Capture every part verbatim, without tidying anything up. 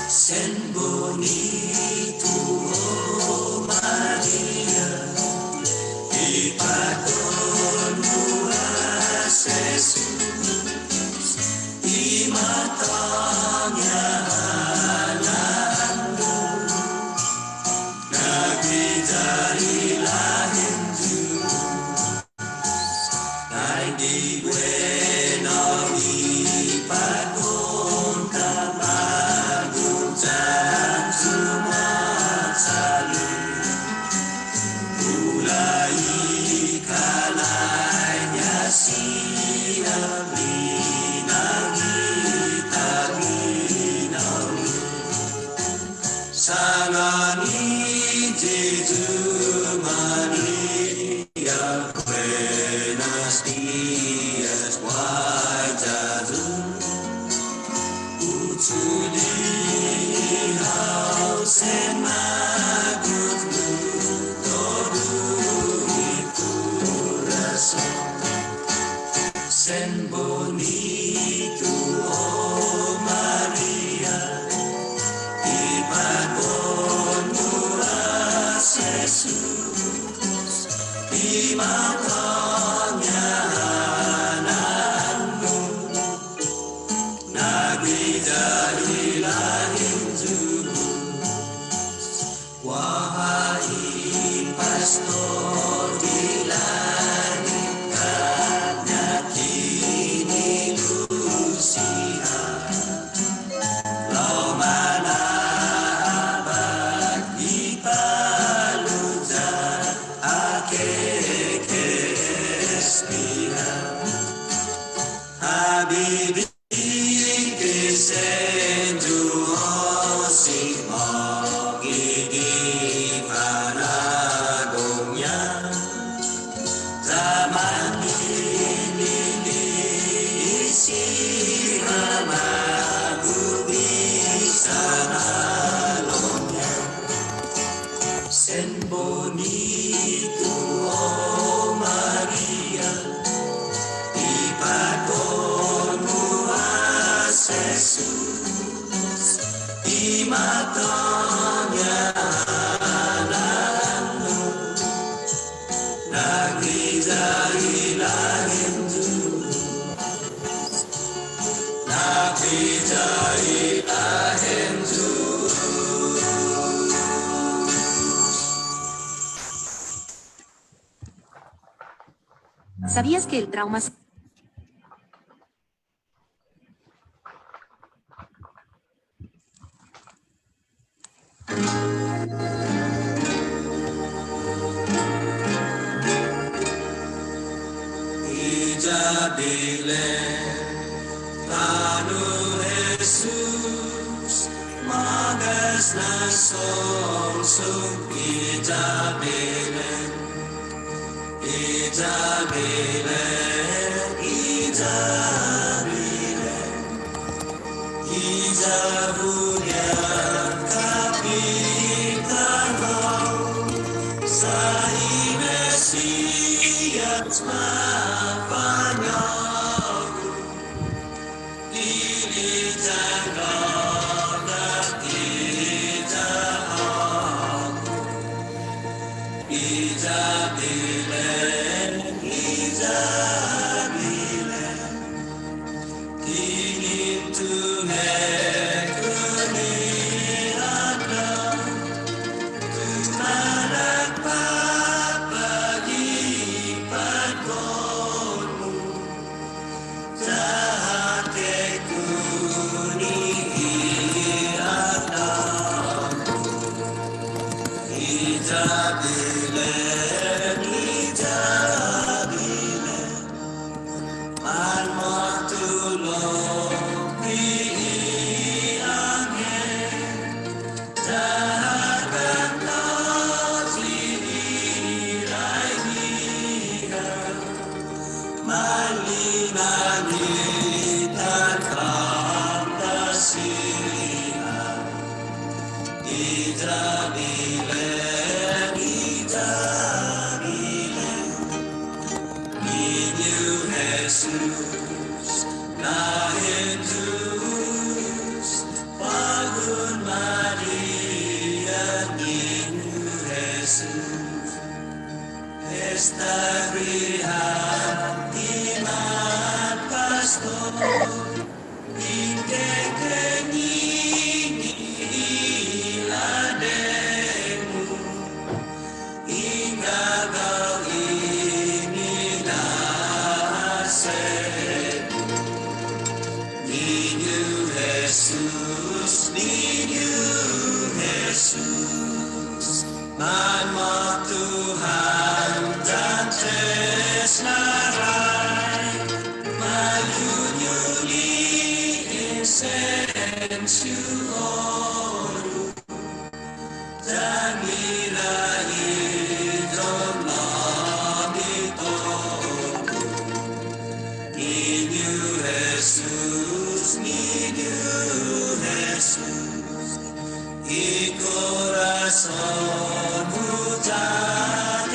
Sen bunitu, o Maria, i påtgon-mu as Jesus, i måtto-ña hahasso, nagbiahi lahen Yu'os. Nai di guenao i påtgon-ta, magof yan chumachalu. Bula i kalan-ña siha lina'la' i taginaoru. Sangåni Yu'os Maria, buenos dias, guaiya yu'. Hu chule' hao sen magof nu todu i korason. Sen bunitu, o Maria, i påtgon-mu as Jesus, i måtto-ña hahasso, nagbiahi lahen Yu'os. Guaha i pastor gi langet, na'ña' kinu i lus siha. Lao mana'abak i palu yan ake ke espiha. Habibi Dikike' sen Yu'os i mo'na gi fa'nå'gue-ña. Taimanu i siha magof i sanhalom-ña. Sen bunitu, o Maria, i påtgon-mu as Jesus, i måtto-ña hahasso, nagbiahi lahen Yu'os. ¿Sabías que el trauma se... Iya Belen, tano' Jesus, ma'gas na songsong, iya Belen. Iya Belen, iya Belen, iya bunian kapitan hao, sa' i Mesiyas mafa'nå'gue. Tabilen i tabilen, Niñu Jesus, na hindus, på'go Maria, Niñu Jesus. Esta biha i manpastor, in kekengingge i ladde'mu, in gagao i minase'lu. Niñu Jesus, Niñu Jesus, manmåtto ham yan testnarai, mayuyuli insensu, oru, yan mira i dong-måmi todu. Niñu Jesus, Niñu Jesus, i korason-mu yan i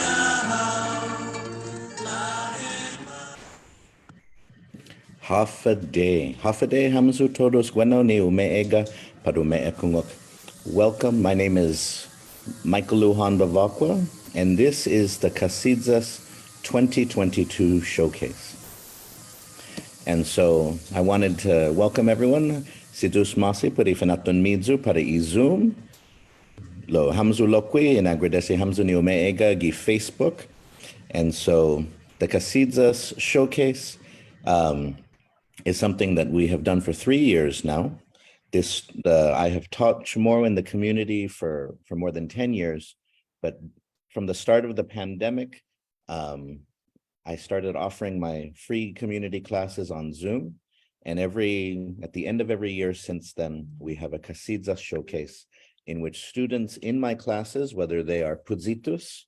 Håfa Adai. Håfa Adai hamyo todus. Guennao ni umeegga' pat umeekungok. Welcome. My name is Michael Lujan Bevacqua, and this is the Kasiyas twenty twenty-two Showcase. And so I wanted to welcome everyone. Si Yu'os ma'åse' put i finatunmiyu para i Zoom. Lao hamyo lokkue' in agradesi hamyo ni umeegga' gi Facebook. And so the Kasiyas Showcase, um, is something that we have done for three years now. This, uh, I have taught Chamorro in the community for, for more than ten years, but from the start of the pandemic, um, I started offering my free community classes on Zoom. And every, at the end of every year since then, we have a Kasiyas Showcase in which students in my classes, whether they are puyitus,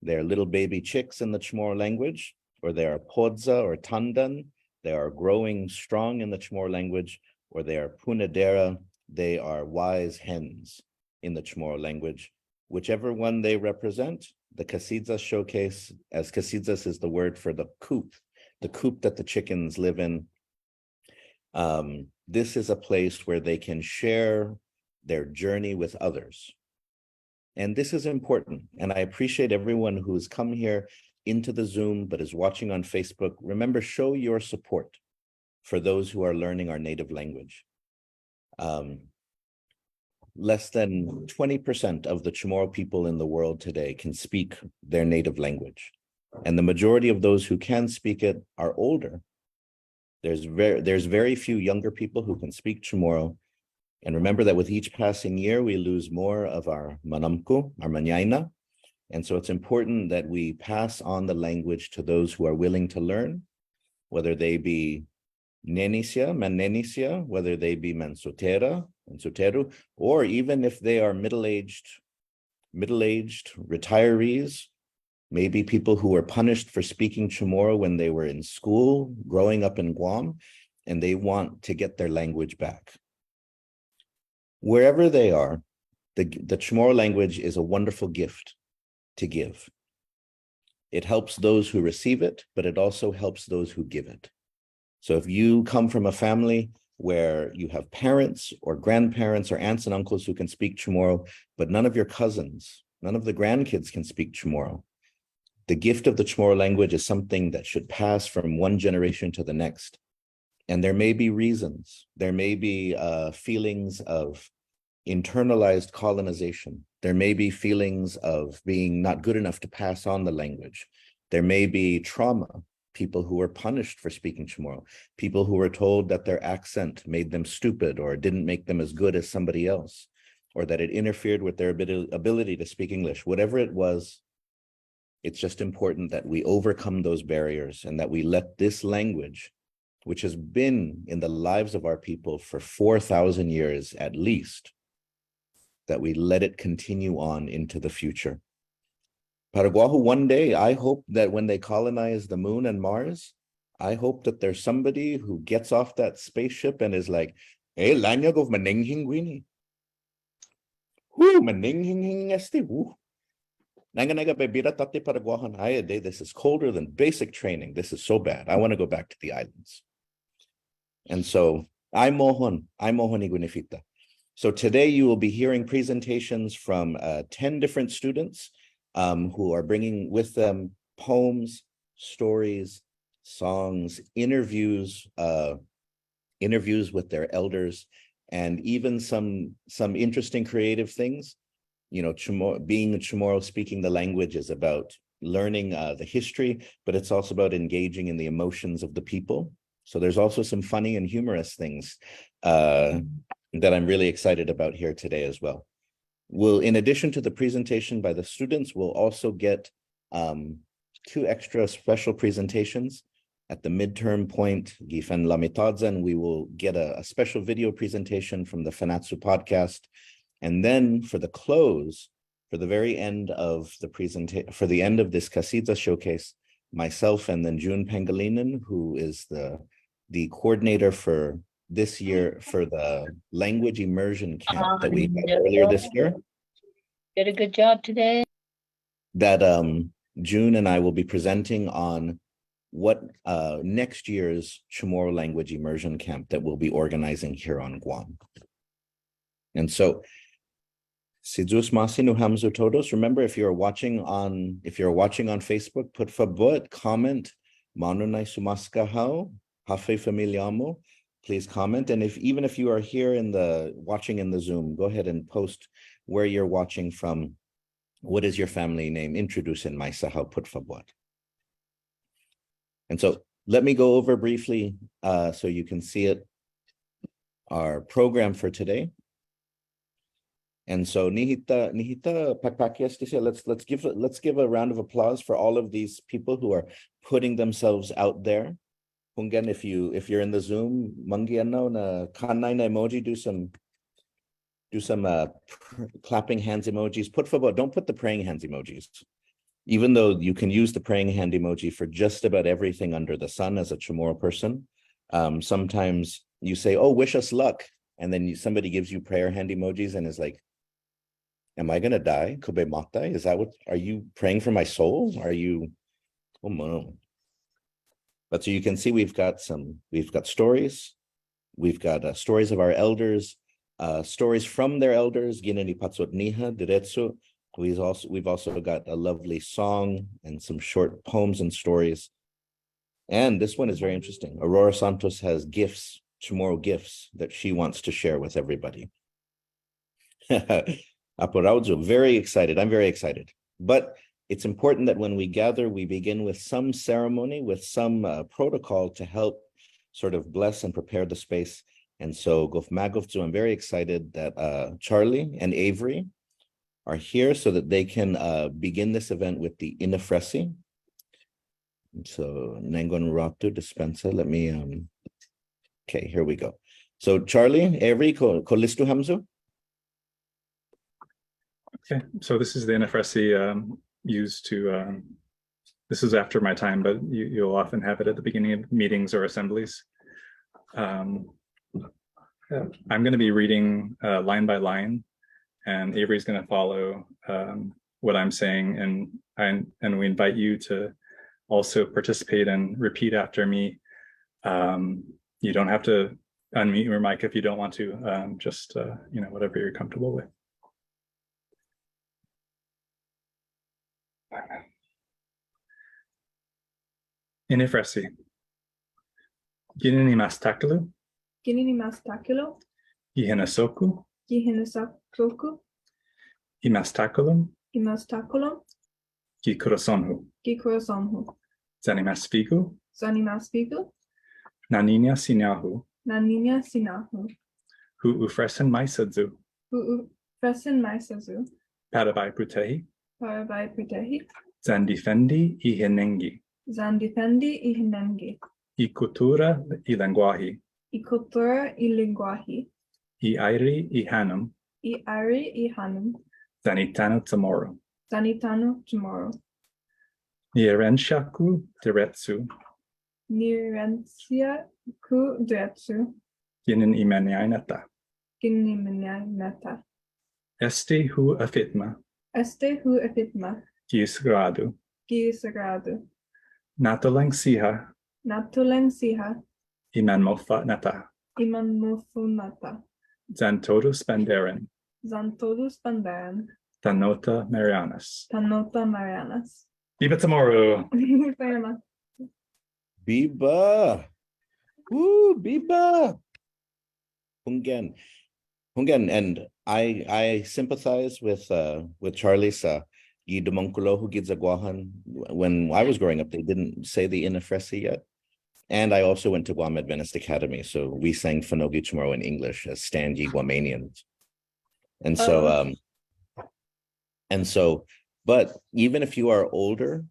they're little baby chicks in the Chamorro language, or they are poya or tandan, they are growing strong in the Chamorro language, or they are punadera, they are wise hens in the Chamorro language. Whichever one they represent, the Kasiyas Showcase, as Kasiyas is the word for the coop, the coop that the chickens live in. Um, this is a place where they can share their journey with others. And this is important. And I appreciate everyone who's come here into the Zoom but is watching on Facebook. Remember, show your support for those who are learning our native language. Um, less than twenty percent of the Chamorro people in the world today can speak their native language. And the majority of those who can speak it are older. There's very, there's very few younger people who can speak Chamorro. And remember that with each passing year, we lose more of our manåmko', our mañaina. And so it's important that we pass on the language to those who are willing to learn, whether they be nene siha, manene siha, whether they be mansotera, mansoteru, or even if they are middle-aged, middle-aged, retirees, maybe people who were punished for speaking Chamorro when they were in school, growing up in Guam, and they want to get their language back. Wherever they are, the, the Chamorro language is a wonderful gift to give. It helps those who receive it, but it also helps those who give it. So if you come from a family where you have parents or grandparents or aunts and uncles who can speak Chamorro, but none of your cousins, none of the grandkids can speak Chamorro, the gift of the Chamorro language is something that should pass from one generation to the next. And there may be reasons, there may be, uh, feelings of internalized colonization. There may be feelings of being not good enough to pass on the language. There may be trauma, people who were punished for speaking Chamorro, people who were told that their accent made them stupid or didn't make them as good as somebody else, or that it interfered with their abil-, ability to speak English. Whatever it was, it's just important that we overcome those barriers and that we let this language, which has been in the lives of our people for four thousand years at least, that we let it continue on into the future. Para guåhu, one day, I hope that when they colonize the moon and Mars, I hope that there's somebody who gets off that spaceship and is like, "Hey, låña' gof manengheng guini." Woo, maninghinging este, woo. Nangga, nangga bai bira tåtte para Guåhan. Ai adai, this is colder than basic training. This is so bad. I wanna go back to the islands. And so, ai mohon, ai mohon i guinifi-ta. So today you will be hearing presentations from, uh, ten different students, um, who are bringing with them poems, stories, songs, interviews, uh, interviews with their elders, and even some, some interesting creative things. You know, Chamorro, being a Chamorro, speaking the language is about learning, uh, the history, but it's also about engaging in the emotions of the people. So there's also some funny and humorous things, uh, that I'm really excited about here today as well. We'll, in addition to the presentation by the students, we'll also get, um, two extra special presentations. At the midterm point, gi fanlamitayan, we will get a, a special video presentation from the Fanachu podcast. And then for the close, for the very end of the presenta-, for the end of this Kasiya showcase, myself and then June Pangelinan, who is the, the coordinator for this year for the language immersion camp that we had earlier this year. Did a good job today. That, um, June and I will be presenting on what, uh, next year's Chamorro language immersion camp that we'll be organizing here on Guam. And so, si Yu'os ma'åse' nu hamyo todos. Remember, if you're watching on, if you're watching on Facebook, put fabot, comment, månu nai sumåsaga hao, håfa i familiå-mu, please comment. And if, even if you are here in the, watching in the Zoom, go ahead and post where you're watching from. What is your family name? Introduce in maisa hao, put fabot. And so let me go over briefly, uh, so you can see it, our program for today. And so nihi ta, nihi ta pakpaki este siha. Let's, let's give, let's give a round of applause for all of these people who are putting themselves out there. Hunggan, if you, if you're in the Zoom, mangge' ennao na kannai na emoji, do some, do some, uh, pr-, clapping hands emojis. Put fabot, don't put the praying hands emojis. Even though you can use the praying hand emoji for just about everything under the sun as a Chamorro person, um, sometimes you say, "Oh, wish us luck," and then you, somebody gives you prayer hand emojis and is like, "Am I gonna die? Kao bai måtai? Is that what, are you praying for my soul? Are you," oh, no. But so you can see we've got some, we've got stories, we've got, uh, stories of our elders, uh, stories from their elders, ginen i pachot-ñiha, diretso. We've also, we've also got a lovely song and some short poems and stories. And this one is very interesting. Aurora Santos has gifts, Chamorro gifts that she wants to share with everybody. Aplauso, very excited. I'm very excited. But it's important that when we gather, we begin with some ceremony, with some, uh, protocol to help sort of bless and prepare the space. And so, gof magof yu', I'm very excited that, uh, Charlie and Avery are here so that they can, uh, begin this event with the Inafresi. So, nangga un råtu, dispensa. Let me, um, okay, here we go. So, Charlie, Avery, kao, kao listo hamyo? Okay, so this is the Inafresi, um, used to, um, this is after my time, but you, you'll often have it at the beginning of meetings or assemblies. Um, yeah, I'm gonna be reading, uh, line by line, and Avery's gonna follow, um, what I'm saying, and I, and we invite you to also participate and repeat after me. Um, you don't have to unmute your mic if you don't want to, um, just, uh, you know, whatever you're comfortable with. Inafresi. Ginen i mas takhilo'? Ginen i mas takhilo'? Gi hinasso-ku? Gi hinasso-ku? I mas takhilom? I mas takhilom? Gi korason-hu? Gi korason-hu? Yan i mas fihu? Yan i mas fihu? Na niña siña-hu? Na niña siña-hu? Hu ofresen maisa yu'? Hu ofresen maisa yu'? Para bai protehi? Para bai protehi? Yan difende i hinengge? Yan difende i hinengge? I kuttura i lengguåhi? I kuttura i lengguåhi? I aire i hånom? I aire i hånom? Yan i tano' Chamorro? Yan i tano' Chamorro? Ni erensia-ku diretsu? Ni erensia-ku diretsu? Ginen i mañaina-ta? Ginen i mañaina-ta? Este hu afitma. Este hu afitma. Gi sagradu. Gi sagradu. Na'tulang siha. Na'tulang siha. I manmofo'na-ta. I manmofo'na-ta. Yan todu banderan. Yan todu banderan. Tano'-ta Marianas. Tano'-ta Marianas. Biba Chamorro! Biba! Woo, biba! Hunggan. Hunggan, and I, I sympathize with, uh, with Charlie sa' gi dumångkolo-hu giya Guåhan. When I was growing up, they didn't say the inofresi yet. And I also went to Guam Adventist Academy, so we sang Finogi Chamorro in English as stands Guamanians. And so, um, and so, but even if you are older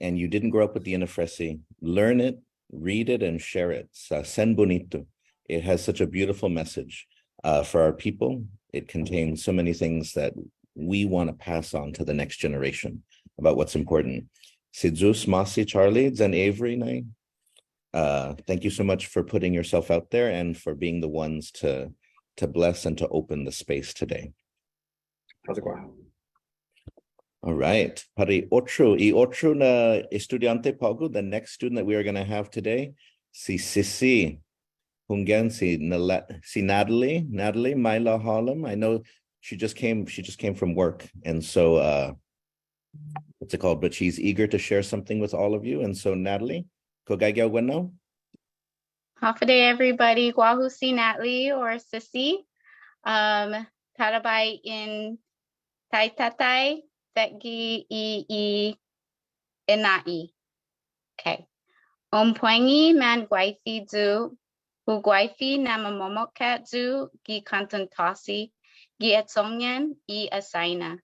and you didn't grow up with the inofresi, learn it, read it, and share it. Sa' sen bunitu. It has such a beautiful message, uh, for our people. It contains so many things that we want to pass on to the next generation about what's important. Si Yu'os ma'åse', Charlie, yan Avery, nai. Uh, thank you so much for putting yourself out there and for being the ones to, to bless and to open the space today. How's it going? All right. Para i otro, i otro na estudiånte på'go, the next student that we are gonna have today, si Sisi. Hunggan, si Nala-, si Natalie. Natalie, maila' hålom. I know she just came, she just came from work. And so, uh, what's it called? But she's eager to share something with all of you. And so, Natalie, kao gaige hao guennao? Håfa adai, everybody. Guåhu si Natalie or Sisi. Um, para bai in taitai, fetge i, i ina'i. Okay. Un puengi man guaifi yu', hu guaifi na mamomokkat yu' gi kånton tåsi, gi echongan i asaina.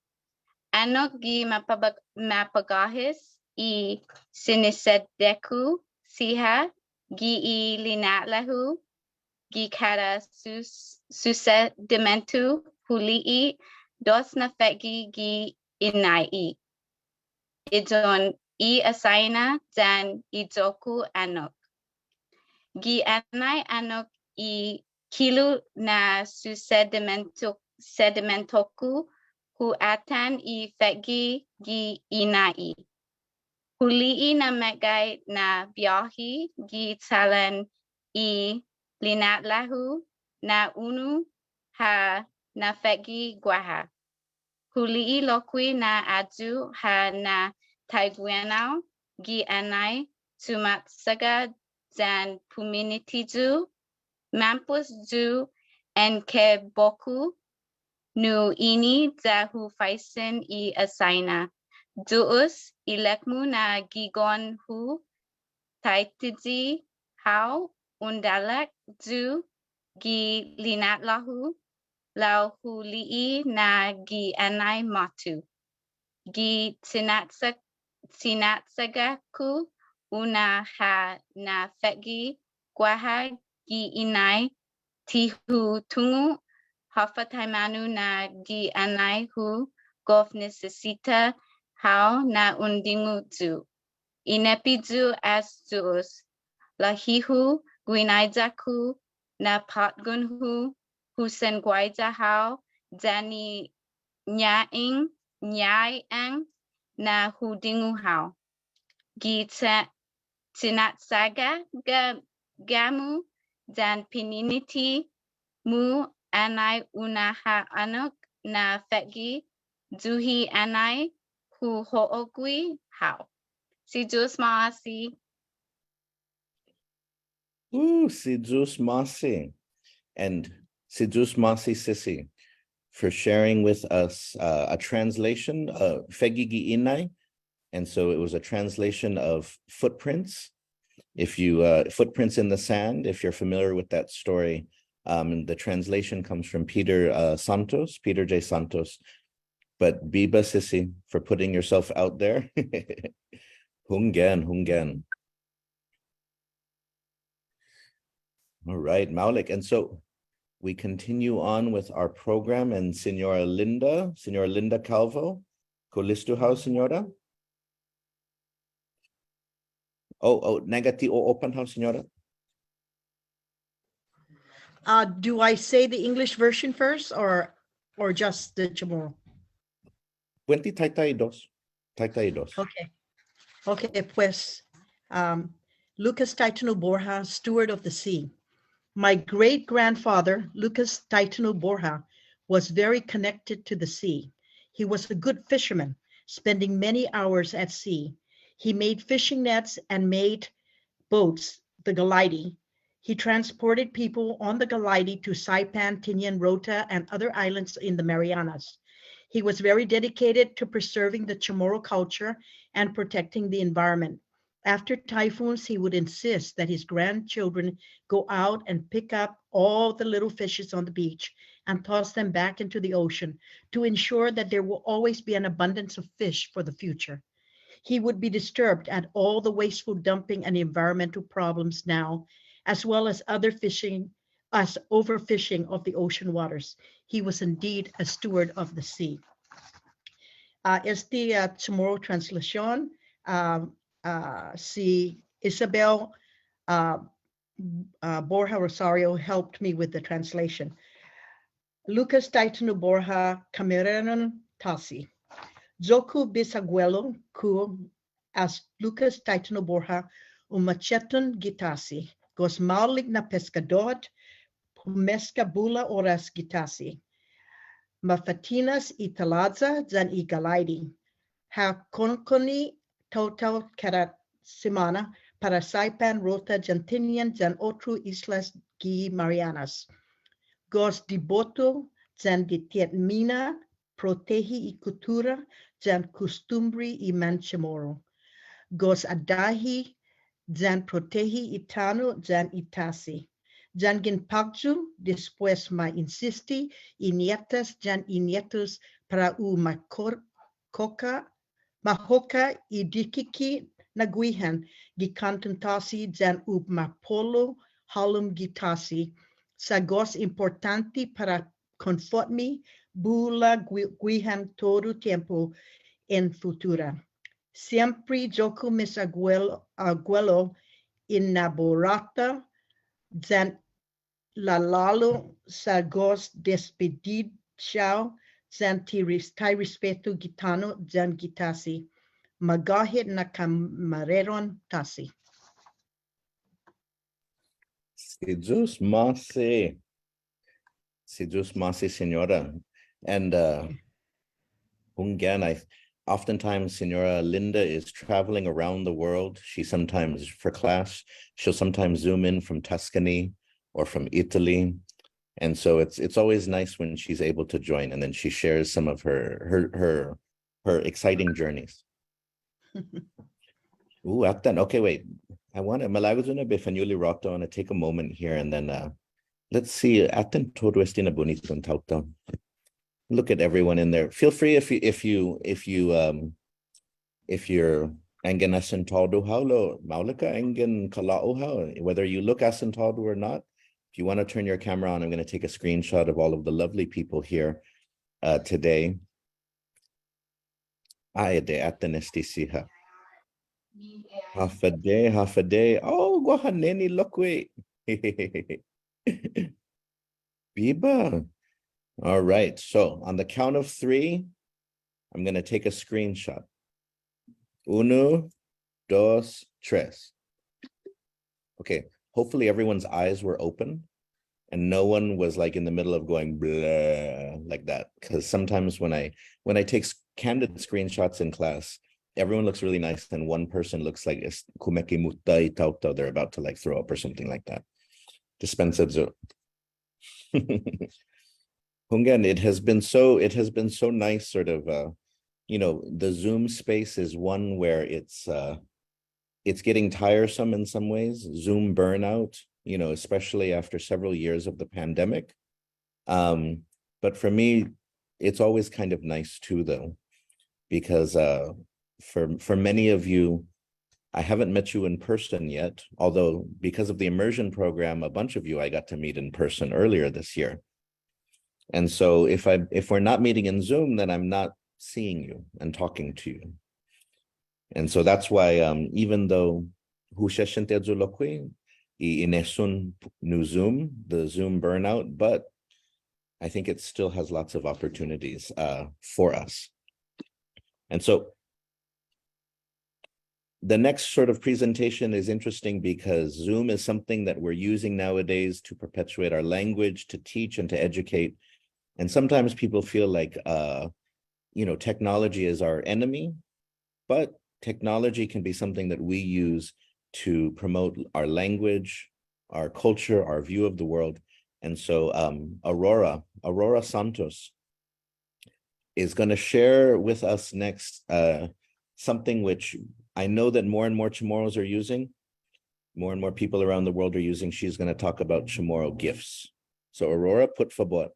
Annok gi mapabag-, mapagåhes i sinisedde-ku siha gi i lina'la'-hu gi kada sus-, susedimentu hu li'e' dos na fetge gi ina'i. Iyon i asaina yan iyo-ku annok. Gi anai annok i kilu na susedimentu-, sedimentu-ku hu atan i fetge gi ina'i. Hu li'e' na meggai na biahi gi chalan i lina'la'-hu na unu ha na'fetge guaha. Hu li'e' lokkue' na ayu ha na'taiguenao gi anai chumatsaga yan puminiti yu', mampos yu' en kebok-hu, nu ini ya hu faisen i asaina. Yu'os ilek-mu na gigon hu taitiyi hao un dalak yu' gi lina'la'-hu lao hu li'e' na gi anai måtto. Gi chinatsa-, chinatsaga-ku una ha na'fetge guaha gi inai ti hu tungo' håfa taimanu na gi anai hu gof nisisita hao na un dingu yu'. Ineppe yu' as Yu'os, lahi-hu, guinaiya-ku, na påtgon-hu, hu sen guaiya hao, yan i ñaing, ñaing na hu dingu hao. Gi cha-, chinatsaga ga-, ga-mu yan pininiti-mu anai una ha annok na fetge, yu' i anai hu ho'ogue hao. Si Yu'os ma'åse'. Ooh, si Yu'os ma'åse'. And si Yu'os ma'åse', Sisi, for sharing with us, uh, a translation, uh, Fetge gi Inai. And so it was a translation of Footprints. If you, uh, Footprints in the Sand, if you're familiar with that story, um, the translation comes from Peter, uh, Santos, Peter J. Santos. But biba, Sisi, for putting yourself out there. Hunggan, hunggan. All right, maolek. And so we continue on with our program, and Señora Linda, Señora Linda Calvo, kao listo hao, Señora? Oh, oh, nangga ti o'opan hao, Señora? Uh, do I say the English version first, or or just the Chamorro? Puente taitai dos. Taitai dos. Okay. Okay, pues, um, Lucas Taitano Borja, steward of the sea. My great-grandfather, Lucas Taitano Borja, was very connected to the sea. He was a good fisherman, spending many hours at sea. He made fishing nets and made boats, the Galaide. He transported people on the Galaide to Saipan, Tinian, Rota, and other islands in the Marianas. He was very dedicated to preserving the Chamorro culture and protecting the environment. After typhoons, he would insist that his grandchildren go out and pick up all the little fishes on the beach and toss them back into the ocean to ensure that there will always be an abundance of fish for the future. He would be disturbed at all the wasteful dumping and environmental problems now, as well as other fishing, as overfishing of the ocean waters. He was indeed a steward of the sea. Uh, este uh, Chamorro translation, uh, uh, si Isabel uh, uh, Borja Rosario helped me with the translation. Lucas Taitano Borja, Kamioreron Tasi. Iyo-ku bisaguelo ku as Lucas Taitano Borja, un macheten gi tasi, gof maolek na peskådot, pumeska bula oras gi tasi. Mafa'tinas i talåya yan i galaide. Ha konkonne' taotao kada simåna para Saipan, Rota yan Tinian yan otro islas gi Marianas. Gof diboto yan ditietmina protehi i kuttura yan kustumbre i manChamorro. Gof adahi yan protehi i tano' yan i tasi. Yanggen påkyu, despues ma insisti i nietas yan i nietos para u ma kor- koka, ma hoka i dikike' na guihan gi kånton tasi yan u ma polu hålom gi tasi, sa' gof impottånte para konfotme bula gui- guihan todu tiempo en futura. Siempre iyo-ku mis aguel- aguelo inaborata yan lalålo' sa' gof despedichao yan ti ris- ti respetu gi tano' yan gi tasi. Magåhet na kamareron tasi. Si Yu'os ma'åse'. Si Yu'os ma'åse', Señora. And uh, hunggan, I oftentimes Señora Linda is traveling around the world. She sometimes for class, she'll sometimes zoom in from Tuscany or from Italy. And so it's it's always nice when she's able to join and then she shares some of her her her her exciting journeys. Ooh, atan. Okay, wait. I want to, malago' yu' na bai fañuli' roto. I want to take a moment here and then uh, let's see. Atan todu este na bunitong taotao. Look at everyone in there. Feel free if you if you if you um if you're anggen asentådu hao, lao maolek ha' anggen kalå'u hao, whether you look asentådu or not. If you want to turn your camera on, I'm going to take a screenshot of all of the lovely people here uh, today. Ai, adei, atan este siha. Håfa adai, håfa adai. Oh, guaha neni lokkue'. Biba. All right. So on the count of three, I'm going to take a screenshot. Unu, dos, tres. Okay. Hopefully everyone's eyes were open and no one was like in the middle of going blah like that. Because sometimes when I when I take s- candid screenshots in class, everyone looks really nice and one person looks like it's kumekimutta i taotao, they're about to like throw up or something like that. Dispensa yu'. Hunggan, it has been so it has been so nice, sort of uh you know, the Zoom space is one where it's uh it's getting tiresome in some ways, Zoom burnout, you know, especially after several years of the pandemic. Um, but for me, it's always kind of nice too, though, because uh, for for many of you, I haven't met you in person yet. Although because of the immersion program, a bunch of you I got to meet in person earlier this year. And so if I if we're not meeting in Zoom, then I'm not seeing you and talking to you. And so that's why um, even though hu sesente yu' lokkue' i inesun nu Zoom, the Zoom burnout, but I think it still has lots of opportunities, uh, for us. And so the next sort of presentation is interesting because Zoom is something that we're using nowadays to perpetuate our language, to teach, and to educate. And sometimes people feel like, uh, you know, technology is our enemy, but technology can be something that we use to promote our language, our culture, our view of the world. And so, um, Aurora, Aurora Santos, is gonna share with us next, uh, something which I know that more and more Chamorros are using, more and more people around the world are using. She's gonna talk about Chamorro gifts. So, Aurora, put fabot.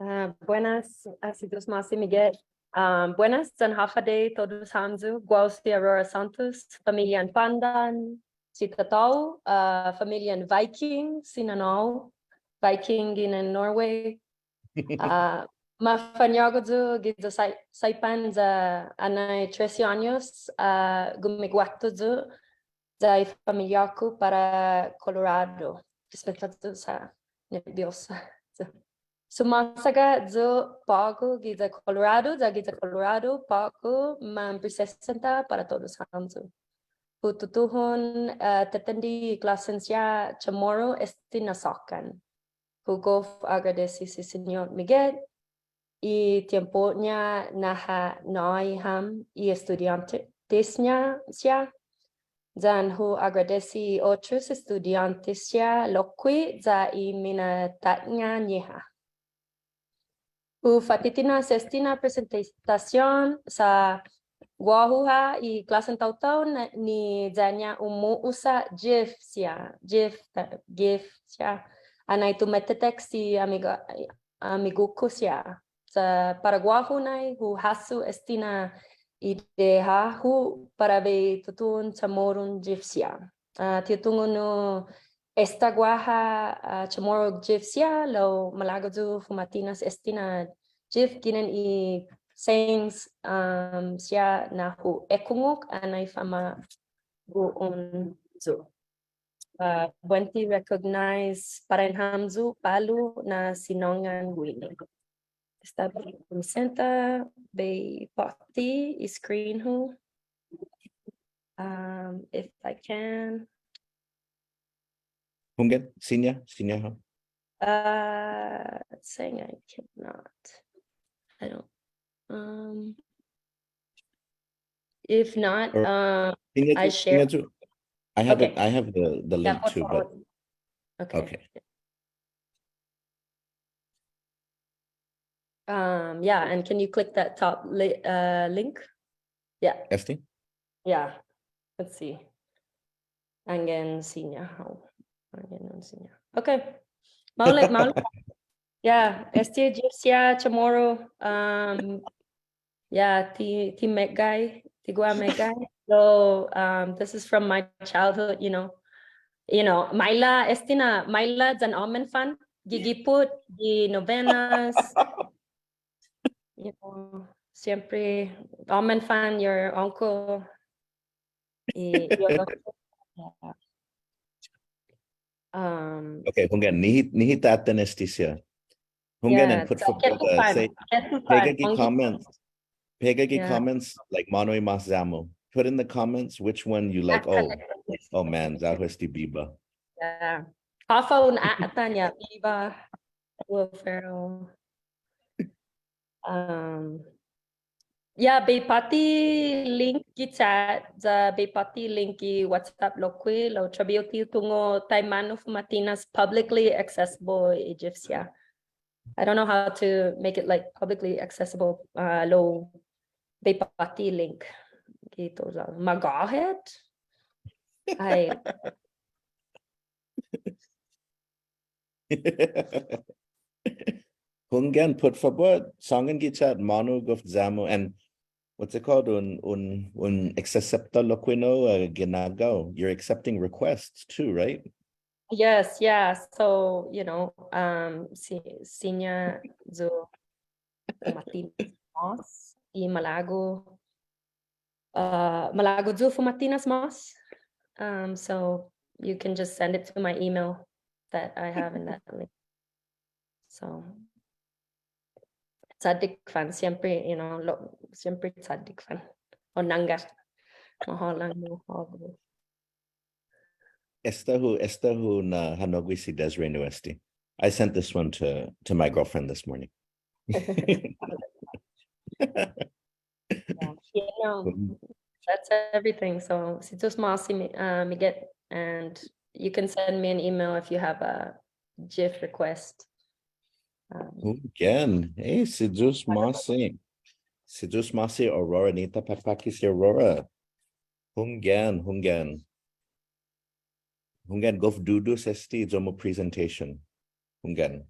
Ah, buenas, ah, si Yu'os ma'åse' Miguel. Ah, buenas yan håfa adai todus hamyo. Guåhu si Aurora Santos, familian Pandan, si tatå-hu, ah, familian Viking, si nanå-hu, Viking ginen Norway. Ah, mafañågu yu' giya Sai-, Saipan ya anai trese åños, ah, gumiguatu yu' ya i familiå-ku para Colorado. Dispensa yu' sa' nerbiosa. Sumåsaga yu' på'go giya Colorado, ya giya Colorado på'go man presenta para todus hamyo. Hu tutuhon, ah, tetende i klåsen siha Chamorro este na såkkan. Hu gof agradesi si Siñot Miguel i tiempo-ña na ha nå'i ham i estudiåntes-ña siha. Yan hu agradesi i otros estudiåntes siha lokkue' ya i minatåtnga-ñiha. Hu fa'titinas este na presentasion sa' guåhu ha' i klåsen taotao na ni ya-ña umu'usa GIF siha, GIF, eh, GIF siha. Anai tumetetek si amiga, amigu-ku siha. Sa' para guåhu nai hu hasso este na idea-hu para bai tutuhon Chamoru GIF siha. Ah, ti hu tungo' nu esta guaha, ah, Chamoru GIF siha, lao malago' yu' fuma'tinas este na GIF ginen i sayings, um, siha na hu ekungok anai famagu'on yu'. Ah, buente recognize para en hamyo palu na sinangan guini. Esta bai presenta, bai påtte i screen-hu. Um, if I can. Hunggan, siña, siña hao. Uh, it's saying I cannot. I don't. Um, if not, Or uh, Siña I yu', share. Siña yu'. I have it, Okay. I have the, the Yeah, link por too, but favor. Okay. Okay. Um, yeah, and can you click that top li-, uh, link? Yeah, Este? Yeah, let's see. Anggen siña hao. Anggen un siña. Okay. Maolek, maolek. Yeah, este GIF siha Chamoru. Um, yeah, ti, ti meggai, ti guaha meggai. So, um, this is from my childhood, you know. You know, maila', este na, maila' yan åmfån, gi gipot, gi novenas, you know, siempre åmfån, your uncle. Y, you know, yeah. Um, Okay, hunggan, nihi, nihi tåtan este siha. Hunggan, and put for the, say, pega gi comments. Pega gi comments, like, månu i mas ya-mu. Put in the comments which one you like. Oh, oh man, ya-hu este biba. Yeah. Håfa un atan ya biba. Will Ferrell. Um, yeah, bai påtte link gi chat, ya bai påtte link gi WhatsApp lokkue', lao trabihu ti hu tungo' taimanu fuma'tinas publicly accessible i GIF siha. I don't know how to make it, like, publicly accessible, uh, lao bai påtte link. Gitu, so, magåhet? I Hunggan, put fabot, sångan gi chat, månu gof ya-mu, and what's it called? Un, un, un aksepta lokkue' nu, uh, ginagao. You're accepting requests too, right? Yes, yeah. So, you know, um, si, siña yu' fuma'tinas mas, i malago', uh, malago' yu' fuma'tinas mas. Um, so you can just send it to my email that I have in that link. So, chåddik fan, siempre, you know, lao, siempre chåddik fan. O nangga. Mahålang, mahålang. Esta hu, esta hu na'hånao gui' si Desiree nu este. I sent this one to, to my girlfriend this morning. Yeah, you know, that's everything. So, si Yu'os ma'åse', mi, uh, Miget, and you can send me an email if you have a GIF request. Um, Hunggan. Hey, si Yu'os ma'åse'. Si Yu'os ma'åse', Aurora, nihi ta påkpaki si Aurora. Hunggan, hunggan. Hunggan, gof dudus este iyo-mu presentation. Hunggan.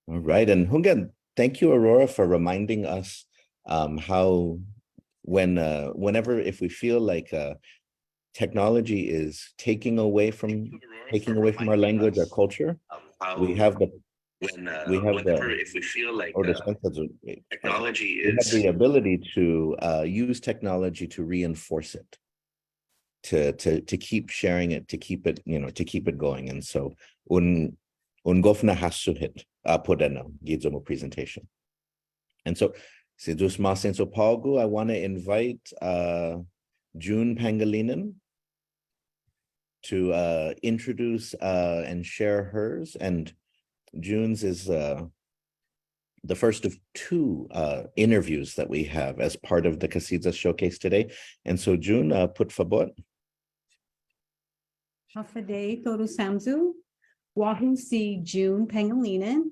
All right, and hunggan, thank you, Aurora, for reminding us, um, how when, uh, whenever, if we feel like, uh, technology is taking away from, taking away from our language, our culture, we have the, we have the, or dispensa, we have the ability to, uh, use technology to reinforce it, to, to, to keep sharing it, to keep it, you know, to keep it going. And so, un, un gof na'hasso hit, uh, put ennao, gi iyo-mu presentation. And so, si Yu'os ma'åse', so på'go, I wanna invite, uh, June Pangelinan to, uh, introduce, uh, and share hers. And June's is, uh, the first of two, uh, interviews that we have as part of the Kasiyas Showcase today. And so, June, uh, put fabot. Håfa Adai todu hamyo. Guåhu si June Pangelinan.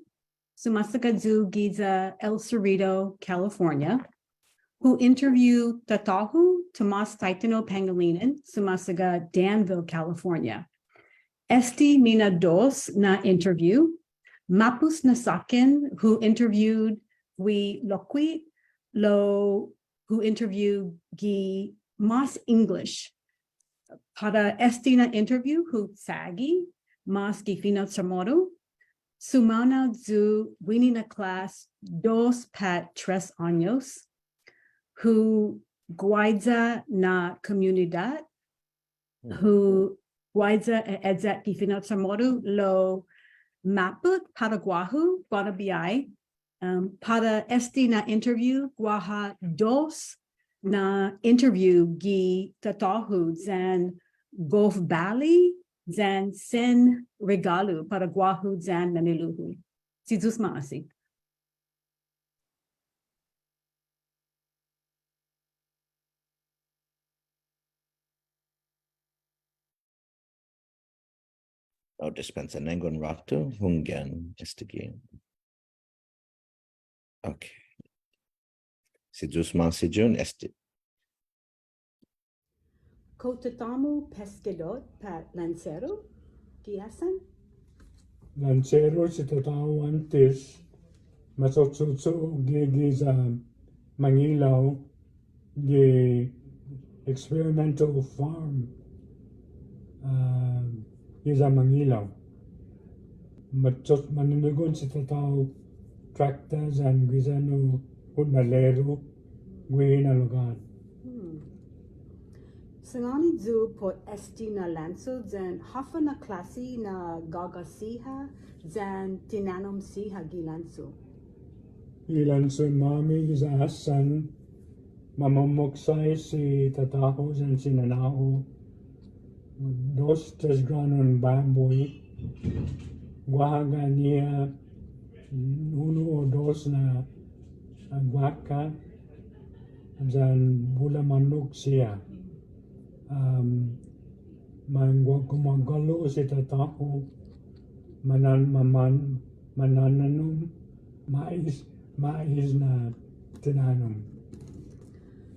Sumåsaga yu' giya El Cerrito, California. Hu interview tatå-hu Tomas Taitano Pangelinan, sumåsaga Danville, California. Este mina'dos na interview. Ma'pos na såkkan hu interview gui' lokkue', lao hu interview gi mas English. Para este na interview hu chagi mas gi fino' CHamoru. Sumaonao yu' guini na klas dos pat tres åños. Hu guaiya na komunidåt. Hmm. Hu guaiya e-, e'eyak gi fino' CHamoru lao mappot para guåhu, guaha na biahi. Um, para este na interview, guaha dos na interview gi tatå-hu yan gof båli yan sen regålu para guåhu yan mañe'lu-hu. Si Yu'os ma'åse'. Oh, dispensa, nangga un råtu, hunggan, este ki. Okay. Si Yu'os ma'åse', June, este. Kao tatå-mu pescador pat lanchero, gi Asan? Lanchero si tatå-hu åntes, machocho'cho' gi, giya Mañilao, gi experimental farm, ah, giya Mañilao. Macho-, manunugon si tatå-hu trakta yan guiya nu hotnaleru guihi na lugåt. Hmm. Sangåni yu' put este na lancho yan håfa na klåsi na gågå siha yan tinanom siha gi lancho. Gi lanchon-måmi giya Asan, mamomokchai si tatå-hu yan si nanå-hu dos tres granon båboi. Guaha ga'ña-ña unu o dos na, ah, guaka, yan bula månnok siha. Um, mangga-, gumagållo' si tatå-hu, manan-, maman-, manananom må'is, må'is na tinanom.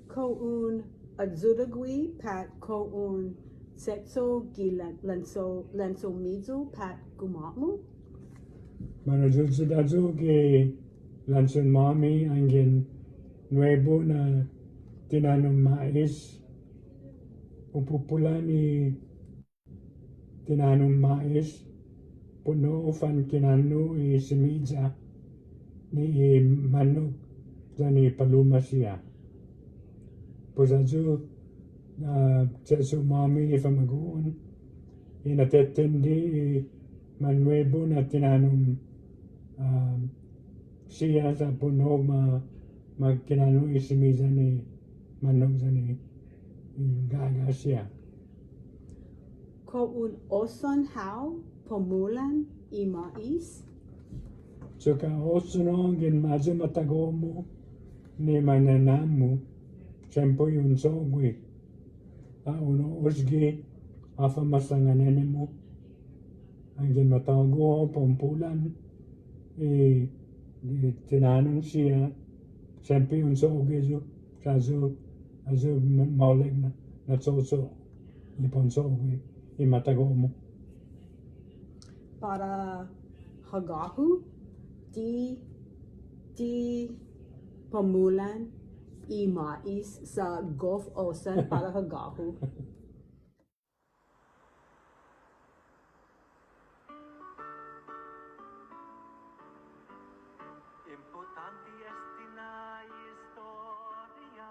Kao un ayuda gui' pat kao un che'cho' gi lan-, lancho-, lanchon-miyu pat gumå'mu? Manayuyuda yu' gi lanchon-måmi anggen nuebu na tinanom må'is. Hu popula ni tinanom må'is, put nu u fankinanno' i simiya ni i månnok yan i paloma siha. Pues ayu, ah, che'cho'-måmi i famagu'on, Inatetendi i manuebu na tinanom, um, siha sa' puno ma, ma kinanu' i simiyan i mannok yan i, i gaga siha. Kao un osan hao pomulan i må'is? Sa' kao osan hao, yanggen mayu matago'-mu ni mañaina-mu, siempre un cho'gue. Ha un osge håfa masangåni-mu. Yanggen matago' hao pomulan i, i tinanom siha, siempre un cho'gue yu', sa' yu', ayu ma-, maolek na, na cho'cho' i pon cho'gue i matago'-mu. Para håga-hu, ti, ti pomulan i må'is sa' gof osan para håga-hu. Impottånte este na historia,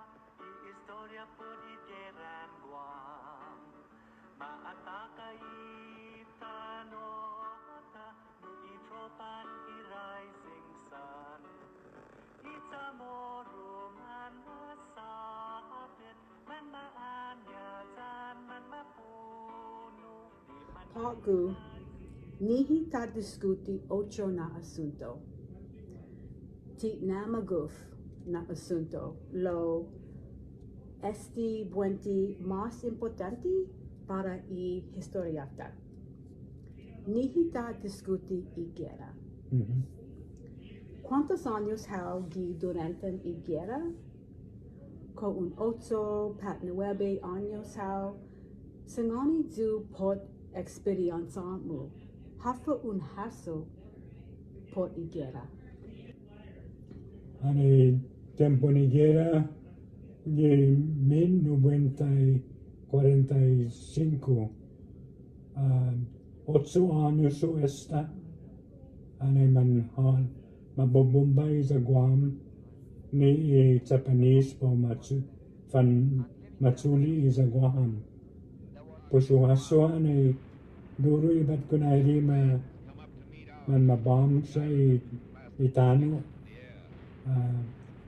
i historia put i gieran Guam. Ma ataka i tano'-ta nu i tropan i Rising Sun. I Chamoru manmasapet, manma'åña yan manmapuno'. På'go, nihi ta diskuti otro na asunto. Ti na'magof na asunto, lao este buente mas impottånte para i historia-ta. Nihi ta diskuti i gera. Mhm. Kuåntos åños hao gi duranten i gera? Kao un ocho, pat nuebe åños hao. Sangåni yu' put eksperiensia-mu. Håfa un hasso put i gera? Annai tiempon i gera, gi mit nobuenta i kuarenta i sinko, ah, ocho åños yu' esta, annai man ha-, mabobomba iya Guam ni i Japanese para u machu-, fan machuli' iya Guam. Pues hu hasso annai duru i bat kunairi ma-, manmabomb siha i, i tano'. Ah,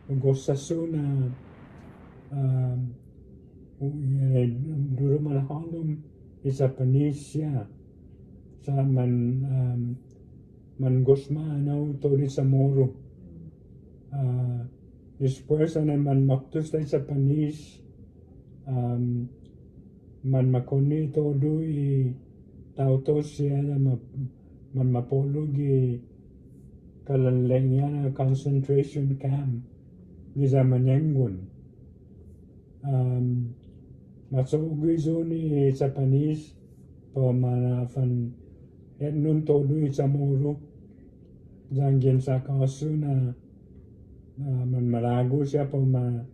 hu gof hasso na, ah, hu, eh, duru manhålom i Japanese siha. Sa' man, ah, mangos ma'ana todu i Chamoru. Ah, despues annai manmåtto esta i Japanese, am, manmakonne' todu i taotao siha ya ma-, manmapo'lo gi kalan leña na concentration camp giya Manananggal. Am, macho'gue yu' ni i Japanese para u mana'fanetnon todu i Chamoru. Yanggen sa' kasu na, na manmalago' siha para u ma-,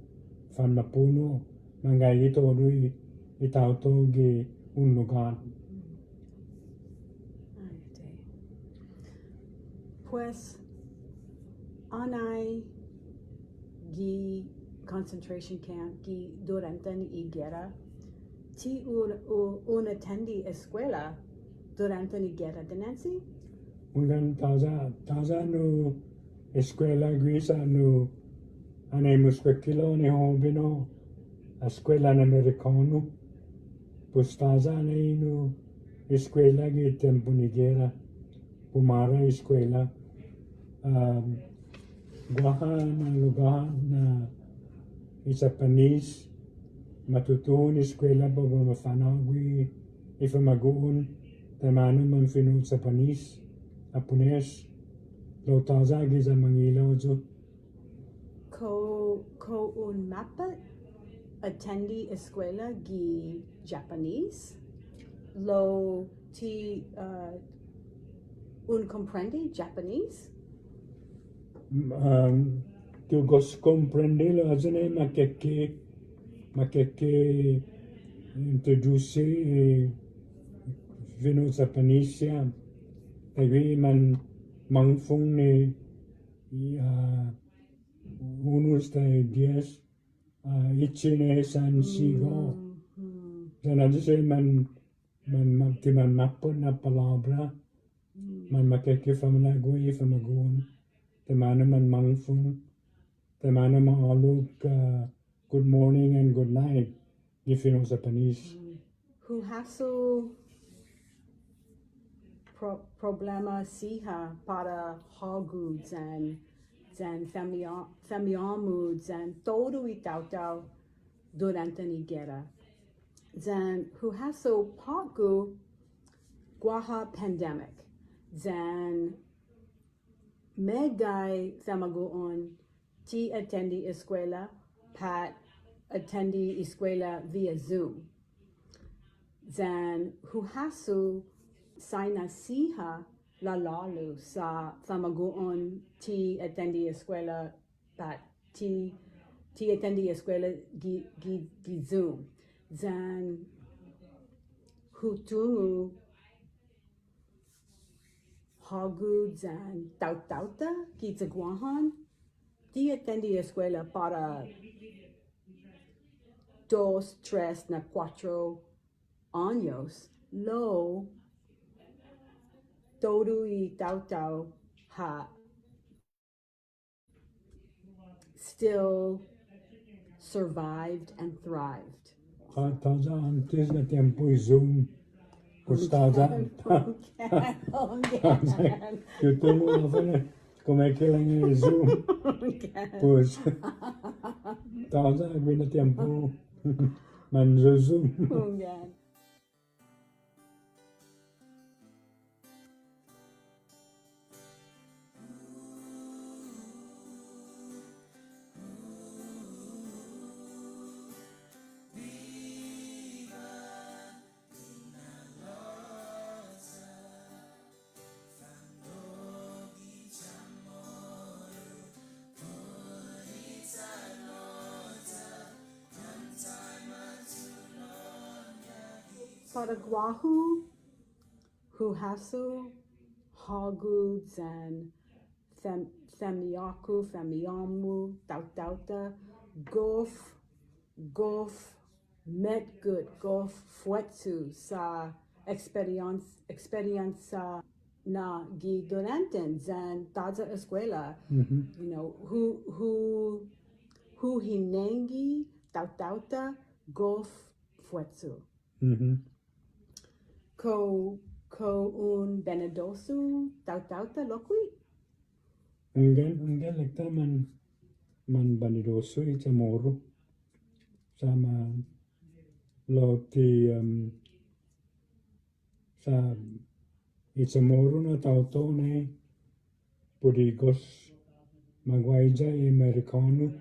fanmapuno', manggaige todu i, i taotao gi un lugåt. Ai, adai. Pues, annai gi concentration camp, gi duranten i gera, ti un, u-, un atendi eskuela duranten i gera, dinanche? Hunggan, tåya', tåya' nu eskuela guiya nu annai muskuekuela ni hoben hao, eskuelan Amerikånu. Pues tåya' annai nu eskuela gi tiempon i gera. Pumara eskuela. Um, guaha na lugåt na i Japanese, matutuhon eskuela para u mafa'nå'gue i famagu'on taimanu manfino' Japanese, Hapones, lao tåya' giya Manila yu'. Kao, kao un mappot atendi eskuela gi Japanese, lao ti, uh, un komprende Japanese? Um, ti hu gof komprende lao ayu nai makeke, makeke introduce i fino' Japanese siha. Taiguihi manmangfong ni, i, ah, uno asta dies, ah, ichi, ne, san, sigo. Mm, mm. Yan ayu siha man man, man, ti manmappot na palåbra, mm, manmakeke famalago' i famagu'on, taimanu manmangfong, taimanu ma ålok, uh, good morning and good night gi fino' Japanese. Mm. Hu hasso pro-, problema siha para hågu yan, yan famiå-, famiå-mu yan todu i taotao duranten i gera. Yan hu hasso på'go guaha pandemic. Yan meggai famagu'on ti atendi eskuela, pat atendi eskuela via Zoom. Yan hu hasso saina siha lalålo' sa' famagu'on ti atendi eskuela, pat ti, ti atendi eskuela gi, gi, gi Zoom. Yan hu tungo' hågu yan taotao-ta giya Guåhan, ti atendi eskuela para dos, tres na kuåttro åños, lao todu i taotao ha still survived and thrived. Tåya' åntes na tiempo i Zoom. Pues tåya'. Hunggan, hunggan. Yu' tungo' håfa na kumeke'ilek-ña i Zoom. Hunggan. Pues tåya' guihi na tiempo. Man Zoom. Hunggan. Para guåhu, hu hasso hågu yan fam-, famiå-ku, famiå-mu, taotao-ta, gof, gof metgot, gof fuetsu sa' experience, experience na gi duranten yan tåya' eskuela. Mhm. You know, hu, hu, hu hinengge taotao-ta gof fuetsu. Mhm. Kao, kao un benidosu taotao-ta lokkue'? Hunggan, hunggan, ilek-ta man, man benidosu i Chamoru. Sa' ma, lao ti, um, sa' i Chamoru na taotao nai, put i gos maguaiya i Amerikånu.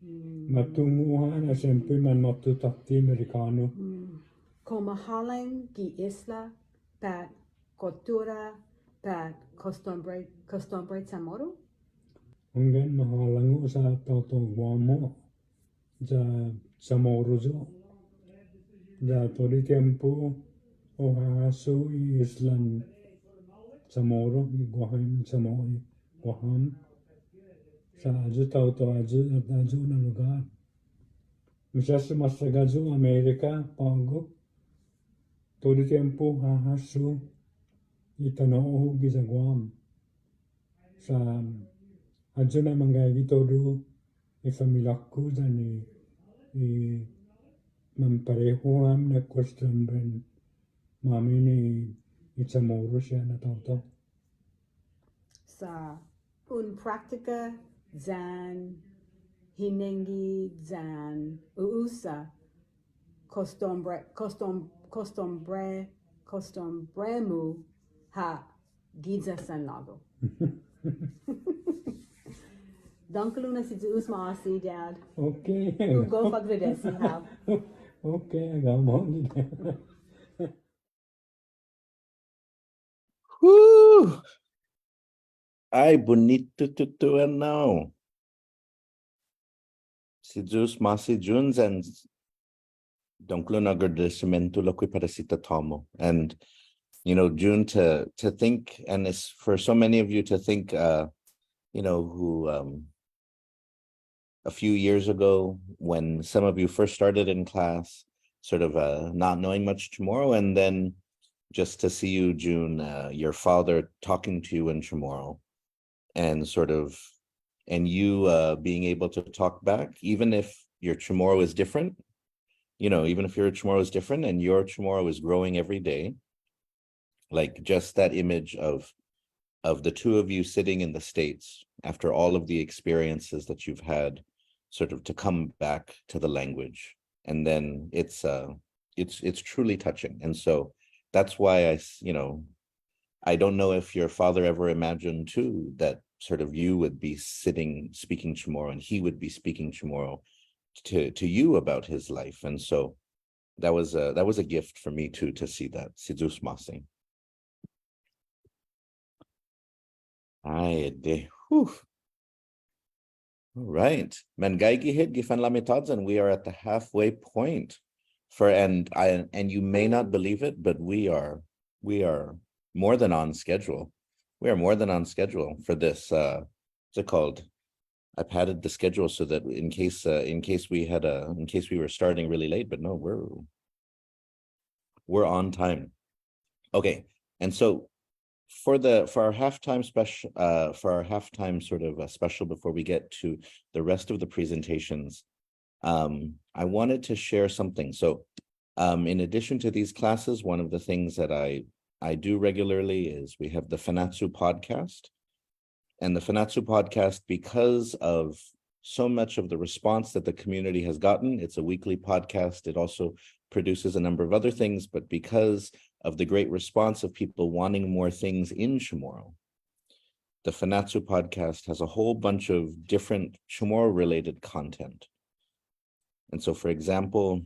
Mm. Ma tungo' ha' na siempre manmåtto tåtte Amerikånu. Mm. Kao mahalang gi isla, pat kuttura, pat kostumbre, kostumbre Chamoru? Hunggan, mahalang yu' sa' taotao Guam yu'. Ya Chamoru yu'. Ya todu i tiempo hu hahasso i islan Chamoru, i Guåhan, Chamoru, Guåhan. Sa' ayu taotao, ayu, ayu na lugåt. Maseha sumåsaga yu' Amerika på'go. Todu i tiempo hu hahasso i tano'-hu giya Guam. Sa' ayu na manggaige todu i familiå-ku yan i, i manparehu ham na kostumbren måmi ni i Chamoru siha na taotao. Sa' un praktika yan hinengge yan u'usa kostumbre, kostum-, kostumbre, kostumbre-mu ha' giya San Lågu. Dångkolo na si Yu'os ma'åse', Dad. Okay. Hu gof agradesi hao. Okay, agradesi hao. Whew! Ai, bunitu tutuhon, no. Si Yu'os ma'åse' Jun, and dångkolo na agradesimiento lokkue' para si tatå-mu. And, you know, Jun, to, to think, and it's for so many of you to think, uh, you know, who, um, a few years ago when some of you first started in class, sort of, uh, not knowing much Chamorro, and then just to see you, Jun, uh, your father talking to you in Chamorro, and sort of, and you, uh, being able to talk back, even if your Chamorro is different, you know, even if your Chamorro is different and your Chamorro is growing every day, like, just that image of, of the two of you sitting in the States after all of the experiences that you've had, sort of to come back to the language. And then it's, uh, it's, it's truly touching. And so that's why I, s-, you know, I don't know if your father ever imagined too that sort of you would be sitting, speaking Chamorro, and he would be speaking Chamorro to, to you about his life. And so that was a, that was a gift for me too, to see that. Si Yu'os ma'åse'. Ai, adei. Whew. All right. Mangaige hit gi fanlamita yan, we are at the halfway point for, and I, and you may not believe it, but we are, we are more than on schedule. We are more than on schedule for this, uh, what's it called? I padded the schedule so that in case, uh, in case we had a, in case we were starting really late, but no, we're, we're on time. Okay. And so for the, for our halftime special, uh, for our halftime sort of a special before we get to the rest of the presentations, um, I wanted to share something. So, um, in addition to these classes, one of the things that I, I do regularly is we have the Fanachu podcast. And the Fanachu podcast, because of so much of the response that the community has gotten, it's a weekly podcast. It also produces a number of other things, but because of the great response of people wanting more things in Chamorro, the Fanachu podcast has a whole bunch of different Chamorro-related content. And so, for example,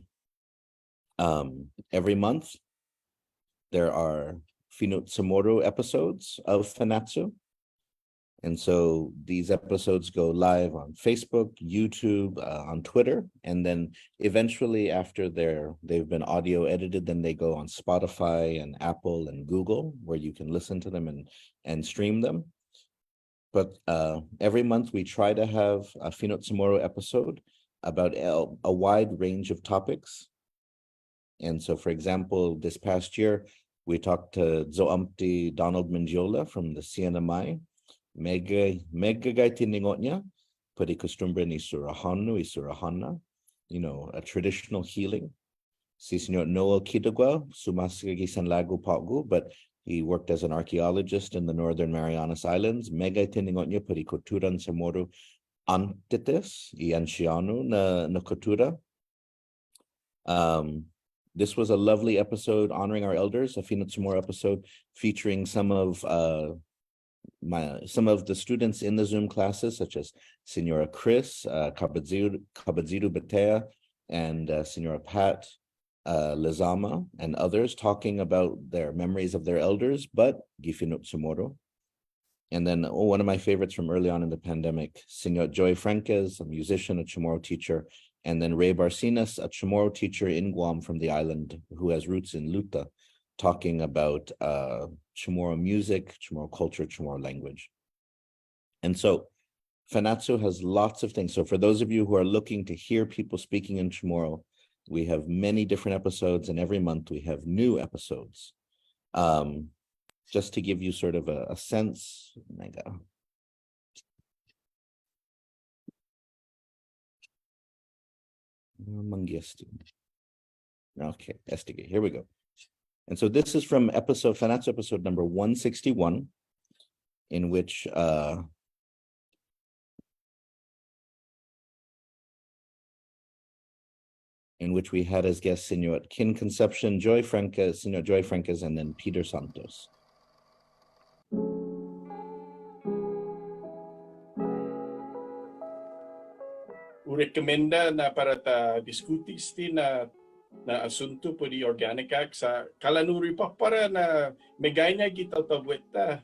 um, every month, there are Fino' CHamoru episodes of Fanachu. And so these episodes go live on Facebook, YouTube, uh, on Twitter, and then eventually after they're, they've been audio edited, then they go on Spotify and Apple and Google, where you can listen to them and, and stream them. But, uh, every month we try to have a Fino' CHamoru episode about a, a wide range of topics. And so, for example, this past year, we talked to Yo'åmti Donald Mendiola from the C N M I. Meggai, meggai tiningo'-ña put i kostumbren i Suriåhånu, i Suriåhana, you know, a traditional healing. Si Señot Noel Quitugua, sumåsaga gi sanlagu på'go, but he worked as an archaeologist in the Northern Marianas Islands. Meggai tiningo'-ña put i kutturan CHamoru åntes, i ansiånu na, na kuttura. Um, this was a lovely episode honoring our elders, a Fino' CHamoru episode featuring some of, uh, my, some of the students in the Zoom classes, such as Señora Chris, uh, Kabajiru, Kabajiru Bethea, and, uh, Señora Pat, uh, Lizama, and others, talking about their memories of their elders, but gi fino' CHamoru. And then, oh, one of my favorites from early on in the pandemic, Señot Joey Franquez, a musician, a Chamorro teacher, and then Ray Barcenas, a Chamorro teacher in Guam from the island who has roots in Luta, talking about, uh, Chamorro music, Chamorro culture, Chamorro language. And so Fanachu has lots of things. So for those of you who are looking to hear people speaking in Chamorro, we have many different episodes, and every month we have new episodes. Um, just to give you sort of a, a sense, hunggan. Mangge este. Okay, este. Here we go. And so this is from episode, Fanachu episode number one sixty-one, in which, uh, in which we had as guests Señot Ken Concepcion, Joey Franquez, Señot Joey Franquez, and then Peter Santos. Hu rekomenda na para ta diskuti este na, na asunto put i Organic Act sa' kalan hu ripåpara na meggaiña gi taotao guenao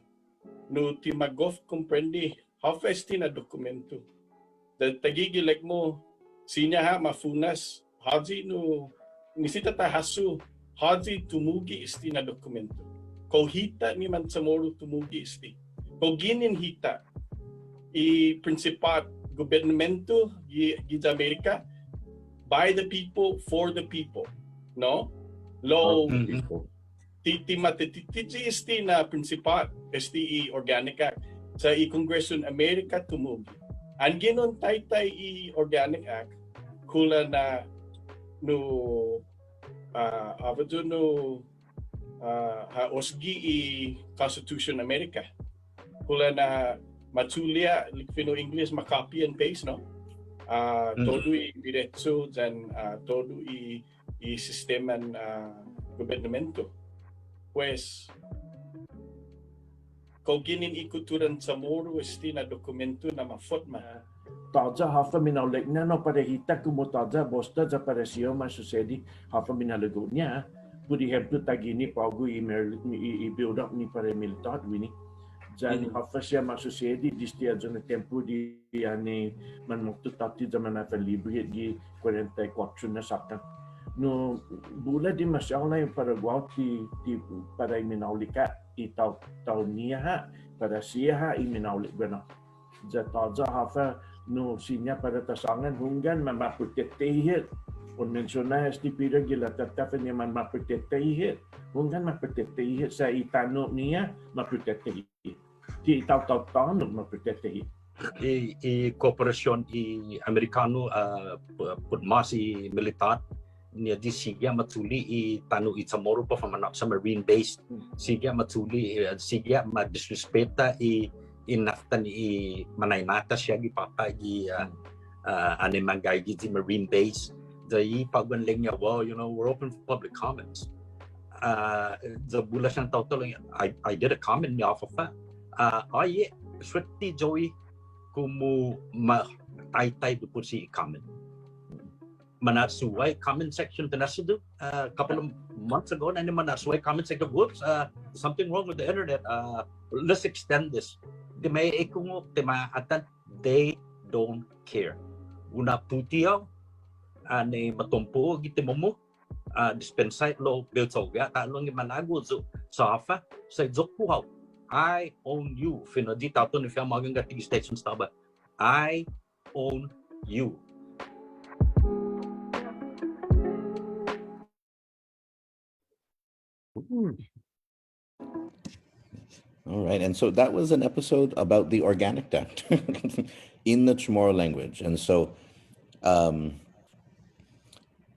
nu ti magof komprende håfa este na dokumentu. Taiguihi ilek-mu, siña ha' mafa'nå'gue, håyi nu, nisisita ta hasso, håyi tumuge' este na dokumentu. Kao hita ni manCHamoru tumuge' este. Kao ginen hita i prinsipåt gobetnementu gi, giya Amerika, by the people, for the people. no? Lao, ti, ti ma ti, ti, ti, ti este na prinsipåt, este i Organic Act. Sa' i Kongresun Amerika tumuge'. Anggen un taitai i Organic Act, kulan na nu, ah, håfa ayu nu, ah, ha osge i Konstitusion Amerika. Kulan na ma chule', like fino' English, ma copy and paste, no? Ah, todu i diretso yan, ah, todu i, i sisteman, ah, gobetnamento. Pues, kao ginen i kutturan Chamoru este na dokumentu na ma fotma. Tåya' håfa minaolekña, no, para hita komu tåya' båsta ya para siha ma susedi håfa minalago'-ña. Put ehemplo, taiguini på'go i mer-, i, i build up ni para militåt guini. Yan håfa siha ma susedi desde ayu na tiempo di annai manmåtto tåtte ya mana'fanlibre hit gi kuarenta i kuåttro na såkkan. No, bula dimaseha na para guåhu ti, ti para i minaolek ha' i tao, tao-ñiha ha', para siha ha' i minaolek guenao. Ya tåya' håfa nu siña para ta sångan, hunggan, manmapotete hit. Un mensiona este pira gi latattåfa-ña, manmapotete hit. Hunggan, mapotete hit sa' i tano'-ñiha mapotete hit. Ti taotao tåno' mapotete hit. I, i kooperasion i Amerikånu, ah, pu-, put mås i militåt, ni ayu sigi ha' ma chule' i tano' i Chamoru para u famanå'gue sa' marine base. Sigi ha' ma chule', eh, sigi ha' ma disrespeta i, i naftan i mañaina-ta siha gi påpa' gi, ah, ah, annai manggaige i marine base. Ya i på'go na ilek-ña, well, you know, we're open for public comments. Ah, ya bula siha na taotao, I, I did a comment ni håfa. Ah, oh yeah, suette Joey, komu ma taitai yu' put si comment. Mana'suwai comment section tinåsudu, uh, a couple of months ago, na ni mana'suwai comment section, whoops, uh, something wrong with the internet, uh, let's extend this. Ti ma ekungok, ti ma atan, they don't care. Hu na'puti hao, annai matompo' gi timungo', uh, dispensa hit lao bai hu cho'gue ha' ta'lo gi malago' yu', sa' håfa, sa' i iyo-ku hao. I own you. Fino' ayu i taotao ni fiha mågi un gaige gi station estaba. I own you. All right, and so that was an episode about the Organic Act in the Chamorro language. And so, um,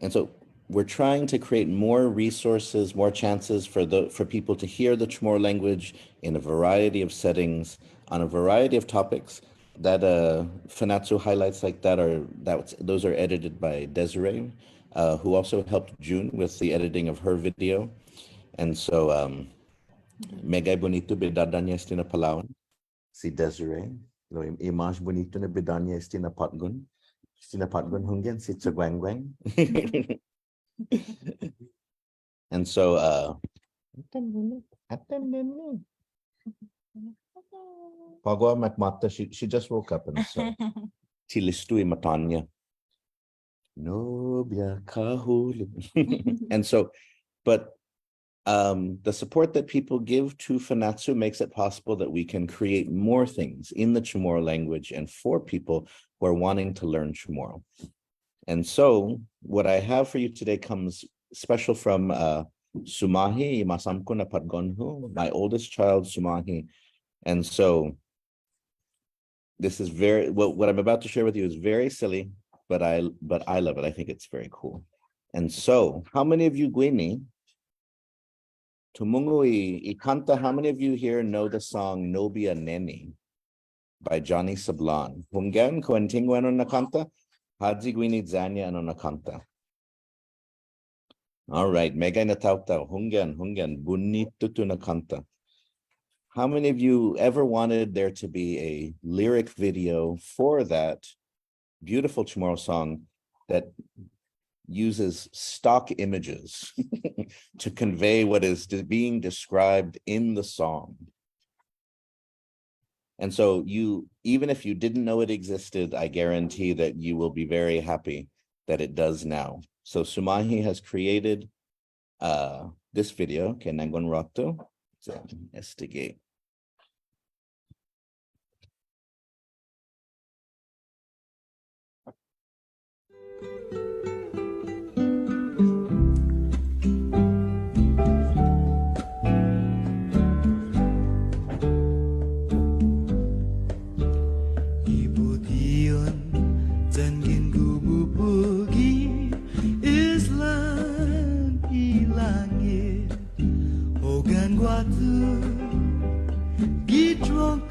and so we're trying to create more resources, more chances for the, for people to hear the Chamorro language in a variety of settings, on a variety of topics. That, uh, Fanachu highlights like that are, that, those are edited by Desiree, uh, who also helped June with the editing of her video. And so, um, meggai bunitu bidådå-ña este na palao'an. Si Desiree, lao i, i mas bunitu na bidådå-ña este na påtgon. Este na påtgon, hunggan, si Chaguengueng. And so, uh, på'go ha makmåta, she, she just woke up, and so. Ti listo i matå-ña. Nobia Kahului. And so, but, um, the support that people give to Fanachu makes it possible that we can create more things in the Chamorro language and for people who are wanting to learn Chamorro. And so, what I have for you today comes special from, uh, Sumahi, i mas åmko' na patgon-hu, my oldest child, Sumahi. And so, this is very, what, what I'm about to share with you is very silly, but I, but I love it. I think it's very cool. And so, how many of you guini, tumungo' i, i kånta, how many of you here know the song Nobia Neni by Johnny Sablan? Hunggan, kao en tingo' enao na kånta? Håyi guini ya-ña enao na kånta? All right, meggai na taotao, hunggan, hunggan, bunitu na kånta. How many of you ever wanted there to be a lyric video for that beautiful Chamorro song that uses stock images to convey what is de-, being described in the song? And so you, even if you didn't know it existed, I guarantee that you will be very happy that it does now. So Sumahi has created, uh, this video, okay, nanggon råtu, so, investigate.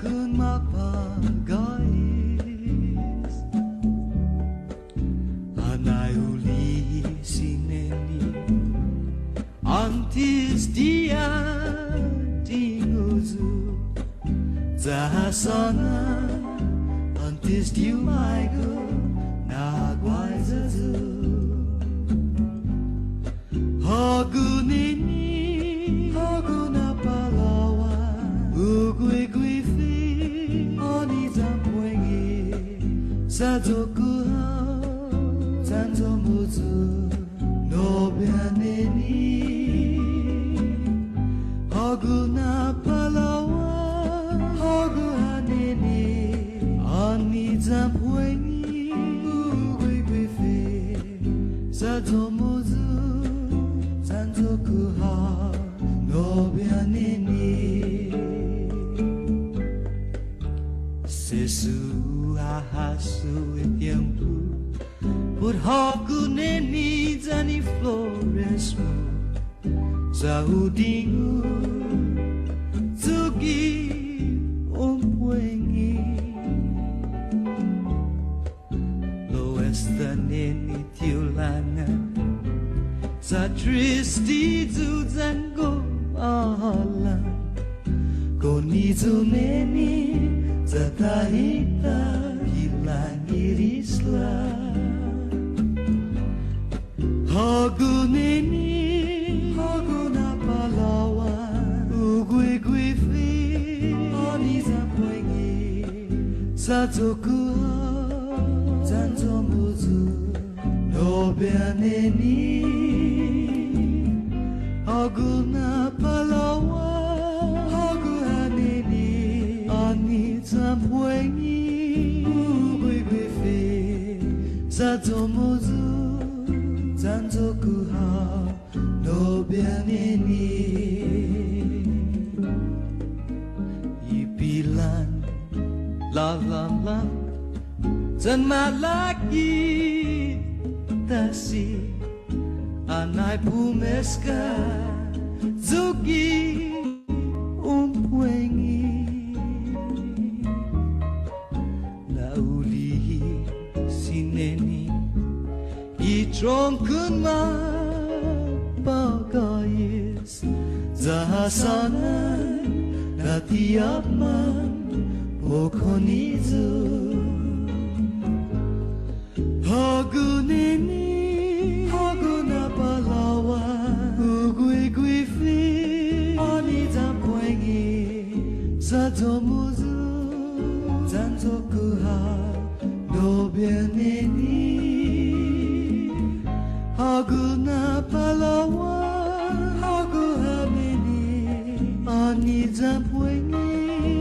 Kun mapagåhet, anai hu li'e' si neni, åntes di ha dingu yu', ya ha sångan åntes di u maigo' na guaiya yu'. Hågu neni, hågu na palao'an, hu guiguifi, åhe' yan puengi, sa' iyo-ku hao, yan iyo-mu yu', nobe ha' neni. Hågu na palao'an, hågu ha' neni, åhe' yan puengi, hu guiguifi, sa' iyo-mu yu', yan iyo-ku hao, nobe ha' neni. Sesso ha hasso i tiempo, put hågu neni yan i flores-mu, sa' hu dingu yu' gi un puengi. Lao esta neni ti hu langan, sa' triste yu' yan gof a'alan. Konmiyu neni, ya ta hita gi langet isla. Hågu neni, hågu na palao'an, hu guiguifi, åhe' yan puengi, sa' iyo-ku hao, yan iyo-mu yu', nobe ha' neni. Hågu na palao'an, hågu ha' neni, åhe' yan puengi, hu guiguifi, sa' iyo-mu yu', yan iyo-ku hao, nobe ha' neni. I pilan lalamlam yan malaki tasi, anai pumeska yu' gi un puengi. Na'li'e' si neni i trongkon mapagåhet, ya ha sångan na ti åpmam pokon i yu'. Hågu neni, hågu na palao'an, hu guiguifi, åhe' yan puengi, sa' iyo-mu yu', yan iyo-ku hao, nobe ha' neni. Hågu na palao'an, hågu ha' neni, åhe' yan puengi,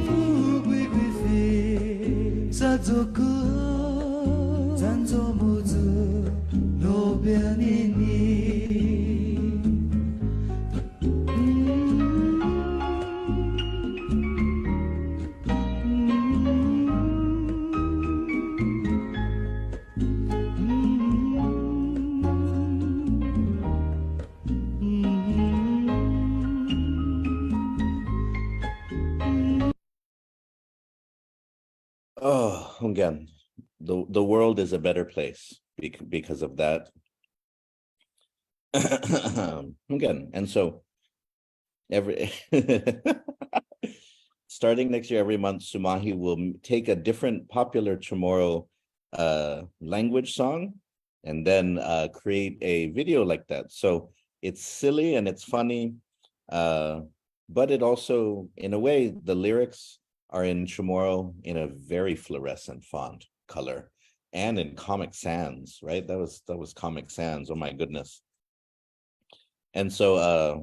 hu guiguifi, sa' iyo-ku hao, yan iyo-mu yu', nobe ha' neni. Oh, again, the, the world is a better place bec-, because of that. Again, and so every, starting next year, every month, Sumahi will m-, take a different popular Chamorro, uh, language song and then, uh, create a video like that. So it's silly and it's funny, uh, but it also, in a way, the lyrics are in Chamorro in a very fluorescent font color and in Comic Sans, right? That was, that was Comic Sans. Oh my goodness. And so, uh,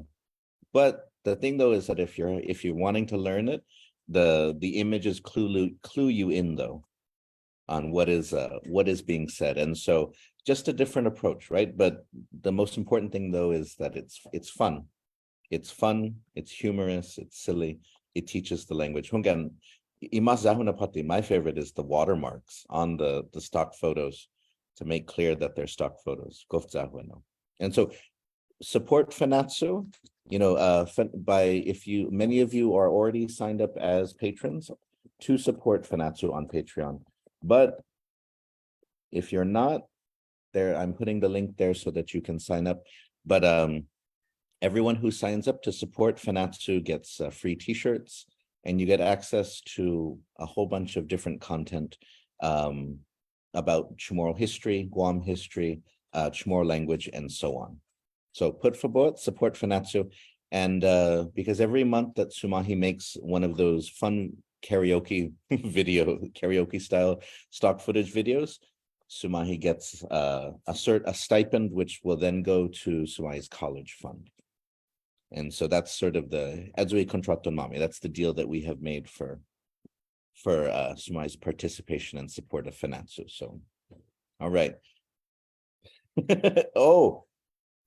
but the thing though is that if you're, if you're wanting to learn it, the, the images clue, clue you in though on what is, uh, what is being said. And so just a different approach, right? But the most important thing though is that it's, it's fun. It's fun, it's humorous, it's silly, it teaches the language. Hunggan, i mas ya-hu na påtte, my favorite is the watermarks on the, the stock photos to make clear that they're stock photos. Gof ya-hu ennao. And so support Fanachu, you know, uh, Fan-, by, if you, many of you are already signed up as patrons, to support Fanachu on Patreon. But if you're not, there, I'm putting the link there so that you can sign up. But, um, everyone who signs up to support Fanachu gets, uh, free T-shirts, and you get access to a whole bunch of different content, um, about Chamorro history, Guam history, uh, Chamorro language, and so on. So put fabot, support Fanachu. And, uh, because every month that Sumahi makes one of those fun karaoke video, karaoke style stock footage videos, Sumahi gets, uh, a cert-, a stipend, which will then go to Sumahi's college fund. And so that's sort of the, ayu i kontråton-måmi, that's the deal that we have made for, for, uh, Sumahi's participation and support of Fanachu. So, all right. Oh,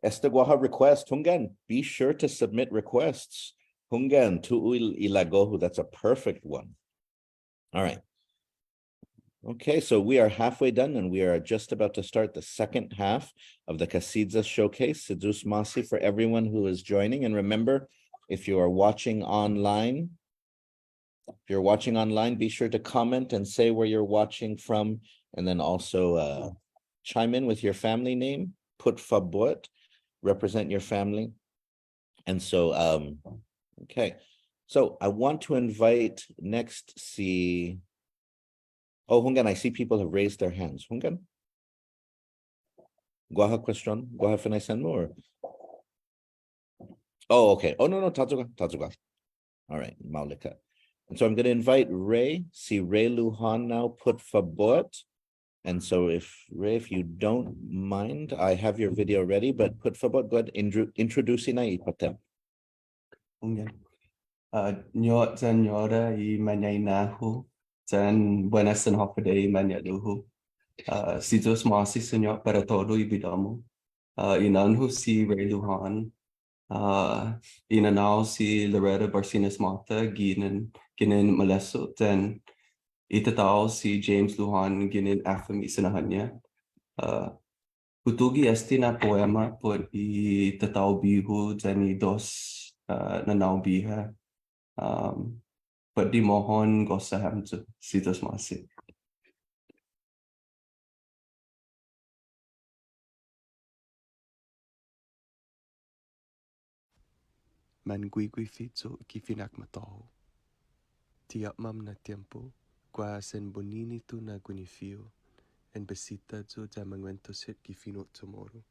esta guaha request, hunggan. Be sure to submit requests. Hunggan, tu'u i, i lago-hu. That's a perfect one. All right. Okay, so we are halfway done and we are just about to start the second half of the Kasiya Showcase. Si Yu'os ma'åse' for everyone who is joining. And remember, if you are watching online, if you're watching online, be sure to comment and say where you're watching from, and then also, uh, chime in with your family name. Put fabot, represent your family. And so, um, okay. So I want to invite next si, oh, hunggan, I see people have raised their hands. Hunggan? Guaha question, guaha finaisen-mu, or? Oh, okay. Oh, no, no, tåya' guaha, tåya' guaha. All right, maolek ha'. And so I'm gonna invite Ray, si Ray Lujan now, put fabot. And so if, Ray, if you don't mind, I have your video ready, but put fabot, go ahead, intro-, introduce i påtte. Hunggan. Uh, Señot yan Señora i mañaina-hu, yan buenas yan håfa adai i mañe'lu-hu. Uh, si Yu'os ma'åse' Señot para todu i bidå-mu. Uh, i na'ån-hu si Ray Lujan. Uh, i nanå-hu si Loretta Barcenas Mata, ginen, ginen Malesso', yan i tatå-hu si James Lujan, ginen Afami Sinahånña. Uh, Hu tuge' este na poema put i tatå-hu bihu yan i dos, uh, nanå-hu biha. Um, put i mohon gosa hamyo, si Yu'os ma'åse'. Manguiguifi yu' gi finakmatå-hu. Ti åpmam na tiempo, guaha sen bunini yu' na guinifiu, en bisita yu' ya manguentos hit gi fino' Chamoru.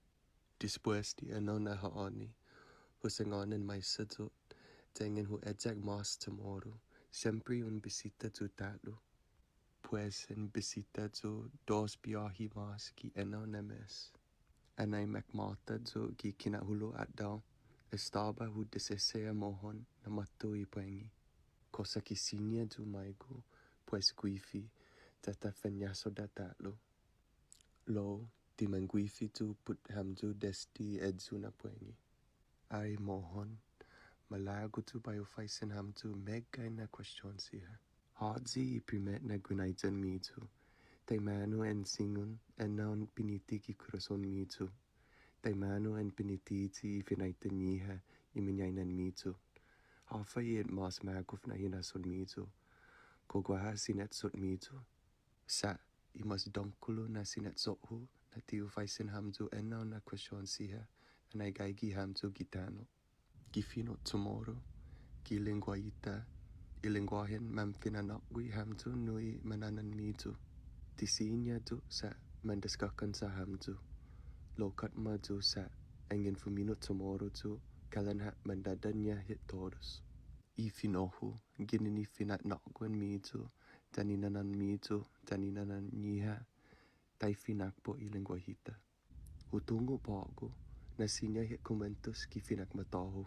Despues di enao na ha'åni, hu sangåni maisa yu', yanggen hu eyak mas Chamoru, siempre un bisita yu' ta'lo. Pues en bisita yu' dos biåhi mas gi enao na mes. Anai makmåta yu' gi kinahulo' atdao, estaba hu disese'a mohon na måtto i puengi. Kosa ki siña yu' maigo', pues guifi, ya ta fañåsodda' ta'lo. Lao, ti manguifi yu' put hamyo desde ayu na puengi. Ai mohon, malago' yu' bai hu faisen hamyo meggai na kuestion siha. Håyi i primet na guinaiyan-miyu? Taimanu en singun enao piniti gi korason-miyu? Taimanu en pinitiyi i finaitan-ñiha i mañainan-miyu? Håfa i mas magof na hinason-miyu? Kao guaha sinetsot-miyu? Sa' i mas dångkolo na sinetsot-hu na ti hu faisen hamyo enao na kuestion siha, anai gaige hamyo gi tano'. Gi fino' Chamoru, gi lengguahi-ta, i lengguahen manfina'nå'gue hamyo nu i manånan-miyu. Ti siña yu' sa' mandeskåkansa' hamyo. Lao kåtma yu' sa' anggen fumino' Chamoru yu', kalan ha' mandadaña' hit todos. I fino'-hu, ginen i fina'nå'guen-miyu, yan i nånan-miyu, yan i nånan-ñiha, taifinakpo' i lengguahi-ta. Hu tungo' på'go na siña hit kumuentos gi finakmatå-hu.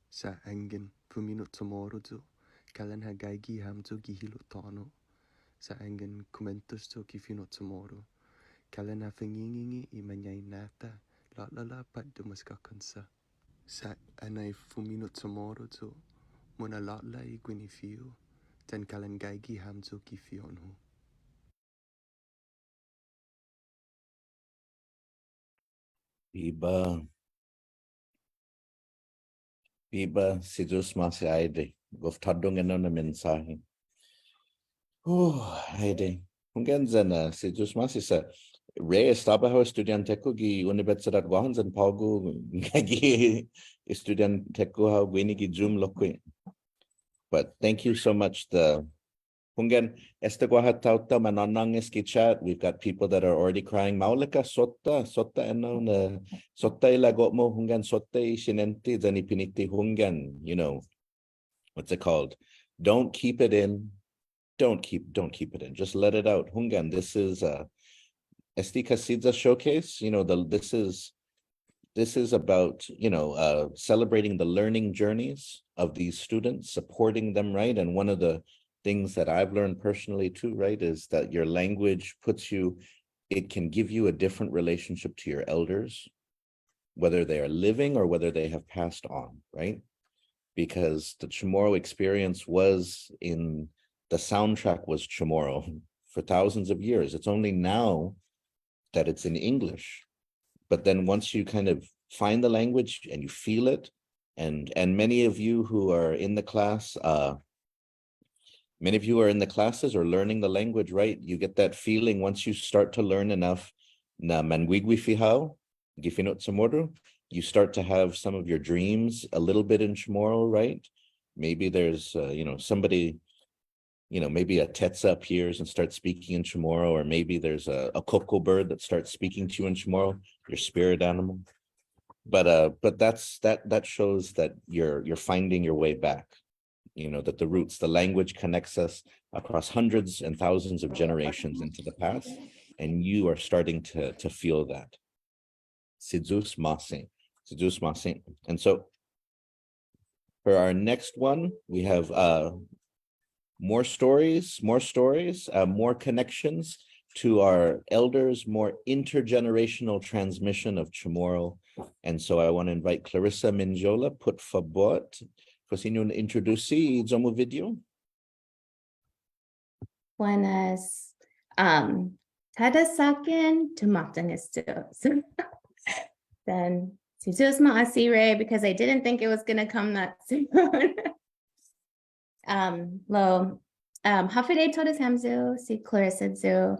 Sa' anggen fumino' Chamoru yu', kalan ha' gaige hamyo gi hilo' tåno'. Sa' anggen kumuentos yu' gi fino' Chamoru, kalan ha' fanginginge' i mañaina-ta, låla'la' pat dumeskåkansa'. Sa' anai fumino' Chamoru yu', muna'lå'la' i guinifiu, yan kalan gaige hamyo gi fi'on-hu. Biba. Biba, si Yu'os ma'åse' adai. Gof tåddong enao na mensåhi. Ai adai. Hunggan yan, uh, si Yu'os ma'åse' sa'. Rey, estaba hao estudiånte-ku gi Unibetsidåt Guåhan yan på'go gaige estudiånte-ku hao guini gi Zoom lokkue'. But thank you so much. The Hunggan, esta guaha taotao manånå'gue gi chat. We've got people that are already crying. Maolek ha' sotta, sotta ennao na, sotta i lago-mu, hunggan sotta i siniente yan i piniti, hunggan, you know, what's it called? Don't keep it in. Don't keep, don't keep it in. Just let it out. Hunggan, this is, uh, esti Kasizza Showcase. You know, the, this is, this is about, you know, uh, celebrating the learning journeys of these students, supporting them, right? And one of the things that I've learned personally too, right, is that your language puts you, it can give you a different relationship to your elders, whether they are living or whether they have passed on, right? Because the Chamorro experience was in, the soundtrack was Chamorro for thousands of years. It's only now that it's in English. But then once you kind of find the language and you feel it, and, and many of you who are in the class, uh, many of you are in the classes or learning the language, right? You get that feeling once you start to learn enough na manguiguifi hao gi fino' Chamorro, you start to have some of your dreams a little bit in Chamorro, right? Maybe there's, uh, you know, somebody, you know, maybe a tetza appears and starts speaking in Chamorro, or maybe there's a, a koko bird that starts speaking to you in Chamorro, your spirit animal. But, uh, but that's, that, that shows that you're, you're finding your way back, you know, that the roots, the language connects us across hundreds and thousands of generations into the past, and you are starting to, to feel that. Si Yu'os ma'åse'. Si Yu'os ma'åse'. And so for our next one, we have, uh, more stories, more stories, uh, more connections to our elders, more intergenerational transmission of Chamorro. And so I wanna invite Clarissa Mendiola, put fabot, kao siña un introdusi i iyo-mu video. Buenas. Um, kada såkkan tumåtanges yu'. Then, si Yu'os ma'åse', Rey, because I didn't think it was gonna come that soon. Um, lao, um, håfa adai todus hamyo, si Clarissa yu'.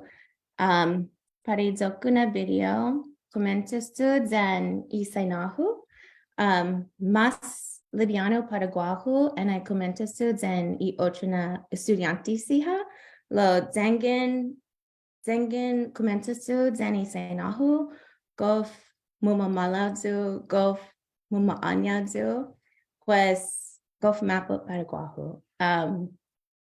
Um, para iyo-ku na video, kumuentos yu' yan i saina-hu. Um, mas libiånu para guåhu, annai kumuentos yu' yan i otro na estudiånte siha. Lao yanggen, yanggen kumuentos yu' yan i saina-hu, gof mumamåhlao yu', gof muma'åñao yu', pues gof mappot para guåhu. Um,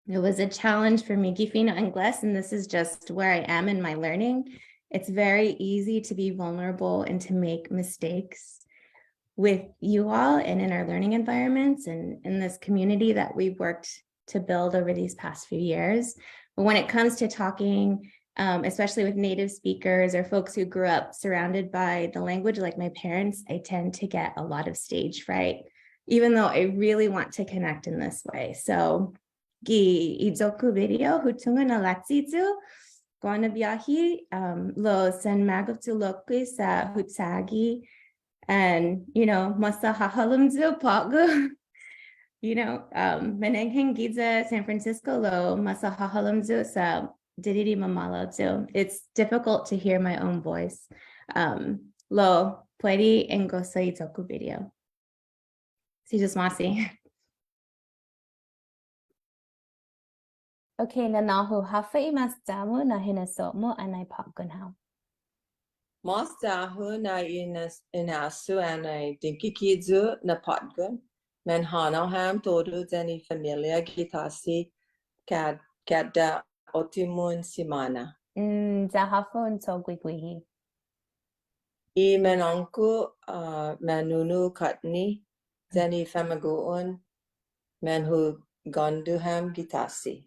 it was a challenge for me gi fino' Ingles, and this is just where I am in my learning. It's very easy to be vulnerable and to make mistakes with you all and in our learning environments and in this community that we've worked to build over these past few years. But when it comes to talking, um, especially with native speakers or folks who grew up surrounded by the language, like my parents, I tend to get a lot of stage fright, even though I really want to connect in this way. So, gi iyo-ku video, hu tungo' na lachi yu', guaha na biahi, um, lao sen magof yu' lokkue' sa' hu chagi, and, you know, mas ha hålom yu' på'go. You know, um, manengheng giya San Francisco, lao mas ha hålom yu' sa' didide' mamåhlao yu'. It's difficult to hear my own voice. Um, lao puede engosa iyo-ku video. Si Yu'os ma'åse'. Okay, nanå-hu, håfa i mas ya-mu na hinasso-mu annai påtgon hao? Mas ya-hu na hinas-, hinasso annai dingkike yu' na påtgon, manhanao ham todu yan i familia gi tasi kad-, kada uttimo simåna. Mm, ya håfa un cho'gue guihi? I manåmko', uh, manunu kåtne, yan i famagu'on, manhugåndo ham gi tasi.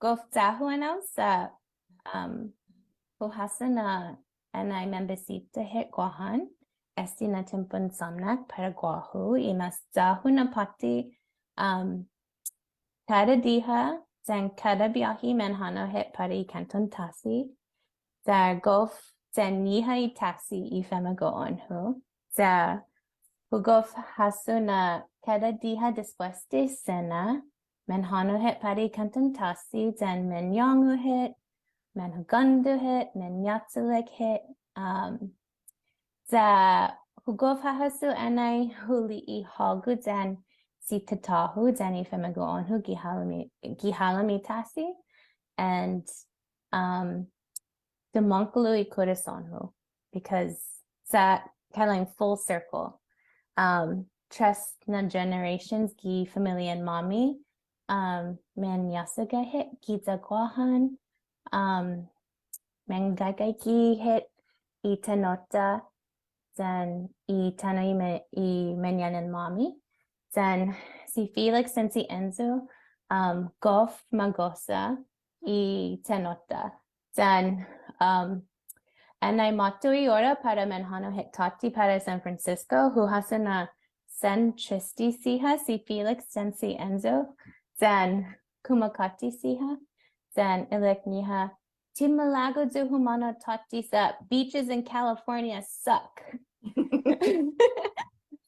Gof ya-hu ennao sa', um, hu hasso na annai manbisita hit Guåhan, esti na tiempon somnak para guåhu, i mas ya-hu na påtte, um, kada diha, yan kada biahi manhanao hit para i kanton tasi, ya gof, ya ñiha i tasi i famagu'on-hu, ya hu gof hasso na kada diha despues de sena, manhanao hit para i kåntan tåsi, yan mañångu hit, manhugåndo hit, mañatsalek hit, um, ya hu gof hahasso annai hu li'e' hågu yan si tatå-hu yan i famagu'on-hu gi halom i, gi halom i tåsi, and, um, dumångkolo i korason-hu, because sa' kalan full circle. Um, tres na generations gi familian-måmi, um, mañasaga hit giya Guåhan, um, manggaige hit i tano'-ta, yan i tano' i ma-, i mañanan-måmi, yan si Felix yan si Enzo, um, gof magosa i tano'-ta. Yan, um, annai måtto i ora para manhanao hit tåtte para San Francisco, hu hasso na sen triste siha si Felix yan si Enzo, yan kumåkåtte siha, yan ilek-ñiha, "Ti malago' yu' humånao tåtte sa' beaches in California suck."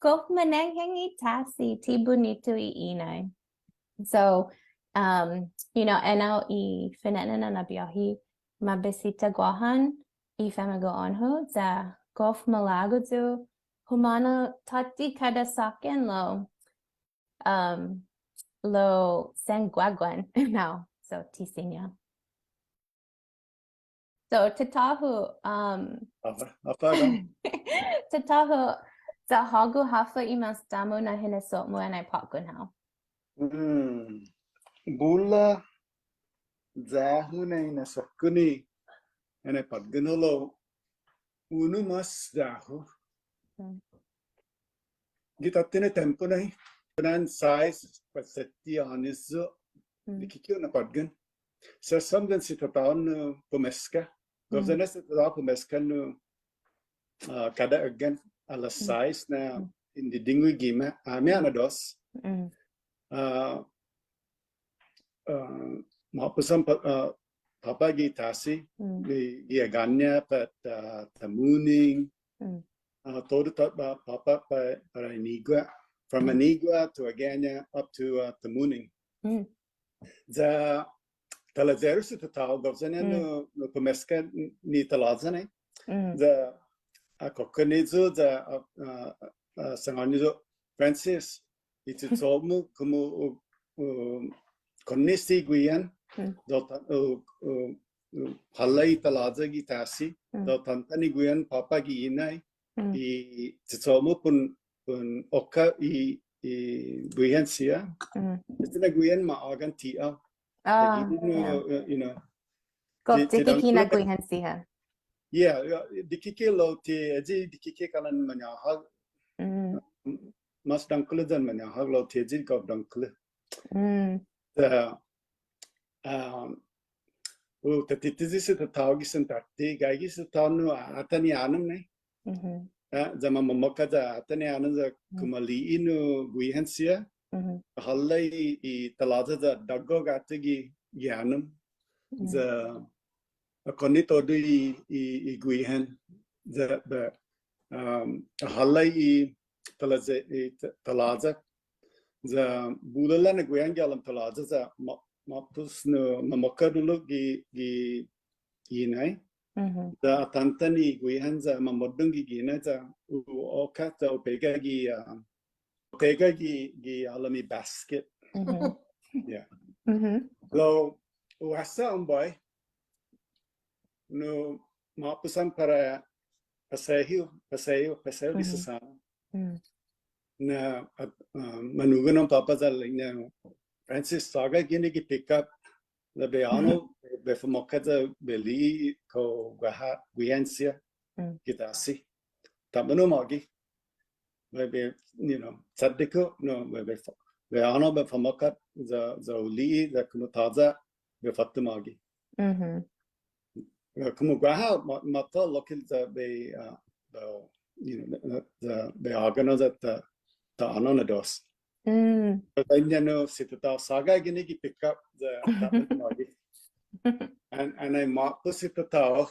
Gof manengheng i tasi, ti bunitu i inai. So, um, you know, enao i fine'nana na biåhi, mabisita Guåhan i famagu'on-hu, ya gof malago' yu' humånao tåtte kada såkkan lao, um, lao sen guaguan, no, so ti siña. So, tatå-hu, um, Håfa, håfa, no? Tatå-hu, sa' hågu, håfa i mås dåmu na hinasso-mu annai påtgon hao? Hmm. Bula ya-hu na hinasso-ku ni annai påtgon hao lao unu mås ya-hu. Hmm. Gi tåtte na tiempo nai, kulan sais pat sette åños yu', hmm, dikike' yu' na påtgon. Sa' sen yan si tatå-hu nu pumeska. Gof, hmm, yan si tatå-hu pumeska nu, ah, kada uggan alas, hmm, sais na, hmm, in didingu i gima', ah, mañaina dos. Hmm. Ah, ah, ma'pos ham pa-, ah, påpa' gi tasi, mm, gi, gi Agaña' pat, ah, Tamuning. Mm. Ah, todu ta-, ah, påpa' pa-, para Anigua. From, mm, Anigua to Agaña' up to, ah, Tamuning. Mm. Ya talayeru si tatå-hu, gof yan, mm, nu, nu pumeska ni, ni talåya, no? Mm. Ya, ah, kokonne' yu', ya, ah, ah, ah, sangåni yu', Francis, i che'cho'-mu, komu u, u, konne' si Guihan, mm, lao ta-, u, u, u, halai i talåya gi tasi, mm, lao tantan i Guihan påpa' gi inai, mm, i che'cho'-mu pon, pon okka i, i Guihan siha. Mm. Este na Guihan ma ågang tiå-hu. Ah, like, you know, yeah, uh, you know, gof, ti, ti dikike' na dångkolo. Guihan siha. Yeah, yeah, dikike' lao ti, ayu dikike' kalan mañåhak. Mm. Mas dångkolo yan mañåhak lao ti ayu gof dångkolo. Mm. The, um, u, tattiyi si tatå-hu gi sen tåtte, gaige si tatå-hu nu, a, atan i ånom, no? Mhm. Ah, ya mamomokkat ya atan i ånom ya, mm, kumu li'e' nu guihan siha. Mhm. Halai i, i talåya ya dåggok guatu gi, gi ånom. Mm. Ya, ah, konne' todu i, i, i guihan. Ya, but, um, halai i talåya, i ta-, talåya. Ya bula na guihan gi halom talåya ya ma-, ma'pos nu mamokkat yu' gi, gi inai. Mhm. Ya tantan i guihan ya mamoddong gi inai ya u, u okka ya u pega gi, ah, u pega gi, gi halom i basket. Mhm. Yeah. Mhm. Lao, u hasso un biahi, nu, ma'pos ham para paseo, paseo, paseo gi, mhm, Sosso'na. Mm. Na, ah, ah, manugon ham påpa' ya ilek-ña, "Francis, såga guini gi pickup, ya bai hånao, bai famokkat ya bai li'e' kao guaha guihan siha." Mm. Gi tasi. Taimanu magi. Bai, bai, you know, chaddek yu', no, bai, bai fa-, bai hånao, bai famokkat ya, ya u li'e', ya komu tåya', bai fåtto magi. Mhm. Ya, komu guaha, ma-, måtto lokkue' ya bai, ah, bai, you know, ya, ya bai ågang ya ta, ta hånao na dos. Mm. Pero ya nu si tatå-hu, "Såga guini gi pickup," ya, ta, magi. An, annai ma'pos si tatå-hu.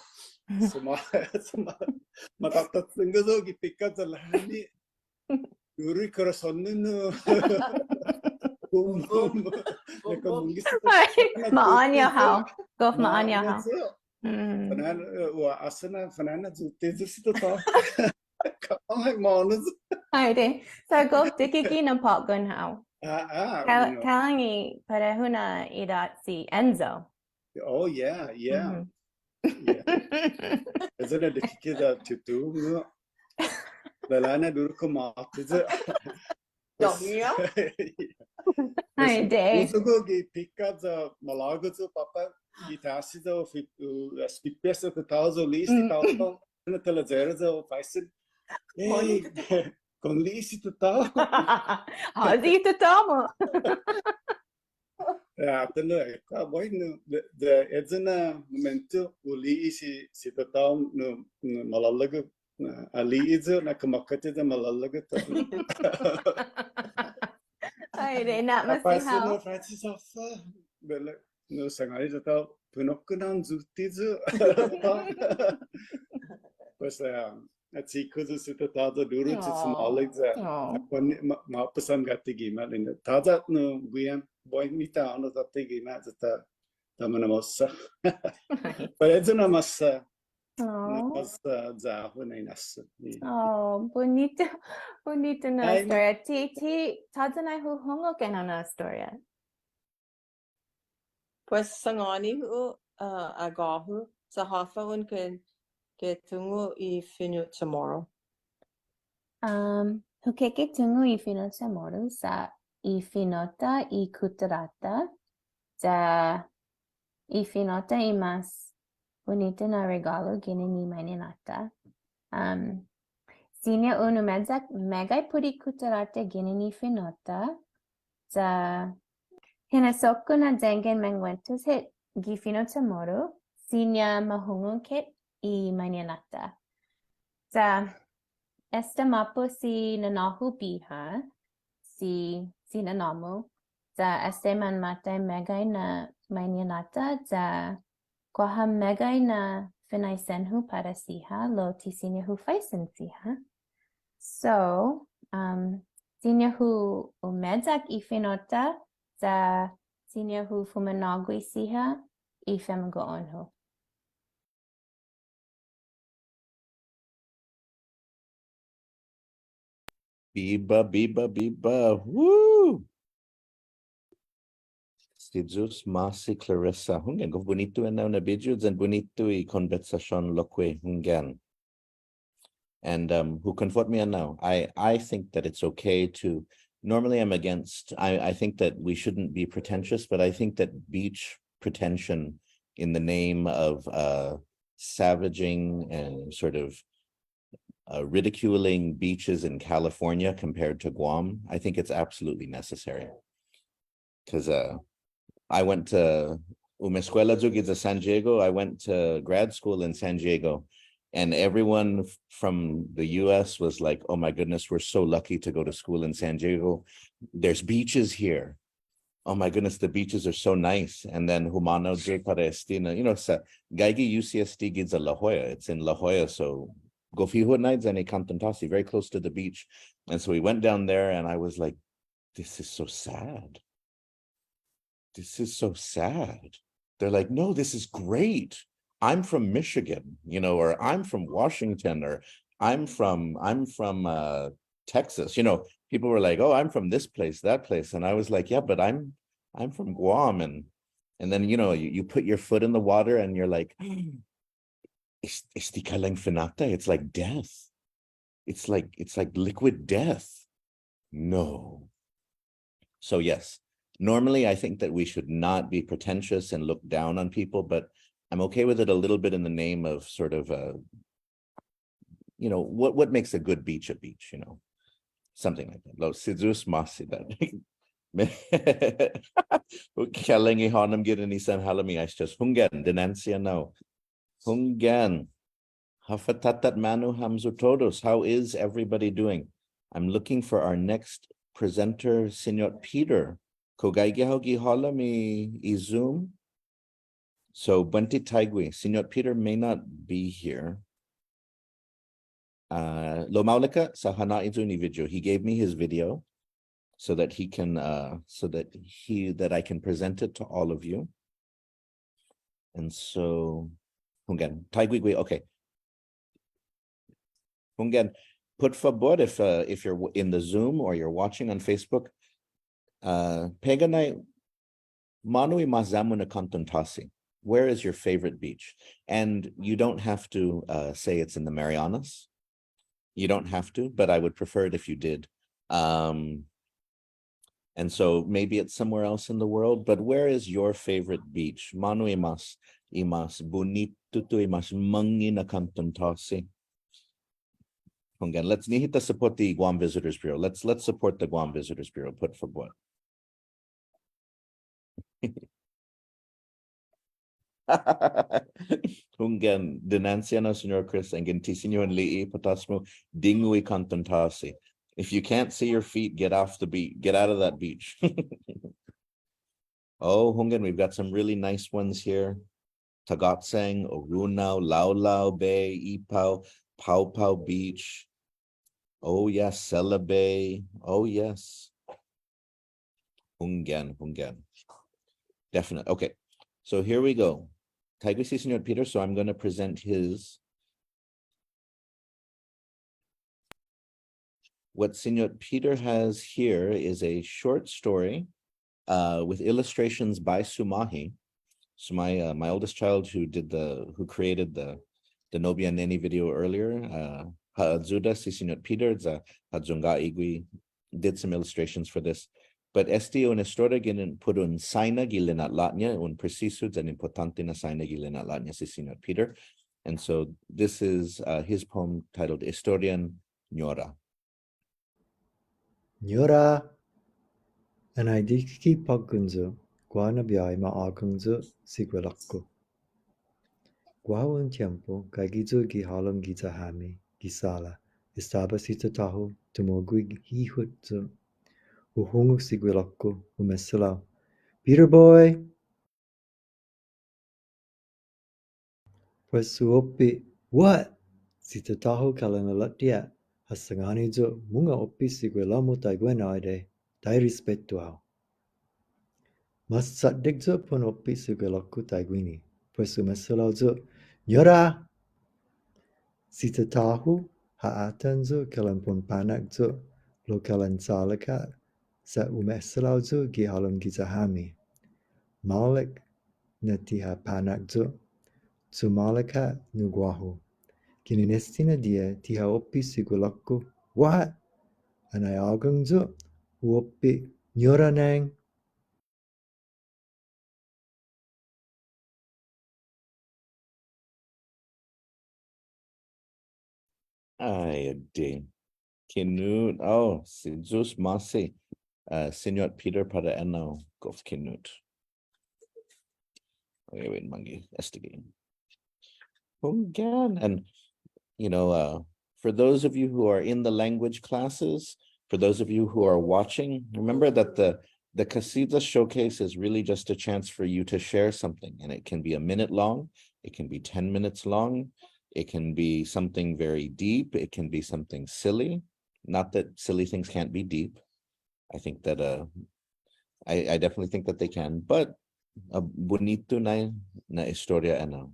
Suma-, suma-, matåtåttungo' yu' gi pickup ya laña'. Duru i korason-hu nu. Boom, boom. Boom, boom. Ai, ma'å'ñao hao. Gof ma'å'ñao hao. Ma'å'ñao hao. Mm. Fana'an, eh, wa, asana, fana'an na yu', ti yu' si tatå-hu. Ai, adei. So, gof dikike' na påtgon hao. Ah, ah, ka-, you know. Kalan i parehu na idåt si Enzo. Oh, yeah, yeah. Mm-hmm. Yeah. Ese na dikike' ya tutuhon, no? Låla'la' na duru kumåti yu'. Dios mío. Ai, adei. Hu tungo' gi pika ya malago' yu' påpa' gi tasi ya hu fi-, hu, eh, espipia si tatå-hu ya hu li'e' si tatå-hu. Na talayera ya hu faisen. Hey, kao un li'e' si tatå-hu? Håyi tatå-mu. Ya, atan yu', eh, kao, bueno, de, de, ayu na momento, hu li'e' si, si tatå-hu, no, no, malalago', na, ha li'e' yu', na kumåkåtte yu' malalago' ta. Ai, adei, na, mas. Håfa, no, Francis, håfa. Bele, no, sangåni tatå-hu, pino'na un yuti yu'. Pues, eh, Achiko yu' si tatå-hu duru yu' si maolek ya. Aw. Aw. Kuan ni ma, ma pasan gati gima' linda. Tåya' no guihan, boy, mi ta ono tåtte gima' ya ta, ta mana'mosa. Pero ayu na mås, ah, na mås, ah, ya-hu na inasso. Yeah. Oh, bunitu, bunitu na estoria. Ti, ti, tåya' nai hu hungok ennao na estoria. Pues sangåni yu', uh, agågu, sa' håfa un ke, ke tungo' i fino' Chamorro. Um, hu keke tungo' i fino' Chamorro, sa' i fino'-ta i kutturå-ta, ya i fino'-ta i mas bunitu na regålu ginen i mañaina-ta. Um, siña un umeyak meggai put i kutturå-ta ginen i fino'-ta, ya hinasso-ku na yanggen manguentos hit gi fino' Chamorro, siña ma hungok hit i mañaina-ta. Ya esta måpos si nanå-hu biha, si, si nanå-mu, ya esta manmåtai meggai na mañaina-ta, ya guaha meggai na finaisen-hu para siha, lao ti siña hu faisen siha. So, um, siña hu umeyak i fino'-ta, ya siña hu fumanå'gue siha i famagu'on-hu. Biba, biba, biba. Woo! Si Yu'os ma'åse' Clarissa. Hunggan, gof bunitu ennao na video, yan bunitu i konbetsasion lokkue', hunggan. And, um, hu konfotme ennao. I, I think that it's okay to, normally I'm against, I, I think that we shouldn't be pretentious, but I think that beach pretension in the name of, uh, savaging and sort of, uh, ridiculing beaches in California compared to Guam, I think it's absolutely necessary. 'Cause, uh, I went to, umeskuela yu' giya San Diego. I went to grad school in San Diego, and everyone f-, from the U S was like, "Oh my goodness, we're so lucky to go to school in San Diego. There's beaches here. Oh my goodness, the beaches are so nice." And then humånao yu' para este na, you know, sa' gaige U C S D giya La Jolla. It's in La Jolla, so gof fihu nai yan i kåntan tåsi, very close to the beach. And so we went down there, and I was like, "This is so sad. This is so sad." They're like, "No, this is great. I'm from Michigan, you know, or I'm from Washington, or I'm from, I'm from, uh, Texas." You know, people were like, "Oh, I'm from this place, that place." And I was like, "Yeah, but I'm, I'm from Guam." And, and then, you know, you, you put your foot in the water and you're like, "Es-, este kalang finata, it's like death. It's like, it's like liquid death." No. So yes, normally I think that we should not be pretentious and look down on people, but I'm okay with it a little bit in the name of sort of, uh, you know, what, what makes a good beach a beach, you know? Something like that. Lao, si Yu'os ma'åse' that. Hu kalang i hånom ginen i sanhalom i ice chest. Hunggan, dinanche ennao. Hunggan. Håfa tatatmanu hamyo todos. How is everybody doing? I'm looking for our next presenter, Siñot Peter. Kao gaige hao gi halom i, i Zoom? So, buente taiguihi. Siñot Peter may not be here. Uh, lao maolek ha', sa' ha nå'i yu' ni video. He gave me his video. so that he can, uh, so that he, that I can present it to all of you. And so, hunggan, taiguigue, okay. Hunggan, put fabot, if, uh, if you're w-, in the Zoom or you're watching on Facebook, uh, pega nai, månu i mas ya-mu na kånton tåsi? Where is your favorite beach? And you don't have to, uh, say it's in the Marianas. You don't have to, but I would prefer it if you did. Um, and so maybe it's somewhere else in the world, but where is your favorite beach? Månu i mas, i mas bunitu, i mas mångge' na kånton tåsi? Hunggan, let's, nihi ta support the Guam Visitors Bureau. Let's, let's support the Guam Visitors Bureau. Put fabot. Hunggan, dinansian hao, Señor Chris, yanggen ti siña un li'e' påtas-mu, dingu i kånton tåsi. If you can't see your feet, get off the beach, get out of that beach. Oh, hunggan, we've got some really nice ones here. Tågåtseng, Orunao, Laolao Bay, Ipao, Paopao Beach. Oh, yes, Sela Bay. Oh, yes. Hunggan, hunggan. Definitely. Okay. So here we go. Taiguihi si Señot Peter, so I'm gonna present his. What Señot Peter has here is a short story, uh, with illustrations by Sumahi. So my, uh, my oldest child who did the, who created the, the Nobia Neni video earlier, uh, ha ayuda si Señot Peter, ya ha ayuda gui', did some illustrations for this. But este un estoria ginen put un saina gi lina'la'-ña, un presisu yan impottånte na saina gi lina'la'-ña si Señot Peter. And so this is, uh, his poem titled Estorian Ñora. Ñora! Anai dikike' på'go yu', guaha na biahi ma ågang yu' siguelå-ku. Guaha un tiempo, gaige yu' gi halom giya hami, gi sala, estaba si tatå-hu, tumo'gue gi hihot yu'. Hu hungok siguelå-ku, umeseslao. Peter boy! Pues hu oppe, what? Si tatå-hu kalan lalåtde ha sangåni yu', mungnga oppe siguelå-mu taiguenao adai, dai respetu hao. Mas chaddek yu' pon oppe siguelå-ku taiguini, pues umeseslao yu', Ñora! Si tatå-hu ha atan yu' kalan pon panak yu', lao kalan chalåkka', sa' umeseslao yu' gi halom giya hami. Maolek na ti ha panak yu'. Chumålek ha' nu guåhu. Ginen este na diha ti ha oppe siguelå-ku. What? Anai ågang yu', hu oppe, Ñora nang. Ai, adai. Kinot. Oh, si Yu'os ma'åse'. Uh, Señot Peter para ennao, gof kinot. Okay, wait, mångge', este ki. Hunggan. And, you know, uh, for those of you who are in the language classes, for those of you who are watching, remember that the, the Kasida Showcase is really just a chance for you to share something, and it can be a minute long, it can be ten minutes long, it can be something very deep, it can be something silly. Not that silly things can't be deep. I think that, uh, I, I definitely think that they can, but a bunitu na, na estoria ennao,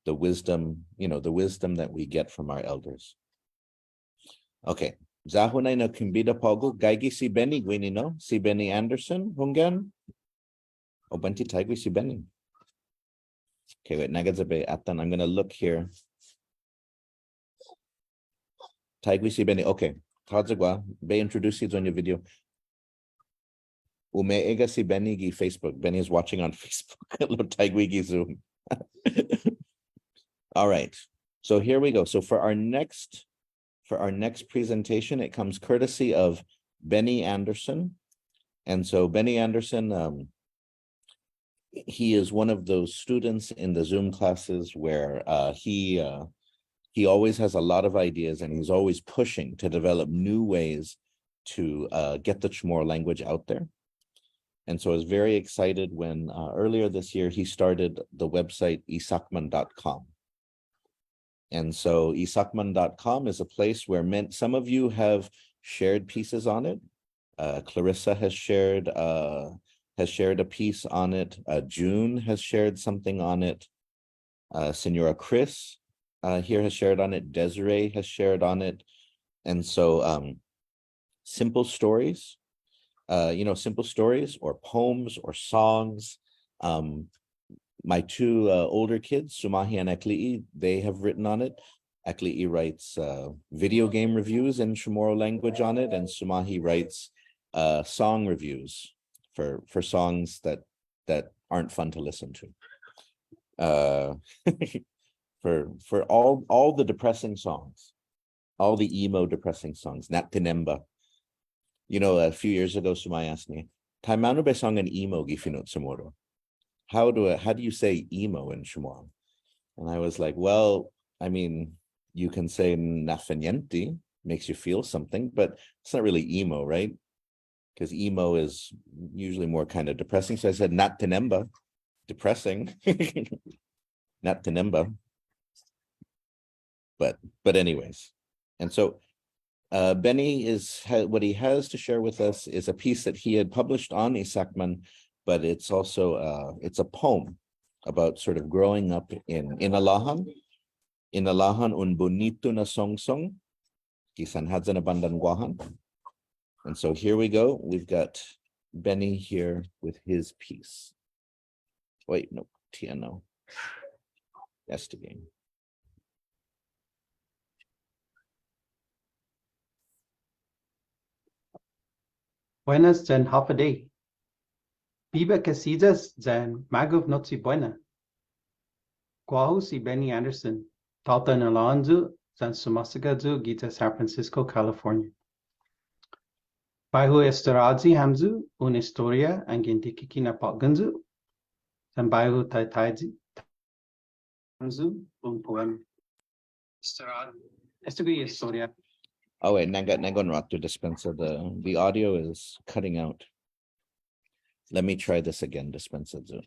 the wisdom, you know, the wisdom that we get from our elders. Okay. Ya-hu nai na kumbida på'go, gaige si Benny guini, no? Si Benny Anderson, hunggan. O buente taiguihi si Benny. Okay, wait, nagaya bai atan. I'm gonna look here. Taiguihi si Benny. Okay. Tåya' guaha, bai introduce i iyon-ña video. Umeegga' si Benny gi Facebook. Benny is watching on Facebook. Lao taiguihi gi Zoom. All right. So here we go. So for our next, for our next presentation, it comes courtesy of Benny Anderson. And so Benny Anderson, um, he is one of those students in the Zoom classes where, uh, he, uh, he always has a lot of ideas, and he's always pushing to develop new ways to, uh, get the Chamorro language out there. And so I was very excited when, uh, earlier this year he started the website i sakman dot com. And so i sakman dot com is a place where men-, some of you have shared pieces on it. Uh, Clarissa has shared, uh, has shared a piece on it. Uh, June has shared something on it. Uh, Senora Chris, uh, here has shared on it. Desiree has shared on it. And so, um, simple stories, uh, you know, simple stories or poems or songs. Um, my two, uh, older kids, Sumahi and Ekli'i, they have written on it. Ekli'i writes, uh, video game reviews in Chamorro language on it, and Sumahi writes, uh, song reviews for, for songs that, that aren't fun to listen to. Uh, for, for all, all the depressing songs, all the emo depressing songs, Na'tinemba. You know, a few years ago, Sumahi asked me, "Taimanu bai sångan emo gi fino' Chamorro? How do I, how do you say emo in Chamorro?" And I was like, "Well, I mean, you can say na'fañente, makes you feel something, but it's not really emo, right?" 'Cause emo is usually more kind of depressing. So I said, "Na'tinemba, depressing." Na'tinemba. But, but anyways, and so, uh, Benny is, ha-, what he has to share with us is a piece that he had published on i sakman, but it's also, uh, it's a poem about sort of growing up in, Inalåhan, Inalåhan un bunitu na songsong, gi sanhåyan na bandan Guåhan. And so here we go. We've got Benny here with his piece. Wait, no, T N O. That's the game. Buenas yan håfa adai. Biba Casillas yan magof nochi buena. Guåhu si Benny Anderson, taotao Inalåhan yu', yan sumåsaga yu' giya San Francisco, California. Bai hu estorayi hamyo un estoria anggen dikike' na påtgon yu', yan bai hu taitai hamyo un poema. Estorayi, estague' estoria. Oh, wait, nangga, nangga un råtu, dispensa. The, the audio is cutting out. Let me try this again, dispensa yu'.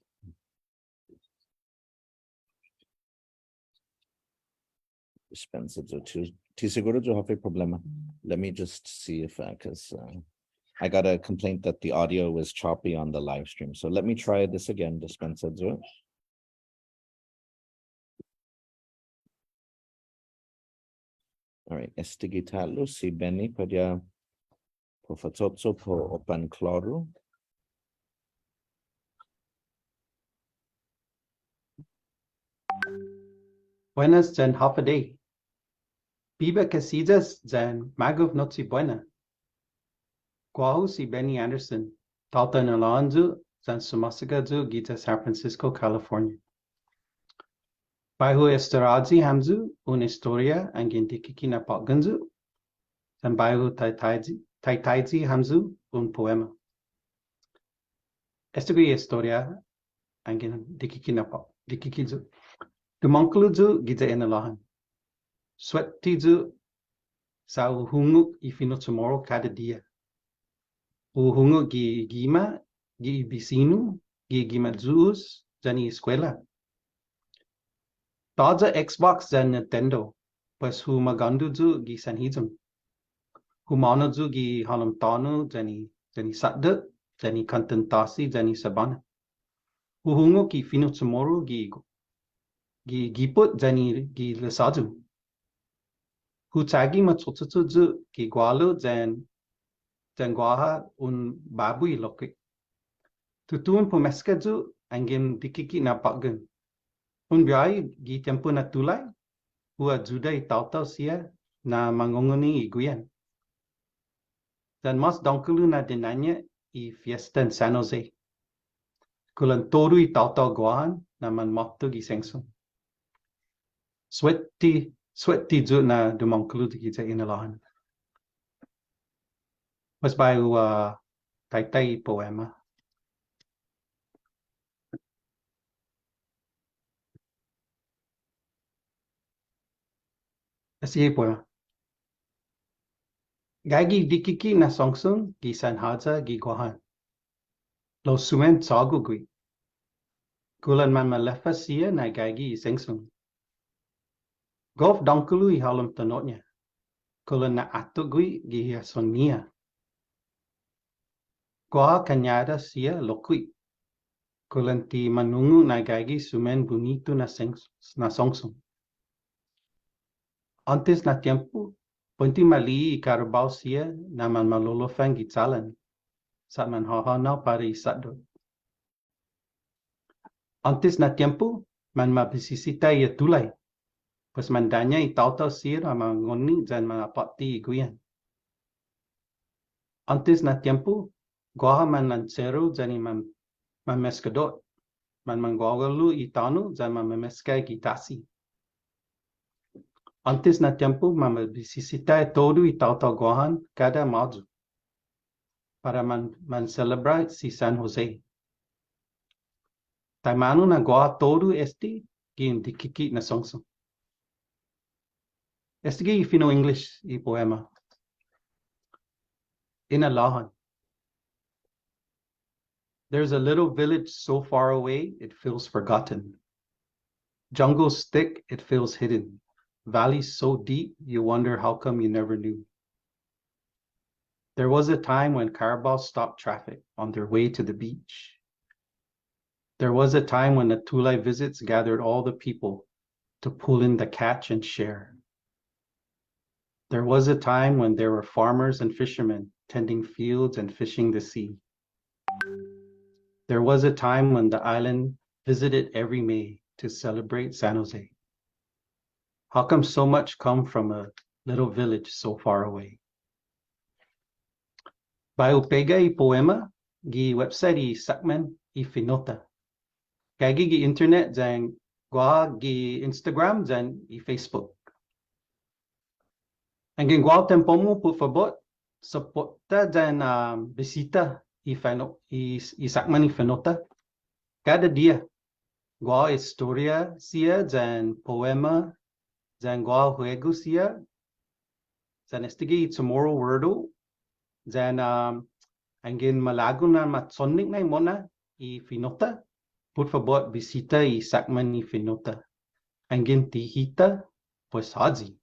Dispensa yu'. Ti, ti siguru yu' håfa i problema. Let me just see if, uh, 'cause, uh, I got a complaint that the audio was choppy on the live stream. So let me try this again, dispensa yu'. All right, estague' ta'lo, si Benny, para ya, para u fa'cho'cho', para u åpmam klåru. Buenas yan håfa adai. Biba Casillas yan magof nochi buena. Guåhu si Benny Anderson, taotao Inalåhan yu', yan sumåsaga yu' giya San Francisco, California. Bai hu estorayi hamyo un estoria anggen dikike' na påtgon yu', yan bai hu taitai, taitai hamyo un poema. Estague' estoria anggen dikike' na påt-, dikike' yu'. Dumångkolo yu' giya Inalåhan. Suette yu' sa' hu hungok i fino' Chamorro kada diha. Hu hungok gi gima', gi bisinu, gi gima' Yu'os, yan i eskuela. Tåya' Xbox yan Nintendo, pues hu magåndo yu' gi sanhiyong. Hu månu yu' gi halom tåno' yan i, yan i satdok, yan i kåntan tåsi, yan i sabåna. Hu hungok i fino' Chamorro gi, gi gipot yan i gi lisåyong. Hu chagi macho'cho' yu' gi gualo' yan, yan guaha un båba i lokkue'. Tutuhon pumeska yu' anggen dikike' na påtgon. Un biahi gi tiempo na tula'i, hu ayuda i taotao siha na mangongonne' i guihan. Yan mas dångkolo na dinaña' i fiestan San Jose. Kulan todu i taotao Guåhan na manmåtto gi sengsong. Suette, suette yu' na dumångkolo yu' giya Inalåhan. Pues bai hu, uh, taitai i poema. Estague' i poema. Gaige dikike' na songsong gi sanhåya gi Guåhan. Lao sumen chågo' gue'. Kulan manmaleffa siha na gaige i sengsong. Gof dångkolo i halom tano'-ña. Kulan na'atok gue' gi hason-ñiha. Guaha kañada siha lokkue'. Kulan ti manhungok na gaige sumen bunitu na seng-, na songsong. Åntes na tiempo, buente ma li'e' i karabao siha na manmalolofan gi chalan, sa' manhahanao para i såddok. Åntes na tiempo, manmabisisita i atulai, pues mandaña' i taotao siha na mangonne' yan mana'påtte i guihan. Åntes na tiempo, guaha manlancheru yan i man-, manmeskadot, manmanguagualu i tåno' yan manmameska gi tasi. Åntes na tiempo, manmabisisita todu i taotao Guåhan kada Måyu para man, mancelebrate si San Jose. Taimanu na guaha todu este gi un dikike' na songsong. Estague' i fino' English i poema. Inalåhan. There's a little village so far away it feels forgotten. Jungles thick, it feels hidden. Valleys so deep, you wonder how come you never knew. There was a time when carabao stopped traffic on their way to the beach. There was a time when the tulai visits gathered all the people to pull in the catch and share. There was a time when there were farmers and fishermen tending fields and fishing the sea. There was a time when the island visited every May to celebrate San Jose. How come so much come from a little village so far away? Bai hu pega i poema gi website i Sakman i Fino'-ta. Gaige gi internet yan guaha gi Instagram yan i Facebook. Anggen guaha tiempo-mu, put fabot, sopotta yan, um, bisita i fino'-, i, i Sakman i Fino'-ta. Kada diha, guaha estoria siha yan poema, yan guaha huegu siha, yan estague' i Tomorrow Wordle, yan, um, anggen malago' na machonnek nai mo'na i fino'-ta, put fabot bisita i Sakman i Fino'-ta. Anggen ti hita, pues håyi.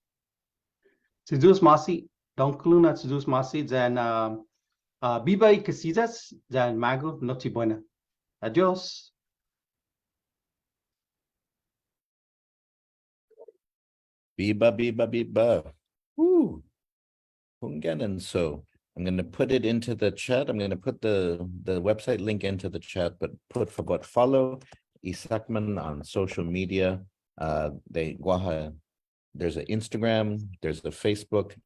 Si Yu'os ma'åse', dångkolo na Si Yu'os ma'åse', yan, um, uh, biba i kasiyas, yan magof Noche Buena. Adios. Biba, biba, biba. Woo. Hunggan. And so I'm gonna put it into the chat. I'm gonna put the, the website link into the chat, but put fabot follow i Sakman on social media. Uh, they, guaha, there's an Instagram, there's a Facebook,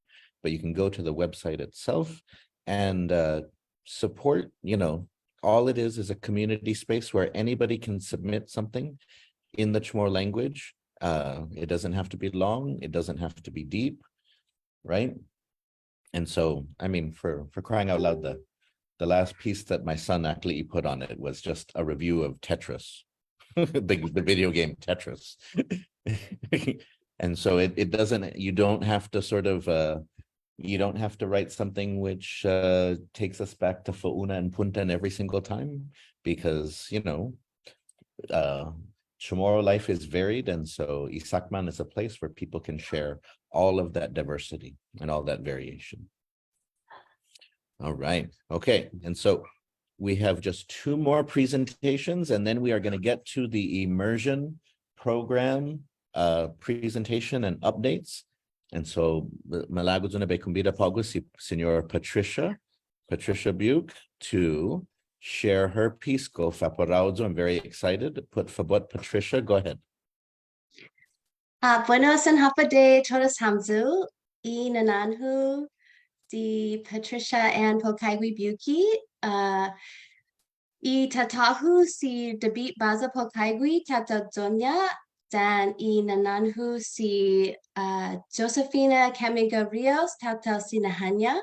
but you can go to the website itself and, uh, support, you know, all it is is a community space where anybody can submit something in the Chamorro language. Uh, it doesn't have to be long. It doesn't have to be deep, right? And so, I mean, for, for crying out loud, the, the last piece that my son actually put on it was just a review of Tetris, the, the video game Tetris. And so it, it doesn't, you don't have to sort of, uh, you don't have to write something which, uh, takes us back to Fo'una and Puntan every single time, because, you know, uh, Chamorro life is varied, and so i Sakman is a place where people can share all of that diversity and all that variation. All right. Okay. And so we have just two more presentations, and then we are gonna get to the immersion program, uh, presentation and updates. And so, ma-, malago' yu' na bai kumbida på'go si Señora Patricia, Patricia Buke, to share her piece. Gof aporaoyu. I'm very excited. Put fabot, Patricia, go ahead. Ah, buenos yan håfa adai todus hamyo. I nanån-hu, si Patricia Ann Pokaigue Buke. Ah, i tatå-hu si David Baza Pokaigue, taotao Yoña, yan i nanån-hu si, ah, Josefina Kamiga Rios, taotao Sinahånña.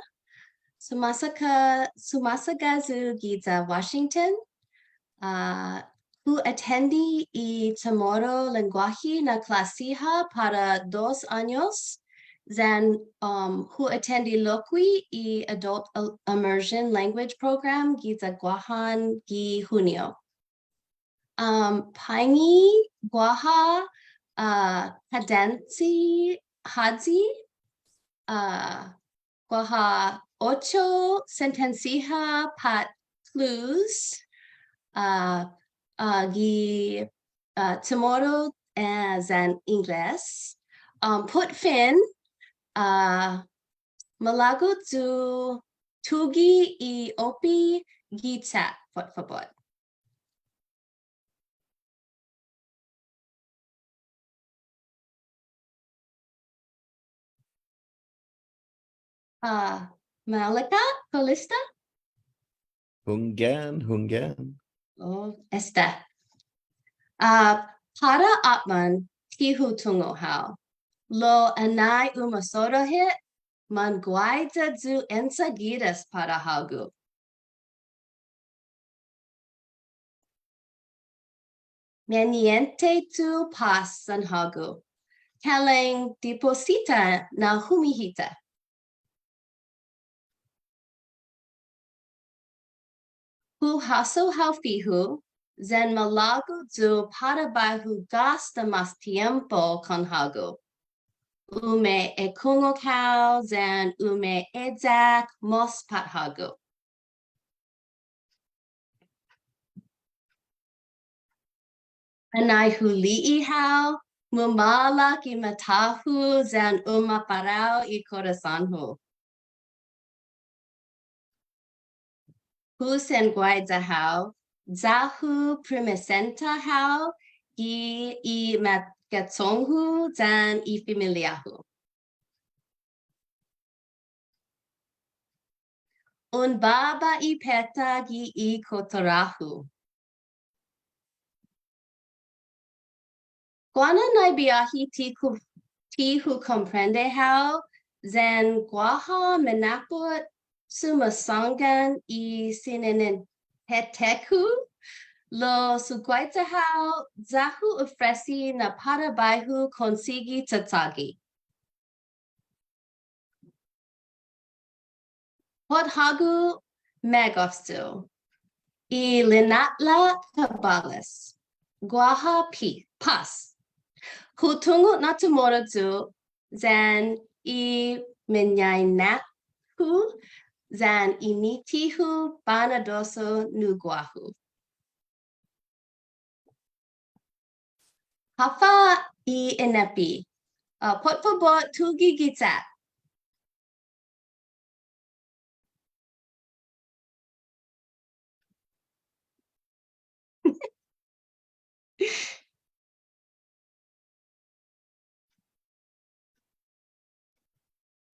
Sumåsaga, sumåsaga yu' giya Washington. Ah, hu atendi i Chamorro Lengguåhi na klåsi-ha para dos åños, yan, um, hu atendi lokkue' i Adult Immersion Language Program giya Guåhan gi Hunio. Um, paingi guaha, uh, kadensi håyi, uh, guaha ocho sentensia pat clues, uh, uh, gi, uh, CHamoru, uh, yan Ingles. Um, put fin, uh, malago' yu' tuge' i oppe gi chat, put fabot. Ah, maolek ha'? Kao lista? Hunggan, hunggan. Oh, esta. Ah, para åpmam ti hu tungo' hao. Lao anai umasodda' hit, manguaiya yu' ensagidas para hågu. Mantiñente yu' pås yan hågu. Kalang diposita na humihita. Hu hasso hao fihu, yan malago' yu' para bai hu gåsta mås tiempo kon hågu. Umeekungok hao, yan umeeyak mås pat hågu. Anai hu li'e' hao, mumålak i mata-hu yan umaparao i korason-hu. Hu sen guaiya hao, ya-hu primisenta hao gi i matgachong-hu yan i familia-hu. Un baba i peta gi i kottura-hu. Guaha na biahi ti ku-, ti hu komprende hao, yan guaha minappot sumåsångan i siniente-hu, lao hu guaiya hao, ya-hu ofresi na para bai hu konsigi chachagi. Put hågu magof yu'. I lina'la' kabåles. Guaha pi-, pås. Hu tungo' na CHamoru yu', yan i mañaina-hu, yan i niti-hu binadoso nu guåhu. Håfa i ineppe? Uh, put fabot tuge' gi chat.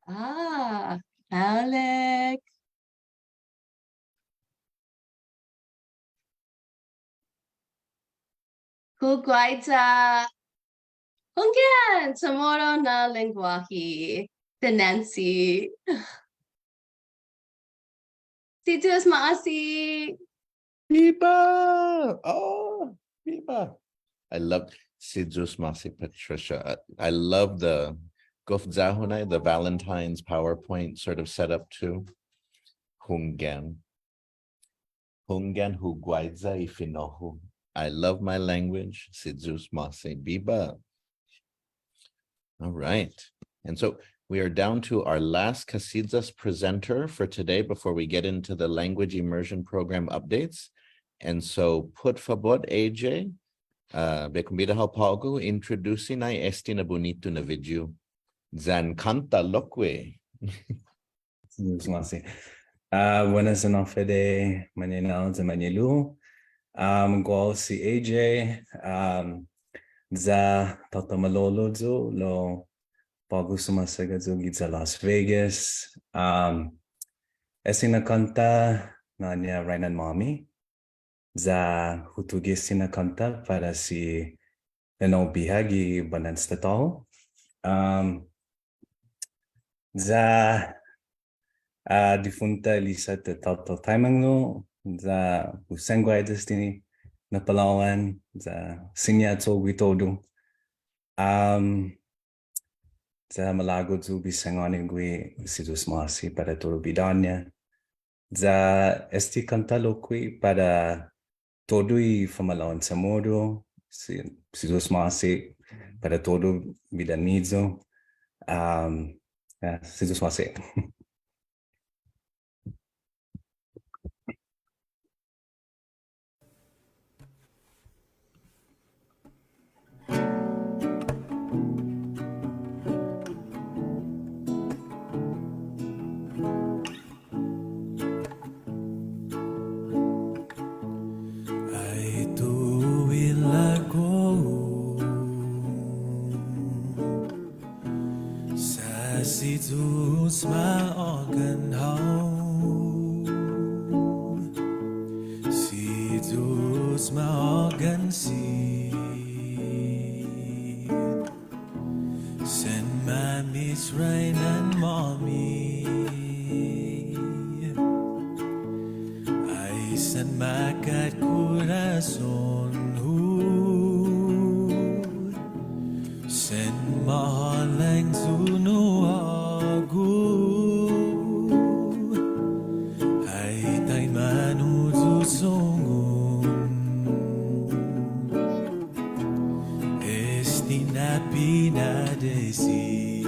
Ah, Alec. Hu guaiya. Hunggan, CHamoru na lengguåhi. Dinanche. Si Yu'os ma'åse'. Biba! Oh, biba! I love, si Yu'os ma'åse', Patricia. I, I love the, gof ya-hu nai, the Valentine's PowerPoint sort of setup too. Hunggan. Hunggan, hu guaiya i fino'-hu. I love my language. Si Yu'os ma'åse'. Biba! All right. And so we are down to our last Kasiyas presenter for today before we get into the language immersion program updates. And so put fabot, A J, uh, bai kombida hao på'go, introdusi nai este na bunitu na video. Yan kånta lokkue'. Si Yu'os ma'åse'. Ah, buenas yan håfa adai, mañaina-hu yan mañe'lu-hu. Um, guåhu si A J, um, ya taotao Malolo yu', lao på'go sumåsaga yu' giya Las Vegas. Um, este na kånta, na'ån-ña Right On Mommy. Ya hu tuge' este na kånta para si nanå-hu biha gi bandan estatal. Um, ya, ah, difunta Elisa ta taotao taimanu, ya hu sen guaiya este na palao'an, ya siña cho'gue todu. Um, Ya malago' yu' bai sangåni gue' si Yu'os ma'åse' para todu bidå-ña. Ya este kånta lokkue' para todu i famalao'an CHamoru, si, si Yu'os ma'åse' para todu bidå-ñiha. Um, ya, si Yu'os ma'åse'. Si Yu'os ma'ågang hao. Si Yu'os ma'ågang si. Sen ma Misrael-måmi. Ai sen makkat korason-hu. Sen mahålang yu' nu hågu. Ai taimanu yu' sångan. Este na pinadesi.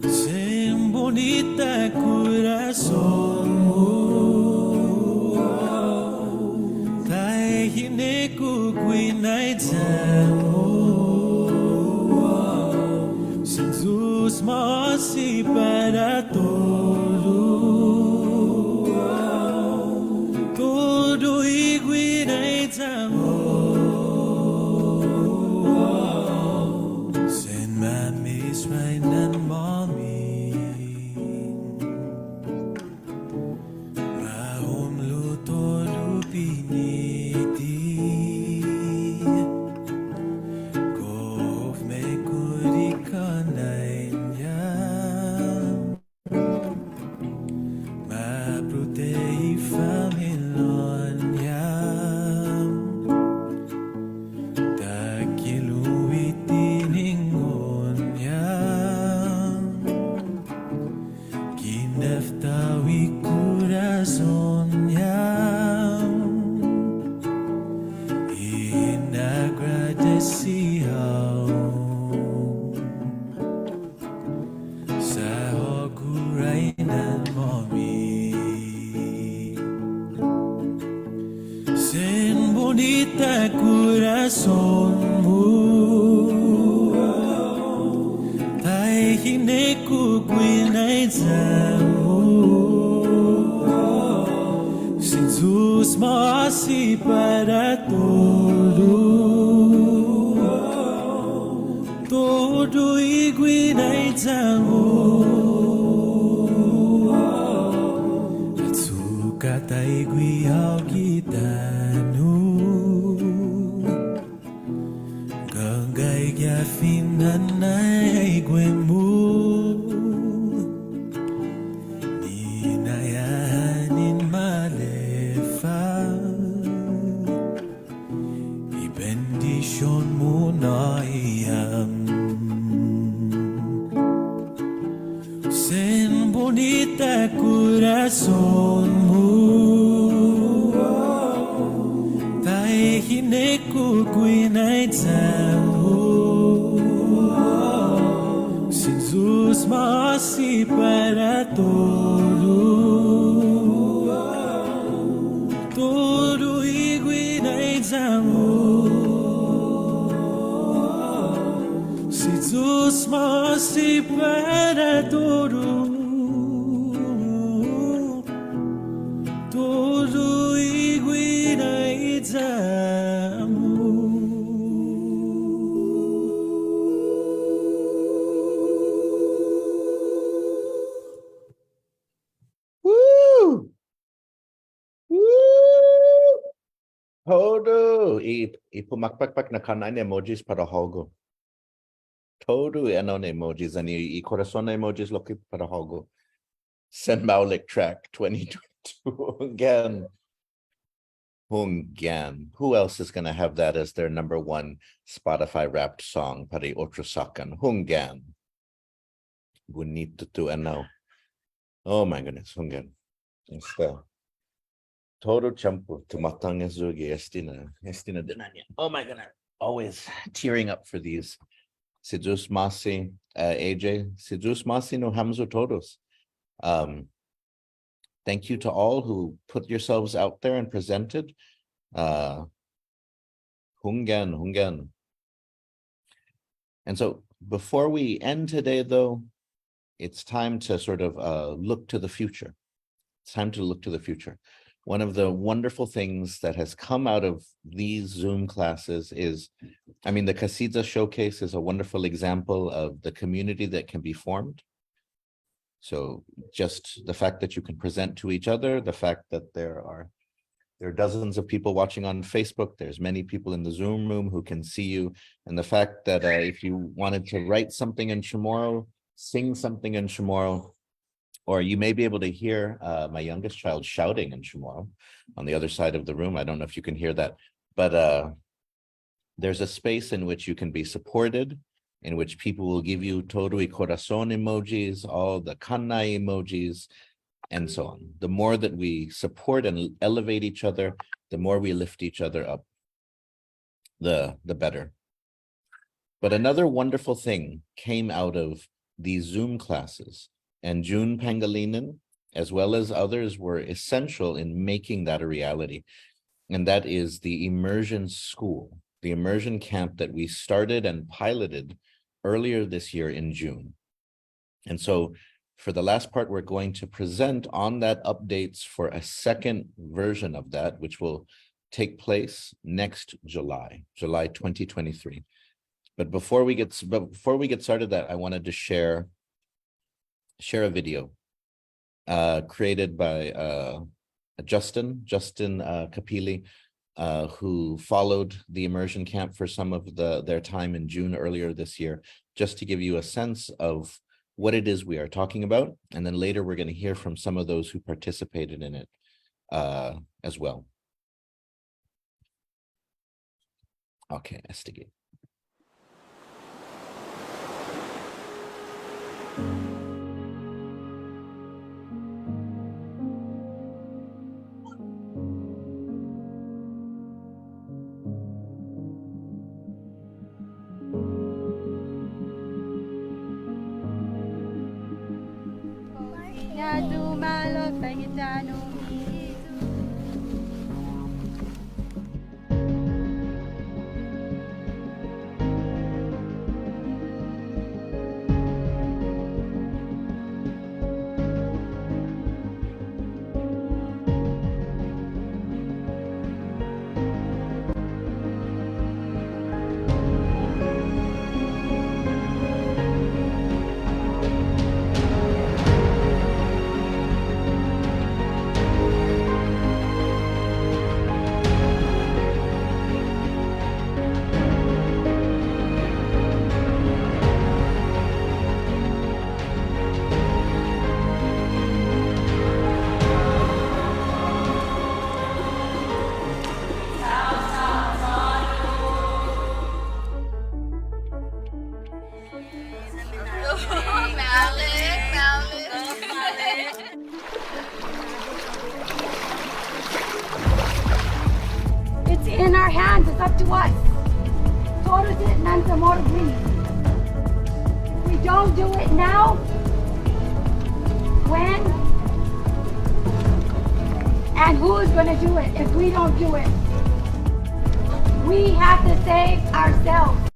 Sen bunita korason-mu. Taihinekkok guinaiya-mu. Si Yu'os ma'åse' para todu. Todu i guinaiya-mu. Sen ma Misrael-måmi. Mahåmlo' todu piniti. Gof mekot i kånnai-ña. Maprote i familiå-ñam. Takhilo' i tiningo'-ñam. Kinefto'ña i korason-ñam. Inagradesi hao. Sa' hågu Rainan-måmi. Sen bunita korason-mu. Taihinekkok guinaiya-mu. Si Yu'os ma'åse' para todu. Todu i guinaiya-mu. Achokka' taiguihi hao gi tano'. Gagaige i fine'nana i aiguenu. Ni na ya ha' ni maleffa. I bendision-mu na i ham. Sen bunita korason-mu. Taihinekkok guinaiya-mu. Si Yu'os ma'åse' para todu. Todu i guinaiya-mu. Si Yu'os ma'åse' para todu. Todu i guinaiya-mu. Woo! Woo! Todu i, i pumakpakpak na kånna emojis para hågu. Todu i enao na emojis and i, i korason na emojis lokkue' para hågu. Sen maolek track twenty twenty-two. Hunggan. Hunggan. Who else is gonna have that as their number one Spotify Wrapped song para i otro såkkan? Hunggan. Bunitu tu enao. Oh my goodness, hunggan. Esta. Todu tiempo tumåtanges yu' gi este na, este na dinaña'. Oh my goodness. Always tearing up for these. Si Yu'os ma'åse', uh, A J, si Yu'os ma'åse' nu hamyo todos. Um, thank you to all who put yourselves out there and presented. Uh, hunggan, hunggan. And so before we end today, though, it's time to sort of, uh, look to the future. It's time to look to the future. One of the wonderful things that has come out of these Zoom classes is I mean, the Kasiya Showcase is a wonderful example of the community that can be formed. So just the fact that you can present to each other, the fact that there are, there are dozens of people watching on Facebook, there's many people in the Zoom room who can see you, and the fact that, uh, if you wanted to write something in Chamorro, sing something in Chamorro, or you may be able to hear, uh, my youngest child shouting in Chamorro on the other side of the room. I don't know if you can hear that, but, uh, there's a space in which you can be supported, in which people will give you todu i korason emojis, all the kannai emojis, and so on. The more that we support and elevate each other, the more we lift each other up, the, the better. But another wonderful thing came out of these Zoom classes, and Jun Pangelinan, as well as others, were essential in making that a reality. And that is the immersion school, the immersion camp that we started and piloted earlier this year in June. And so for the last part, we're going to present on that updates for a second version of that, which will take place next July, July twenty twenty-three. But before we get s-, but before we get started that, I wanted to share, share a video, uh, created by, uh, Justin, Justin, uh, Capili, uh, who followed the immersion camp for some of the, their time in June earlier this year, just to give you a sense of what it is we are talking about. And then later we're gonna hear from some of those who participated in it, uh, as well. Okay, estague'. It's in our hands. It's up to us. Todu hit nan Chamoru breathe. If we don't do it now, when? And who's gonna do it if we don't do it? We have to save ourselves.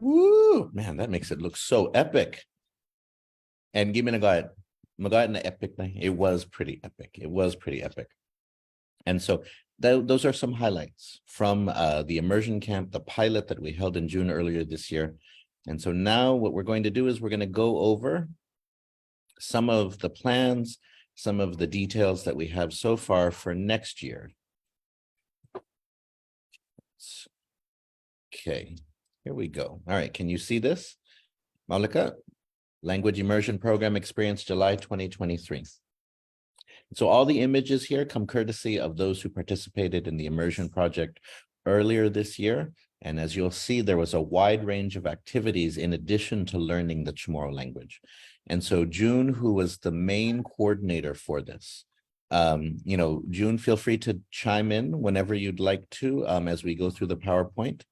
Woo! Man, that makes it look so epic. And gi magåhet, magåhet na epic, no? It was pretty epic. It was pretty epic. And so tho-, those are some highlights from, uh, the immersion camp, the pilot that we held in June earlier this year. And so now what we're going to do is we're gonna go over some of the plans, some of the details that we have so far for next year. Okay, here we go. All right, can you see this? Maolek ha'? Language Immersion Program Experience, July twenty twenty-three. So all the images here come courtesy of those who participated in the immersion project earlier this year. And as you'll see, there was a wide range of activities in addition to learning the Chamorro language. And so June, who was the main coordinator for this, um, you know, June, feel free to chime in whenever you'd like to, um, as we go through the PowerPoint.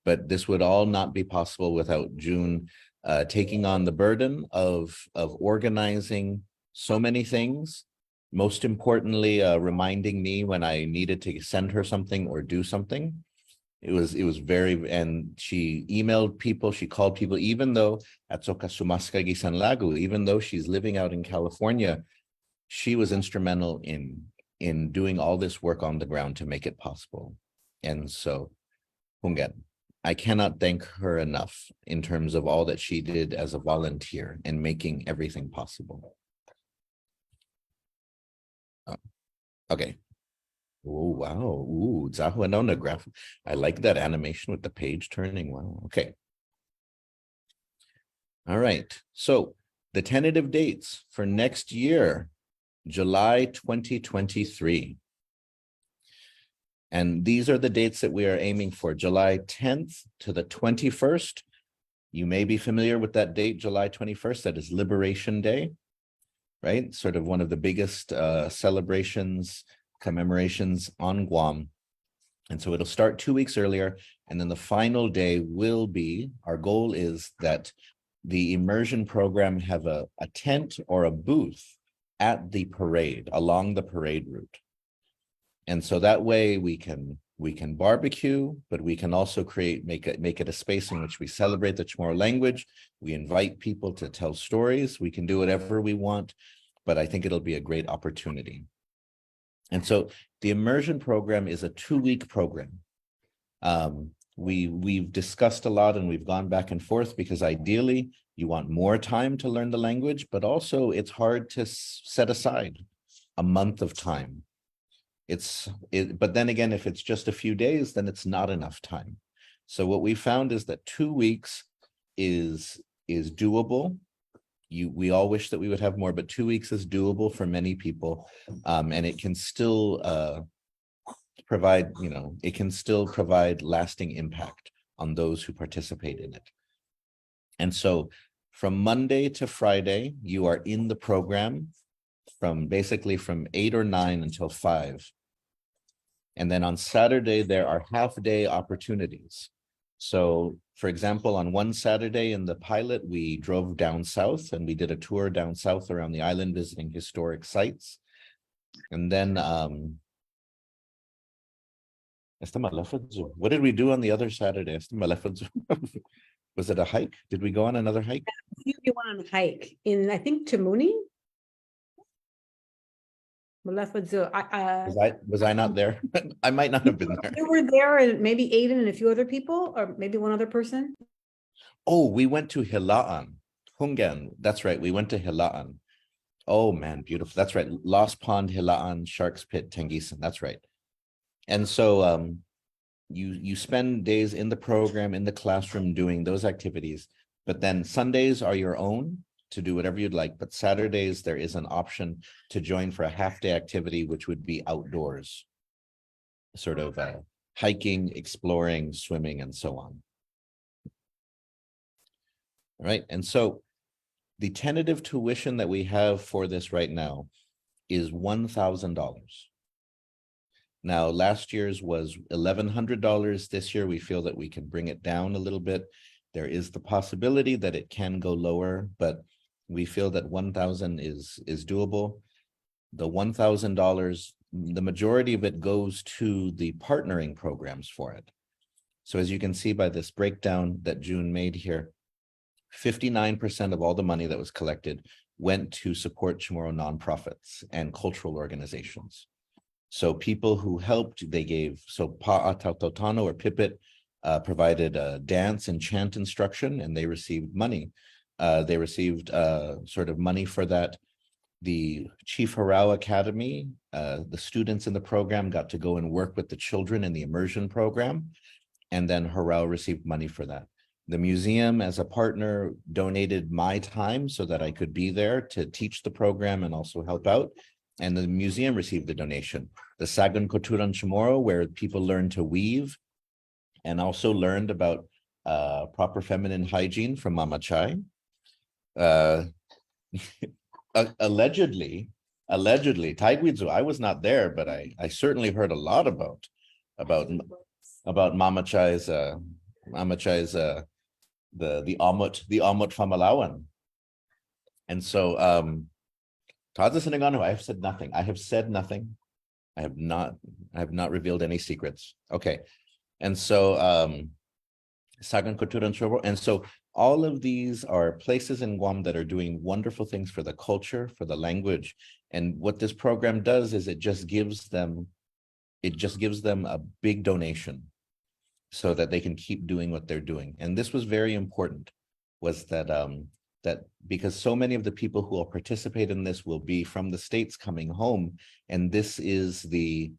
But this would all not be possible without June, uh, taking on the burden of, of organizing so many things. Most importantly, uh, reminding me when I needed to send her something or do something. It was, it was very, and she emailed people, she called people, even though achokka' sumåsaga gi sanlagu, even though she's living out in California, she was instrumental in, in doing all this work on the ground to make it possible. And so, hunggan, I cannot thank her enough in terms of all that she did as a volunteer in making everything possible. Uh, okay. Oh, wow. Ooh, ya-hu ennao na graph. I like that animation with the page turning. Wow. Okay. All right. So the tentative dates for next year, July twenty twenty-three. And these are the dates that we are aiming for, July tenth to the twenty-first. You may be familiar with that date, July twenty-first. That is Liberation Day, right? Sort of one of the biggest, uh, celebrations, commemorations on Guam. And so it'll start two weeks earlier. And then the final day will be, our goal is that the immersion program have a, a tent or a booth at the parade, along the parade route. And so that way we can, we can barbecue, but we can also create, make it, make it a space in which we celebrate the Chamorro language. We invite people to tell stories. We can do whatever we want, but I think it'll be a great opportunity. And so the immersion program is a two-week program. Um, we, we've discussed a lot and we've gone back and forth because ideally you want more time to learn the language, but also it's hard to s-, set aside a month of time. It's, it, but then again, if it's just a few days, then it's not enough time. So what we found is that two weeks is, is doable. You, we all wish that we would have more, but two weeks is doable for many people. Um, and it can still, uh, provide, you know, it can still provide lasting impact on those who participate in it. And so from Monday to Friday, you are in the program from, basically from eight or nine until five. And then on Saturday, there are half-day opportunities. So, for example, on one Saturday in the pilot, we drove down south and we did a tour down south around the island, visiting historic sites. And then, um, esta maleffa yu'. What did we do on the other Saturday? Esta maleffa yu'. Was it a hike? Did we go on another hike? You, you went on a hike in, I think, Tumuni? Maleffa yu'. I, uh, Was I, was I not there? I might not have been there. You were there and maybe Aiden and a few other people, or maybe one other person? Oh, we went to Hila'an. Hunggan. That's right. We went to Hila'an. Oh man, beautiful. That's right. Lost Pond, Hila'an, Shark's Pit, Tangisan. That's right. And so, um, you, you spend days in the program, in the classroom, doing those activities. But then Sundays are your own to do whatever you'd like. But Saturdays, there is an option to join for a half-day activity, which would be outdoors, sort of, uh, hiking, exploring, swimming, and so on. All right. And so the tentative tuition that we have for this right now is one thousand dollars. Now, last year's was eleven hundred dollars. This year, we feel that we can bring it down a little bit. There is the possibility that it can go lower, but we feel that one thousand is, is doable. The one thousand dollars, the majority of it goes to the partnering programs for it. So as you can see by this breakdown that June made here, fifty-nine percent of all the money that was collected went to support Chamorro nonprofits and cultural organizations. So people who helped, they gave, so Pa'atautano or Pipit, uh, provided, uh, dance and chant instruction, and they received money. Uh, they received, uh, sort of money for that. The Chief Hurao Academy, uh, the students in the program got to go and work with the children in the immersion program, and then Hurao received money for that. The museum, as a partner, donated my time so that I could be there to teach the program and also help out. And the museum received a donation. The Sagan Koturan Chamorro, where people learn to weave and also learned about, uh, proper feminine hygiene from Mama Chai. Uh, a-, allegedly, allegedly, taiguiyu', I was not there, but I, I certainly heard a lot about, about, about Mama Chai's, uh, Mama Chai's, uh, the, the åmot, the åmot famalao'an. And so, um, Todd, this is, I have said nothing. I have said nothing. I have not, I have not revealed any secrets. Okay. And so, um, Sagan Kutturan Chamorro. And so all of these are places in Guam that are doing wonderful things for the culture, for the language. And what this program does is it just gives them, it just gives them a big donation so that they can keep doing what they're doing. And this was very important, was that, um, that because so many of the people who will participate in this will be from the States coming home, and this is the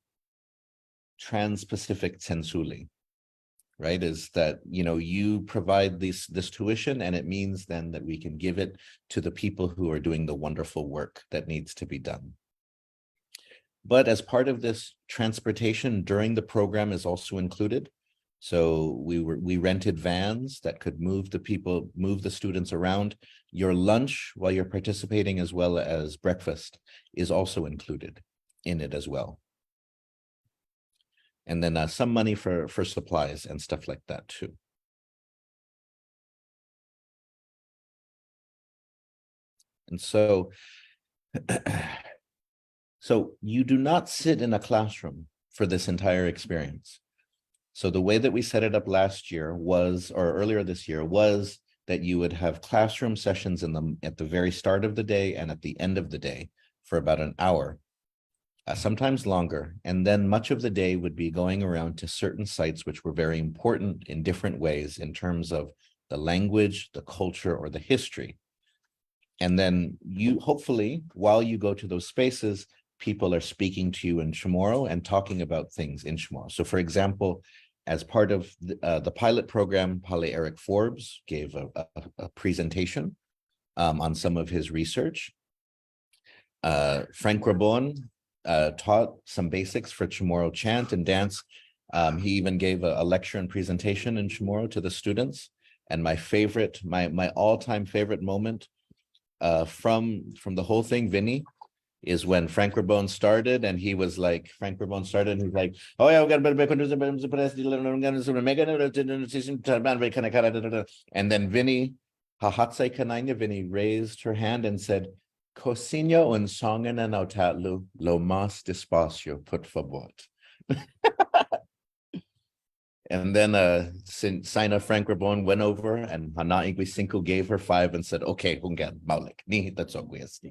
Trans-Pacific Tsentsuli, right? Is that, you know, you provide this, this tuition, and it means then that we can give it to the people who are doing the wonderful work that needs to be done. But as part of this, transportation during the program is also included. So we were, we rented vans that could move the people, move the students around. Your lunch while you're participating, as well as breakfast, is also included in it as well. And then, uh, some money for, for supplies and stuff like that too. And so, so you do not sit in a classroom for this entire experience. So the way that we set it up last year was, or earlier this year, was that you would have classroom sessions in the, at the very start of the day and at the end of the day for about an hour, uh, sometimes longer. And then much of the day would be going around to certain sites which were very important in different ways in terms of the language, the culture, or the history. And then you, hopefully, while you go to those spaces, people are speaking to you in Chamorro and talking about things in Chamorro. So, for example, as part of the, uh, the pilot program, Påle' Eric Forbes gave a, a, a presentation, um, on some of his research. Uh, Frank Rabon, uh, taught some basics for Chamorro chant and dance. Um, he even gave a, a lecture and presentation in Chamorro to the students. And my favorite, my, my all-time favorite moment, uh, from, from the whole thing, Vinny, is when Frank Rabon started, and he was like, Frank Rabon started, and he's like, "Oh yeah, we got a better." And then Vinny, ha hatsai kanaiña, Vinny raised her hand and said, "Kao siña un sångan ennao ta'lo lo mas despåsio, put fabot." And then, uh, Sin-, Sina Frank Rabon went over, and ha na'gue singko gave her five and said, "Okay, hunggan, maolek. Ni hita cho'gue este."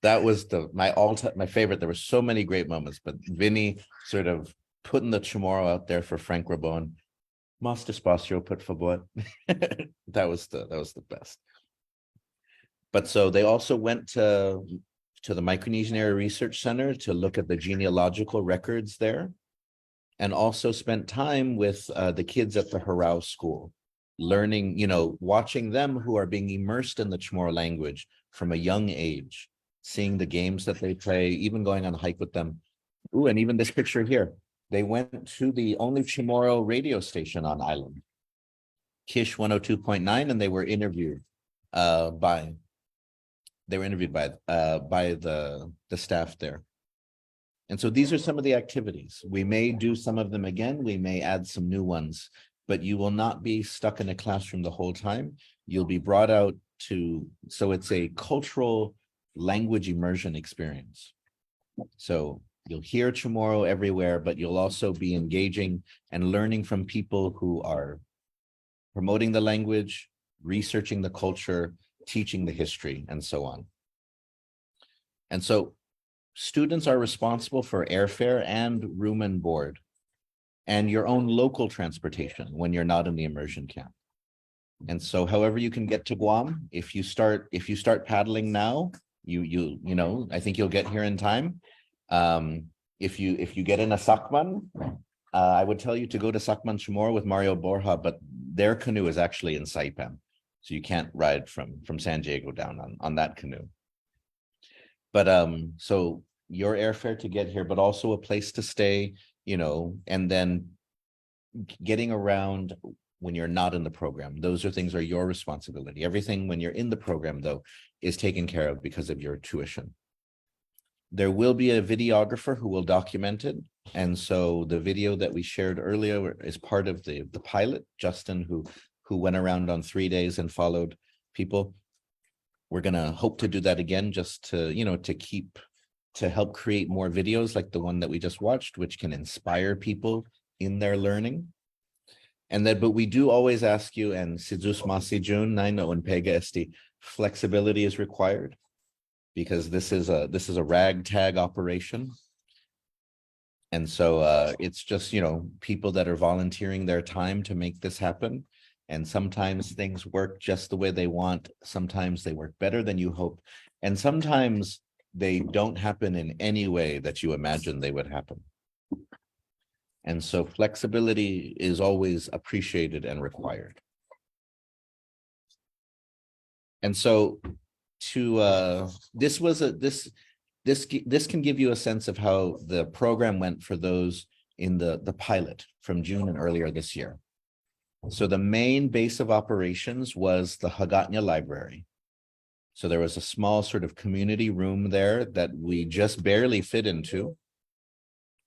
That was the, my all time, my favorite. There were so many great moments, but Vinny sort of putting the Chamorro out there for Frank Rabon. "Mas despåsio, put fabot." That was the, that was the best. But so they also went to, to the Micronesian Area Research Center to look at the genealogical records there, and also spent time with, uh, the kids at the Hurao School, learning, you know, watching them who are being immersed in the Chamorro language from a young age, seeing the games that they play, even going on a hike with them. Ooh, and even this picture here. They went to the only Chamorro radio station on island, Kish one oh two point nine, and they were interviewed, uh, by, they were interviewed by, uh, by the, the staff there. And so these are some of the activities. We may do some of them again. We may add some new ones, but you will not be stuck in a classroom the whole time. You'll be brought out to, so it's a cultural language immersion experience. So you'll hear Chamorro everywhere, but you'll also be engaging and learning from people who are promoting the language, researching the culture, teaching the history, and so on. And so students are responsible for airfare and room and board, and your own local transportation when you're not in the immersion camp. And so however you can get to Guam, if you start, if you start paddling now, you, you, you know, I think you'll get here in time. Um, if you, if you get in a sakman, uh, I would tell you to go to Sakman Chamorro with Mario Borja, but their canoe is actually in Saipan. So you can't ride from, from San Diego down on, on that canoe. But, um, so your airfare to get here, but also a place to stay, you know, and then g-, getting around when you're not in the program. Those are, things are your responsibility. Everything when you're in the program, though, is taken care of because of your tuition. There will be a videographer who will document it. And so the video that we shared earlier is part of the, the pilot, Justin, who, who went around on three days and followed people. We're gonna hope to do that again, just to, you know, to keep, to help create more videos like the one that we just watched, which can inspire people in their learning. And then, but we do always ask you, and si Yu'os ma'åse', June, nai na un pega este, flexibility is required because this is a, this is a ragtag operation. And so, uh, it's just, you know, people that are volunteering their time to make this happen. And sometimes things work just the way they want. Sometimes they work better than you hope. And sometimes they don't happen in any way that you imagine they would happen. And so flexibility is always appreciated and required. And so to, uh, this was a, this, this, gi- this can give you a sense of how the program went for those in the, the pilot from June and earlier this year. So the main base of operations was the Hagåtña Library. So there was a small sort of community room there that we just barely fit into.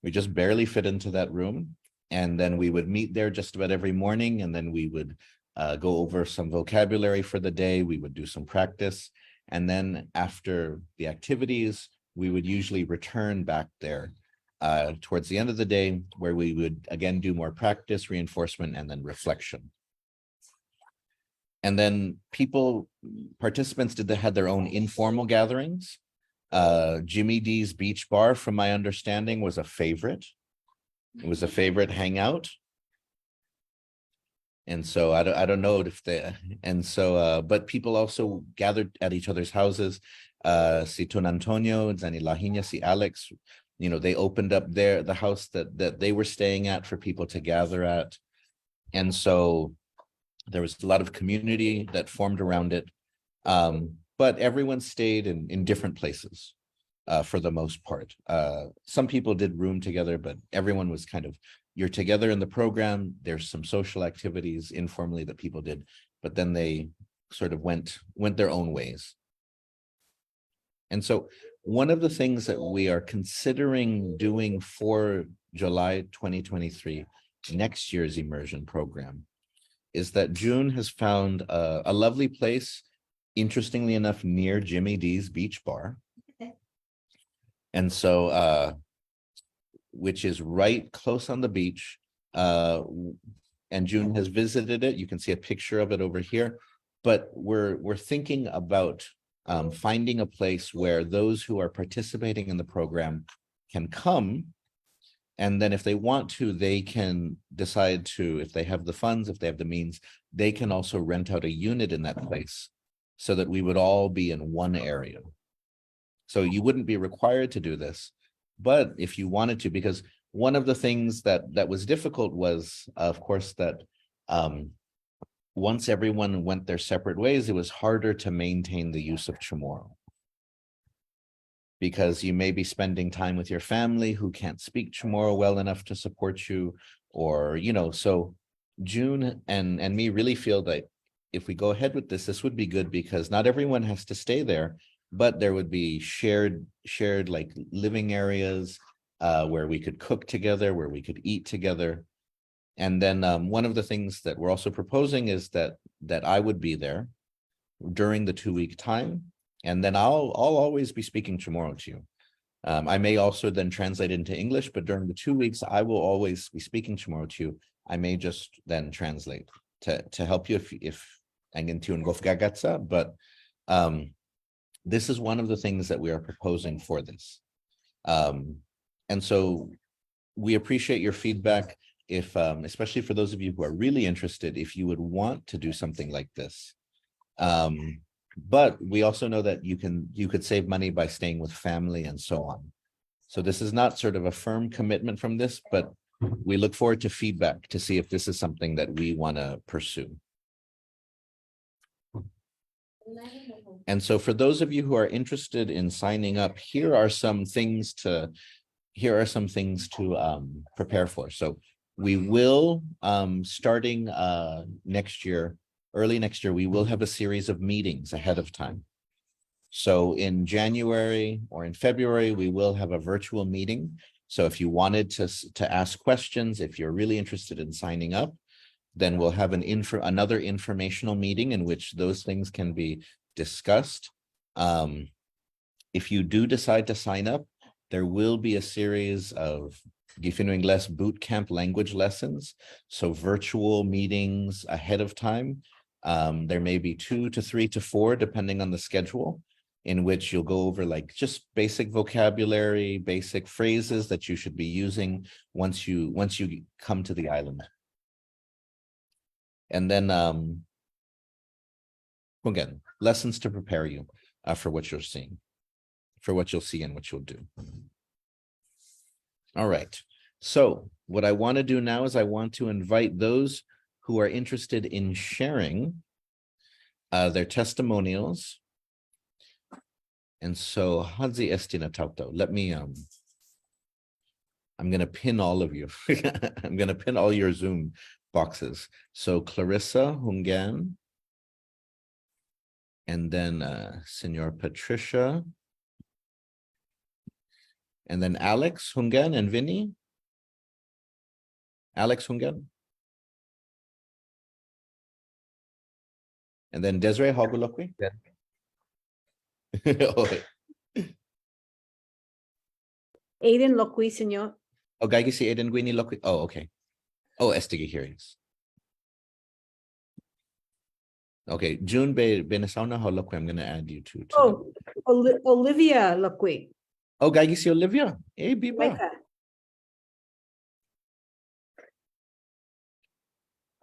We just barely fit into that room. And then we would meet there just about every morning. And then we would, uh, go over some vocabulary for the day. We would do some practice. And then after the activities, we would usually return back there, uh, towards the end of the day, where we would again do more practice, reinforcement, and then reflection. And then people, participants did, they had their own informal gatherings. Uh, Jimmy D's Beach Bar, from my understanding, was a favorite. It was a favorite hangout. And so I don't, I don't know if they, and so, uh, but people also gathered at each other's houses. Uh, si Tun Antonio, Zanny Lajeña, si Alex, you know, they opened up their, the house that, that they were staying at for people to gather at. And so there was a lot of community that formed around it. Um, but everyone stayed in, in different places, uh, for the most part. Uh, some people did room together, but everyone was kind of, you're together in the program. There's some social activities informally that people did, but then they sort of went, went their own ways. And so one of the things that we are considering doing for July twenty twenty-three, next year's immersion program, is that June has found a, a lovely place, interestingly enough, near Jimmy D's Beach Bar. And so, uh, which is right close on the beach. Uh, w- and June has visited it. You can see a picture of it over here. But we're, we're thinking about, um, finding a place where those who are participating in the program can come. And then if they want to, they can decide to, if they have the funds, if they have the means, they can also rent out a unit in that place so that we would all be in one area. So you wouldn't be required to do this, but if you wanted to, because one of the things that, that was difficult was, of course, that, um, once everyone went their separate ways, it was harder to maintain the use of Chamorro. Because you may be spending time with your family who can't speak Chamorro well enough to support you, or, you know, so June and, and me really feel that if we go ahead with this, this would be good because not everyone has to stay there, but there would be shared, shared, like, living areas, uh, where we could cook together, where we could eat together. And then, um, one of the things that we're also proposing is that, that I would be there during the two-week time, and then I'll, I'll always be speaking Chamorro to you. Um, I may also then translate into English, but during the two weeks, I will always be speaking Chamorro to you. I may just then translate to, to help you if, if anggen ti un gof gagacha, but, um, this is one of the things that we are proposing for this. Um, and so we appreciate your feedback. If, um, especially for those of you who are really interested, if you would want to do something like this. Um, but we also know that you can, you could save money by staying with family and so on. So this is not sort of a firm commitment from this, but we look forward to feedback to see if this is something that we want to pursue. And so for those of you who are interested in signing up, here are some things to, here are some things to, um, prepare for. So we will, um, starting, uh, next year, early next year, we will have a series of meetings ahead of time. So in January or in February, we will have a virtual meeting. So if you wanted to, s- to ask questions, if you're really interested in signing up, then we'll have an info, another informational meeting in which those things can be discussed. Um, if you do decide to sign up, there will be a series of gi fino' Ingles, boot camp language lessons. So virtual meetings ahead of time. Um, there may be two to three to four, depending on the schedule, in which you'll go over, like, just basic vocabulary, basic phrases that you should be using once you, once you come to the island. And then, um, again, lessons to prepare you, uh, for what you're seeing, for what you'll see and what you'll do. All right. So what I want to do now is I want to invite those who are interested in sharing, uh, their testimonials. And so, håyi este na taotao? Let me, um, I'm gonna pin all of you. I'm gonna pin all your Zoom boxes. So Clarissa, hunggan. And then, uh, Señor Patricia. And then Alex, hunggan, and Vinny. Alex, hunggan. And then Desiree, hågu lokkue'? Yeah. Oh, wait. Aiden lokkue', Señot. Oh, gaige si Aiden guini lokkue'. Oh, okay. Oh, estague' here, yes. Okay, June, bai, bai hu saonao hao lokkue', I'm gonna add you to, to the— Oh, Oli-, Olivia lokkue'. Oh, gaige si Olivia. Hey, biba. Laika.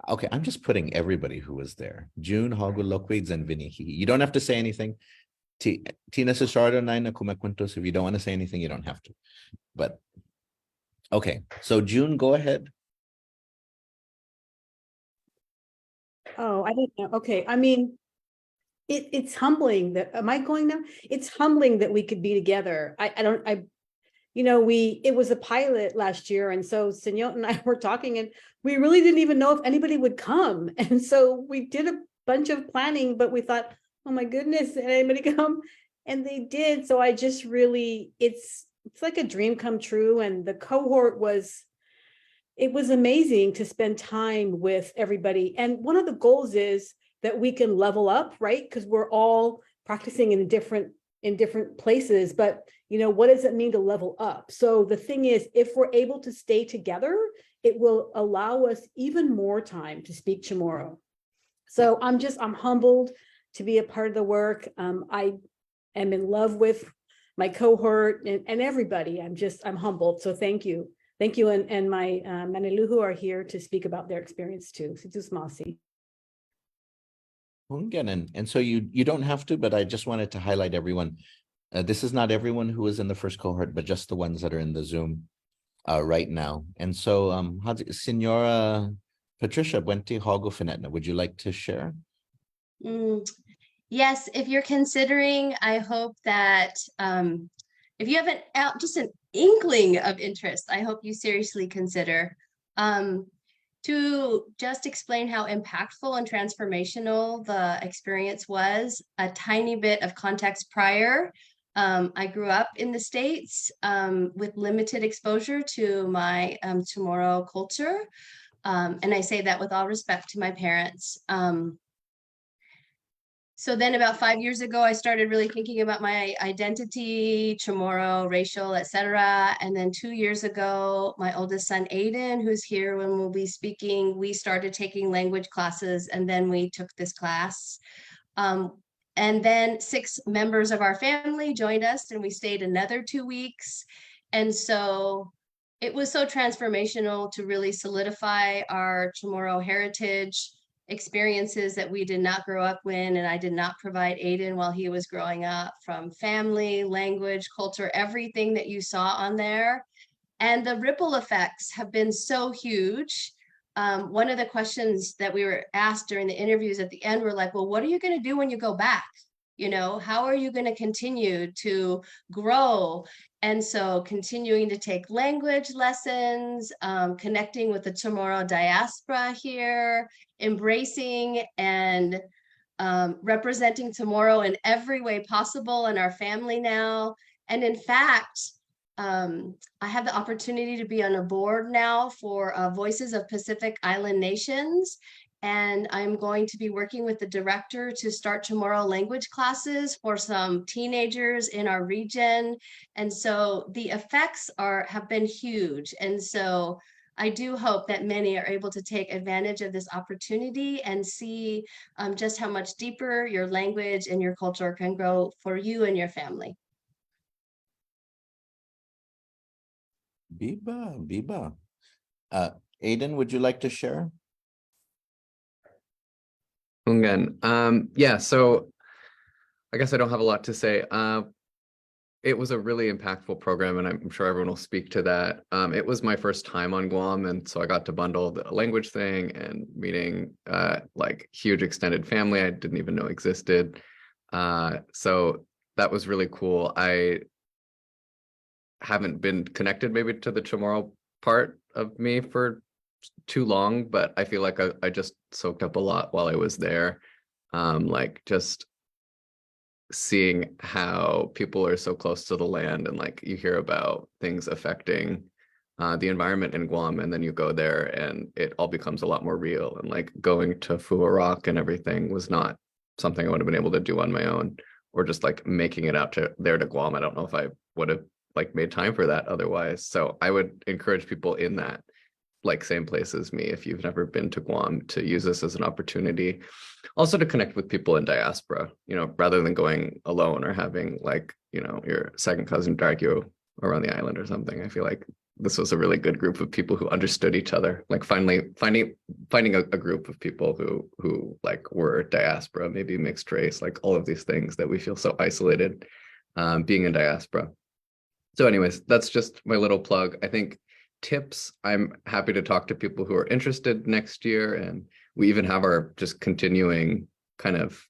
Okay, I'm just putting everybody who was there. June, hågu lokkue', yan Vinny, he, he. You don't have to say anything. Ti-, ti na'sisåriu nai na kumuekuentos. If you don't wanna say anything, you don't have to. But, okay, so June, go ahead. Oh, I didn't know. Okay, I mean, it, it's humbling that, am I going now? It's humbling that we could be together. I, I don't, I, you know, we, it was a pilot last year, and so Señot and I were talking, and we really didn't even know if anybody would come. And so we did a bunch of planning, but we thought, "Oh my goodness, did anybody come?" And they did. So I just really, it's, it's like a dream come true. And the cohort was, it was amazing to spend time with everybody. And one of the goals is that we can level up, right? 'Cause we're all practicing in different, in different places, but, you know, what does it mean to level up? So the thing is, if we're able to stay together, it will allow us even more time to speak Chamorro. So I'm just, I'm humbled to be a part of the work. Um, I am in love with my cohort and, and everybody. I'm just, I'm humbled. So thank you. Thank you. And, and my, uh, Maneluhu are here to speak about their experience too. Si Yu'os ma'åse'. Hunggan, and, and so you, you don't have to, but I just wanted to highlight everyone. Uh, this is not everyone who is in the first cohort, but just the ones that are in the Zoom, uh, right now. And so, um, håyi, Señora Patricia, buente hågu fine'na, would you like to share? Mm, yes, if you're considering, I hope that, um, if you have an, uh, just an inkling of interest, I hope you seriously consider. Um, to just explain how impactful and transformational the experience was, a tiny bit of context prior. Um, I grew up in the States, um, with limited exposure to my, um, Chamorro culture. Um, and I say that with all respect to my parents. Um, so then about five years ago, I started really thinking about my identity, Chamorro, racial, et cetera. And then two years ago, my oldest son, Aiden, who's here when we'll be speaking, we started taking language classes, and then we took this class. Um, and then six members of our family joined us, and we stayed another two weeks. And so it was so transformational to really solidify our Chamorro heritage, experiences that we did not grow up in, and I did not provide Aiden while he was growing up, from family, language, culture, everything that you saw on there. And the ripple effects have been so huge. Um, one of the questions that we were asked during the interviews at the end were like, "Well, what are you gonna do when you go back?" You know, how are you gonna continue to grow? And so continuing to take language lessons, um, connecting with the Chamorro diaspora here, embracing and, um, representing Chamorro in every way possible in our family now. And in fact, um, I have the opportunity to be on a board now for, uh, Voices of Pacific Island Nations. And I'm going to be working with the director to start Chamorro language classes for some teenagers in our region. And so the effects are, have been huge. And so I do hope that many are able to take advantage of this opportunity and see, um, just how much deeper your language and your culture can grow for you and your family. Biba, biba. Uh, Aiden, would you like to share? Hunggan. Um, yeah, so I guess I don't have a lot to say. Uh, it was a really impactful program, and I'm sure everyone will speak to that. Um, it was my first time on Guam, and so I got to bundle the language thing and meeting, uh, like, huge extended family I didn't even know existed. Uh, so that was really cool. I haven't been connected maybe to the Chamorro part of me for too long, but I feel like I, I just soaked up a lot while I was there. Um, like, just seeing how people are so close to the land, and, like, you hear about things affecting, uh, the environment in Guam, and then you go there and it all becomes a lot more real. And, like, going to Fu'u Rock and everything was not something I would have been able to do on my own, or just, like, making it out to there to Guam. I don't know if I would have, like, made time for that otherwise. So I would encourage people in that, like, same place as me, if you've never been to Guam, to use this as an opportunity also to connect with people in diaspora, you know, rather than going alone or having, like, you know, your second cousin drag you around the island or something. I feel like this was a really good group of people who understood each other. Like, finally finding, finding a, a group of people who, who, like, were diaspora, maybe mixed race, like, all of these things that we feel so isolated, um, being in diaspora. So anyways, that's just my little plug. I think tips, I'm happy to talk to people who are interested next year. And we even have our just continuing kind of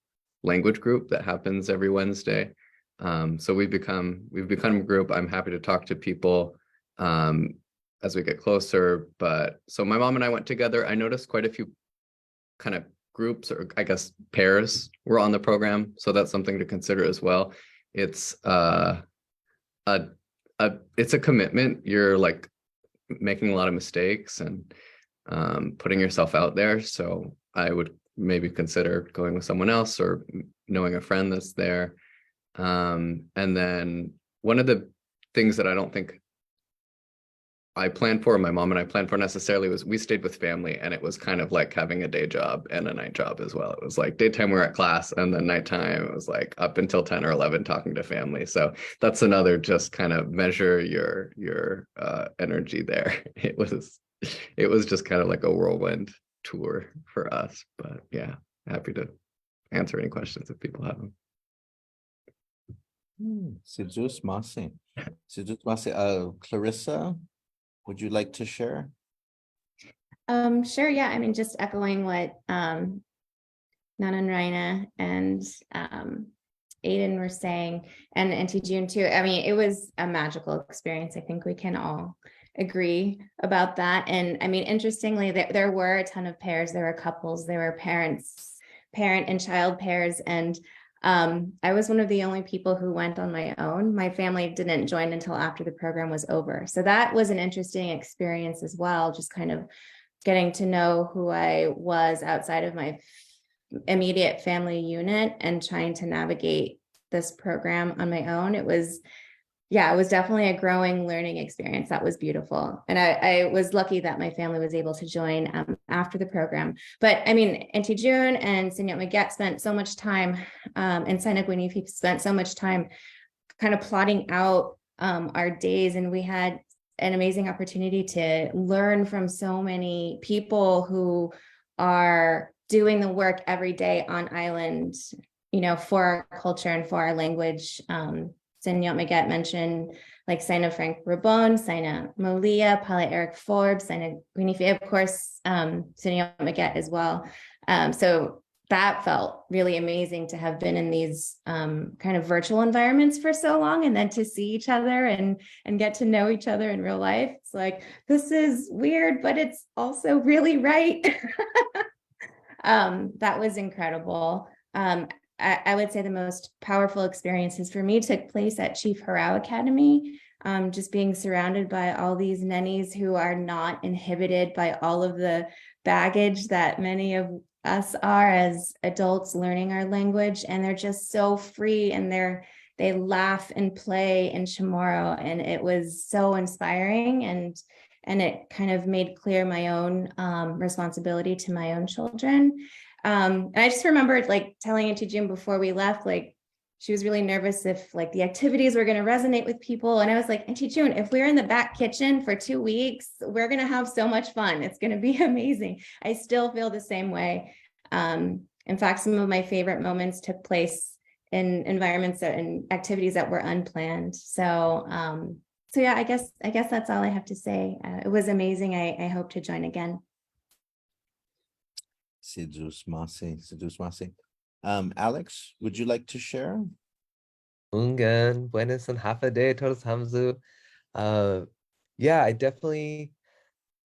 language group that happens every Wednesday. Um, so we've become, we've become a group. I'm happy to talk to people, um, as we get closer. But so my mom and I went together. I noticed quite a few kind of groups, or I guess pairs, were on the program. So that's something to consider as well. It's, uh, a, a, it's a commitment. You're, like, making a lot of mistakes and, um, putting yourself out there. So I would maybe consider going with someone else or knowing a friend that's there. Um, and then one of the things that I don't think I planned for, my mom and I planned for necessarily, was we stayed with family, and it was kind of like having a day job and a night job as well. It was, like, daytime we were at class, and then nighttime it was, like, up until ten or eleven talking to family. So that's another, just kind of measure your, your, uh, energy there. It was, it was just kind of like a whirlwind tour for us, but yeah, happy to answer any questions if people have them. Hmm, si Yu'os ma'åse'. Si Yu'os ma'åse'. Uh, Clarissa, would you like to share? Um, sure, yeah. I mean, just echoing what, um, Nanån Rayna and, um, Aiden were saying, and Auntie June too. I mean, it was a magical experience. I think we can all agree about that. And I mean, interestingly, there, there were a ton of pairs, there were couples, there were parents, parent and child pairs. And, um, I was one of the only people who went on my own. My family didn't join until after the program was over. So that was an interesting experience as well, just kind of getting to know who I was outside of my immediate family unit and trying to navigate this program on my own. It was, yeah, it was definitely a growing learning experience. That was beautiful. And I, I was lucky that my family was able to join, um, after the program. But I mean, Auntie June and Señot Miget spent so much time, um, and Saina Guinife spent so much time kind of plotting out, um, our days. And we had an amazing opportunity to learn from so many people who are doing the work every day on island, you know, for our culture and for our language. Um, Señot Miget mentioned, like, Saina Frank Rabon, Saina Malia, Påle Eric Forbes, Saina Guinife, of course, um, Señot Miget as well. Um, so that felt really amazing to have been in these, um, kind of virtual environments for so long, and then to see each other and, and get to know each other in real life. It's like, this is weird, but it's also really right. Um, that was incredible. Um, I, I would say the most powerful experiences for me took place at Chief Hurao Academy. um, just being surrounded by all these nennies who are not inhibited by all of the baggage that many of us are as adults learning our language. And they're just so free, and they're, they laugh and play in Chamorro. And it was so inspiring, and, and it kind of made clear my own, um, responsibility to my own children. Um, and I just remembered, like, telling Auntie June before we left, like, she was really nervous if, like, the activities were gonna resonate with people. And I was like, "Auntie June, if we're in the back kitchen for two weeks, we're gonna have so much fun. It's gonna be amazing." I still feel the same way. Um, in fact, some of my favorite moments took place in environments that, and activities that were unplanned. So, um, so yeah, I guess, I guess that's all I have to say. Uh, it was amazing. I, I hope to join again. Si Yu'os ma'åse', si Yu'os ma'åse'. Um, Alex, would you like to share? Hunggan, buenas yan håfa adai todos hamyo. Uh, yeah, I definitely,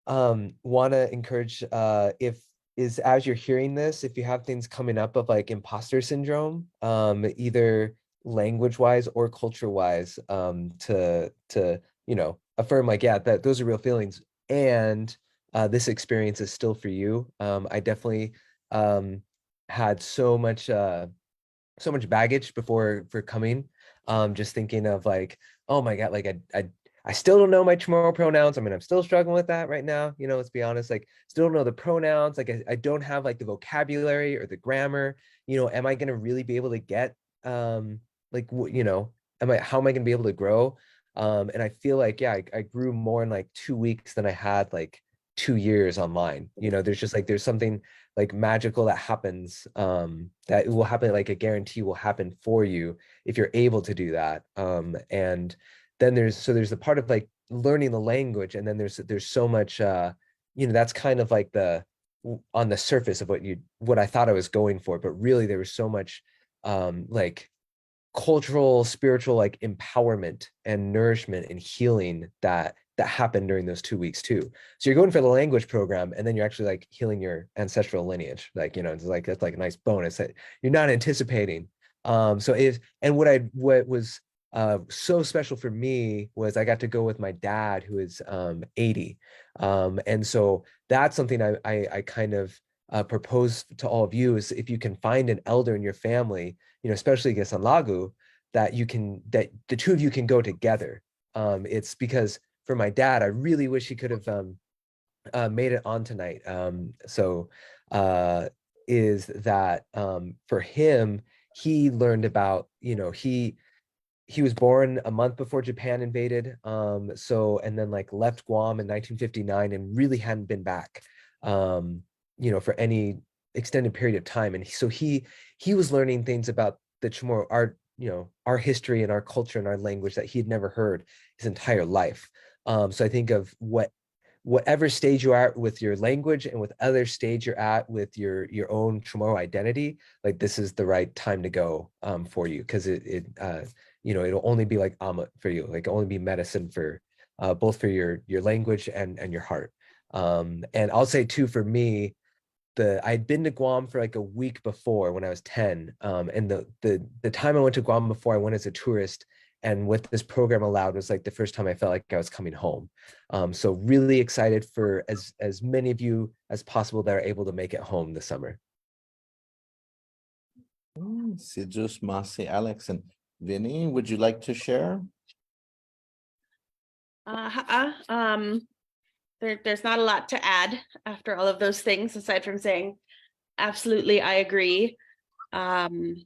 um, want to encourage, uh, if is as you're hearing this, if you have things coming up of, like, imposter syndrome, um, either language wise or culture wise, um, to, to, you know, affirm, like, yeah, that those are real feelings. And, uh, this experience is still for you. Um, I definitely, um, had so much, uh, so much baggage before for coming. Um, just thinking of, like, oh my God, like, I, I, I still don't know my Chamorro pronouns. I mean, I'm still struggling with that right now. You know, let's be honest, like, still don't know the pronouns. Like, I, I don't have, like, the vocabulary or the grammar. You know, am I gonna really be able to get, um, like, wh-, you know, am I, how am I gonna be able to grow? Um, and I feel like, yeah, I, I grew more in, like, two weeks than I had, like, two years online. You know, there's just, like, there's something, like, magical that happens, um, that will happen, like, a guarantee will happen for you if you're able to do that. Um, and then there's, so there's the part of, like, learning the language, and then there's, there's so much, uh, you know, that's kind of, like, the, w-, on the surface of what you, what I thought I was going for, but really there was so much, um, like, cultural, spiritual, like, empowerment and nourishment and healing that, that happened during those two weeks too. So you're going for the language program, and then you're actually, like, healing your ancestral lineage. Like, you know, it's like, that's, like, a nice bonus that you're not anticipating. Um, so if, and what I, what was, uh, so special for me was I got to go with my dad, who is, um, eighty. Um, and so that's something I, I, I kind of, uh, propose to all of you is if you can find an elder in your family, you know, especially get sanlagu, that you can, that the two of you can go together. Um, it's because for my dad, I really wish he could have, um, uh, made it on tonight. Um, so, uh, is that, um, for him, he learned about, you know, he, he was born a month before Japan invaded. Um, so, and then, like, left Guam in nineteen fifty-nine and really hadn't been back, um, you know, for any extended period of time. And so he, he was learning things about the Chamorro, our, you know, our history and our culture and our language that he had never heard his entire life. Um, so I think of what, whatever stage you are at with your language and with other stage you're at with your, your own Chamorro identity, like, this is the right time to go, um, for you, 'cause it, it, uh, you know, it'll only be, like, åmot for you, like, it'll only be medicine for, uh, both for your, your language and, and your heart. Um, and I'll say too, for me, the, I'd been to Guam for, like, a week before when I was ten. Um, and the, the, the time I went to Guam before, I went as a tourist. And what this program allowed was, like, the first time I felt like I was coming home. Um, so really excited for as, as many of you as possible that are able to make it home this summer. Mm, si Yu'os ma'åse', Alex. And Vinny, would you like to share? Uh, ha- um, there, there's not a lot to add after all of those things, aside from saying, absolutely, I agree. Um,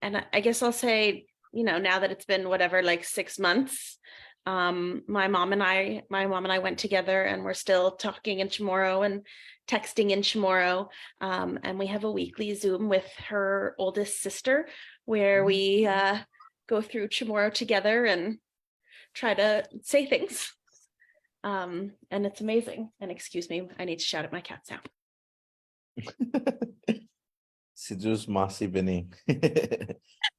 and I, I guess I'll say, you know, now that it's been whatever, like, six months, um, my mom and I, my mom and I went together, and we're still talking in Chamorro and texting in Chamorro. Um, and we have a weekly Zoom with her oldest sister where we, uh, go through Chamorro together and try to say things. Um, and it's amazing. And excuse me, I need to shout at my cats now. Si Yu'os ma'åse', Vinny.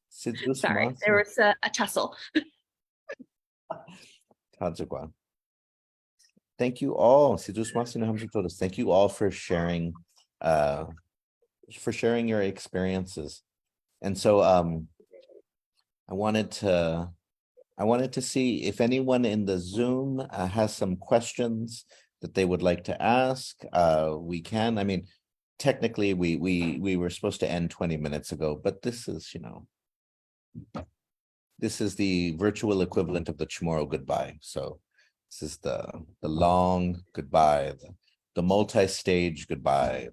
Si Yu'os ma'åse'. Sorry, there was a, a tussle. Tåya' guåhu. Thank you all. Si Yu'os ma'åse' nu hamyo todos. Thank you all for sharing, uh, for sharing your experiences. And so, um, I wanted to, I wanted to see if anyone in the Zoom, uh, has some questions that they would like to ask. Uh, we can, I mean, technically, we, we, we were supposed to end twenty minutes ago, but this is, you know, this is the virtual equivalent of the Chamorro goodbye. So this is the, the long goodbye, the, the multi-stage goodbye,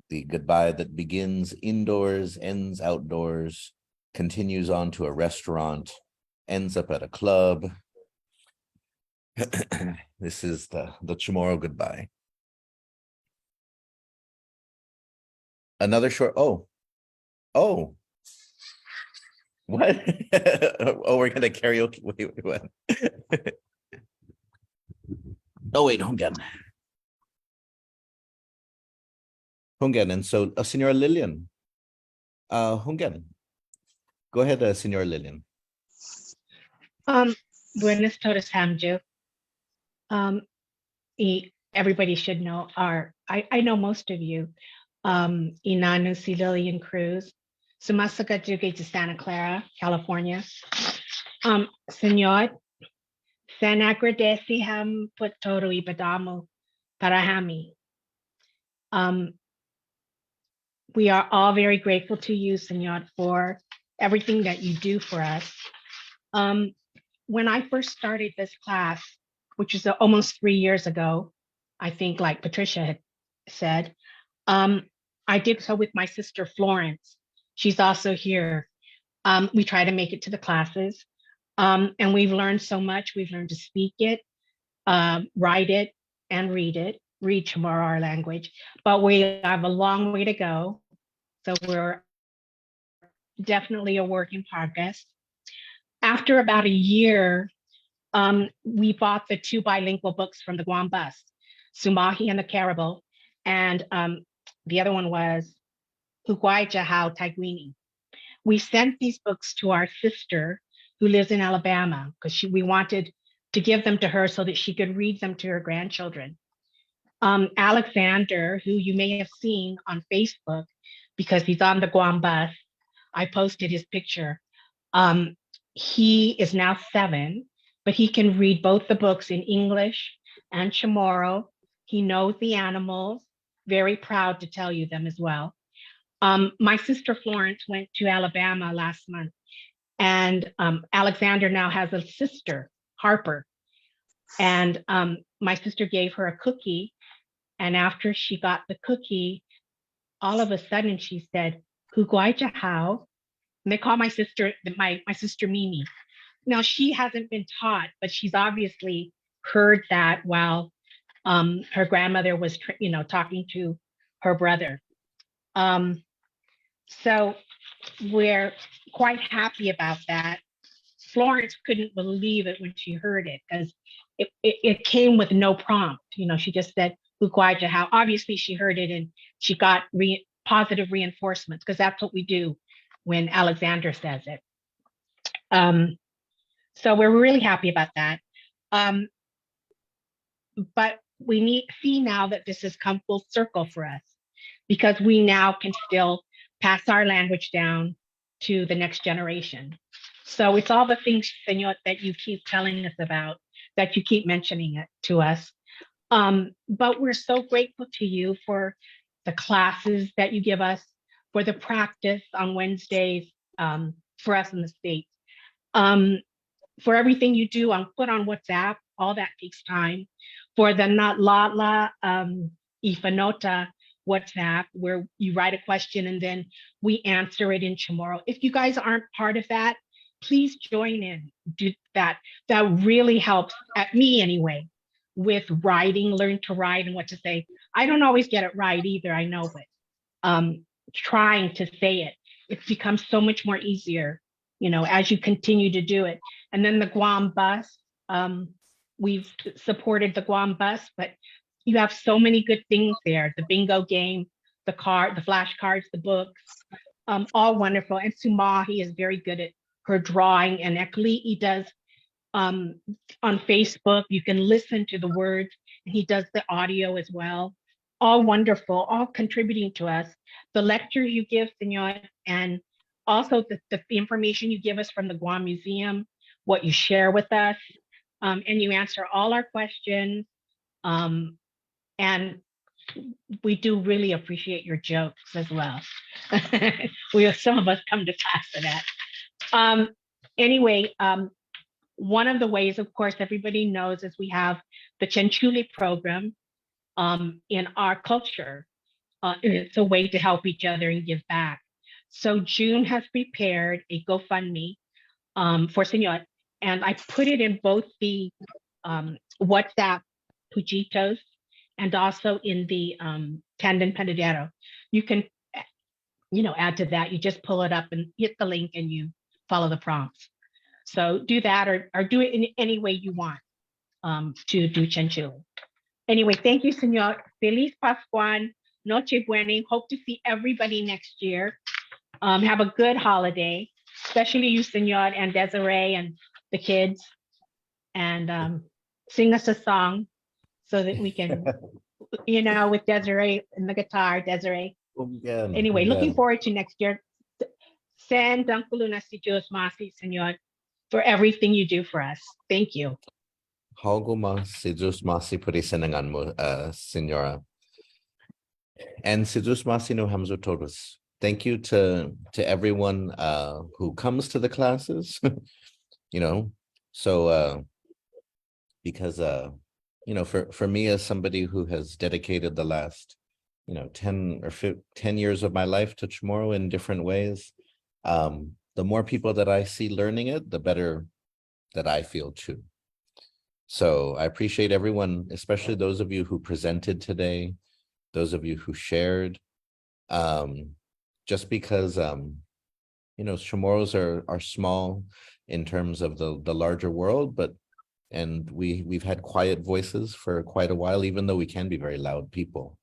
the goodbye that begins indoors, ends outdoors, continues on to a restaurant, ends up at a club. This is the, the Chamorro goodbye. Another short, oh. Oh. What? Oh, we're gonna karaoke. Wait, wait, what? Oh, wait, hold on. Hunggan, and so, uh, Señora Lillian. Uh, Hunggan. Go ahead, uh, Señora Lillian. Um, buenas todos hamyo. Um, y everybody should know our, I, I know most of you. Um, i na'an-hu si Lillian Cruz. Sumåsaga yu' gi Santa Clara, California. Um, Señot, sen agradesi ham put todu i bidå-mu para hami. Um, we are all very grateful to you, Señot, for everything that you do for us. Um, when I first started this class, which is almost three years ago, I think, like Patricia had said, um, I did so with my sister Florence. She's also here. Um, we try to make it to the classes. Um, and we've learned so much. We've learned to speak it, um, write it, and read it, read Chamorro language. But we have a long way to go. So we're definitely a work in progress. After about a year, um, we bought the two bilingual books from the Guam Bus, Sumåhi and the Carabal, and, um, the other one was Hu Guaiya Hao Taiguini. We sent these books to our sister who lives in Alabama because she, we wanted to give them to her so that she could read them to her grandchildren. Um, Alexander, who you may have seen on Facebook because he's on the Guam Bus, I posted his picture. Um, he is now seven, but he can read both the books in English and Chamorro. He knows the animals, very proud to tell you them as well. Um, my sister Florence went to Alabama last month, and, um, Alexander now has a sister, Harper. And, um, my sister gave her a cookie, and after she got the cookie, all of a sudden she said, "Hu guaiya hao." And they call my sister, my, my sister Mimi. Now, she hasn't been taught, but she's obviously heard that while, um, her grandmother was, tr-, you know, talking to her brother. Um, so we're quite happy about that. Florence couldn't believe it when she heard it, 'cause it, it, it came with no prompt. You know, she just said, "Hu guaiya hao." Obviously, she heard it and she got re-, positive reinforcements, 'cause that's what we do when Alexander says it. Um, so we're really happy about that. Um, but we need, see now that this has come full circle for us, because we now can still pass our language down to the next generation. So it's all the things, Señot, that you keep telling us about, that you keep mentioning it to us. Um, but we're so grateful to you for the classes that you give us, for the practice on Wednesdays, um, for us in the States. Um, for everything you do on, put on WhatsApp, all that takes time. For the Na'lå'la', um, i Fanota WhatsApp, where you write a question and then we answer it in Chamorro. If you guys aren't part of that, please join in, do that. That really helps, at me anyway, with writing, learn to write and what to say. I don't always get it right either, I know, but, um, trying to say it, it becomes so much more easier, you know, as you continue to do it. And then the Guam Bus, um, we've supported the Guam Bus, but you have so many good things there, the bingo game, the card, the flashcards, the books, um, all wonderful. And Sumåhi is very good at her drawing, and Ekli'i does, um, on Facebook. You can listen to the words, and he does the audio as well. All wonderful, all contributing to us. The lectures you give, Señot, and also the, the information you give us from the Guam Museum, what you share with us, um, and you answer all our questions. Um, and we do really appreciate your jokes as well. We, some of us come to class for that. Um, anyway, um, one of the ways, of course, everybody knows is we have the Chonchule program, um, in our culture. Uh, and it's a way to help each other and give back. So June has prepared a GoFundMe, um, for Señot, and I put it in both the, um, WhatsApp Puyitos and also in the, um, Tandem Panadero. You can, you know, add to that. You just pull it up and hit the link and you follow the prompts. So do that, or, or do it in any way you want, um, to do Chonchule. Anyway, thank you, Señot. Feliz Paskuan, Noche Buena. Hope to see everybody next year. Um, have a good holiday, especially you, Señot, and Desiree and the kids. And, um, sing us a song so that we can, you know, with Desiree and the guitar, Desiree. Anyway, looking forward to next year. Sen dångkolo na si Yu'os ma'åse', Señot, for everything you do for us. Thank you. Hågu mås, si Yu'os ma'åse' put i sinangån-mu, uh, Señora. And si Yu'os ma'åse' nu hamyo todus. Thank you to, to everyone, uh, who comes to the classes, you know, so, uh, because, uh, you know, for, for me, as somebody who has dedicated the last, you know, ten or fif-, ten years of my life to Chamorro in different ways, um, the more people that I see learning it, the better that I feel too. So I appreciate everyone, especially those of you who presented today, those of you who shared, um, just because, um, you know, Chamorros are, are small in terms of the, the larger world, but, and we, we've had quiet voices for quite a while, even though we can be very loud people.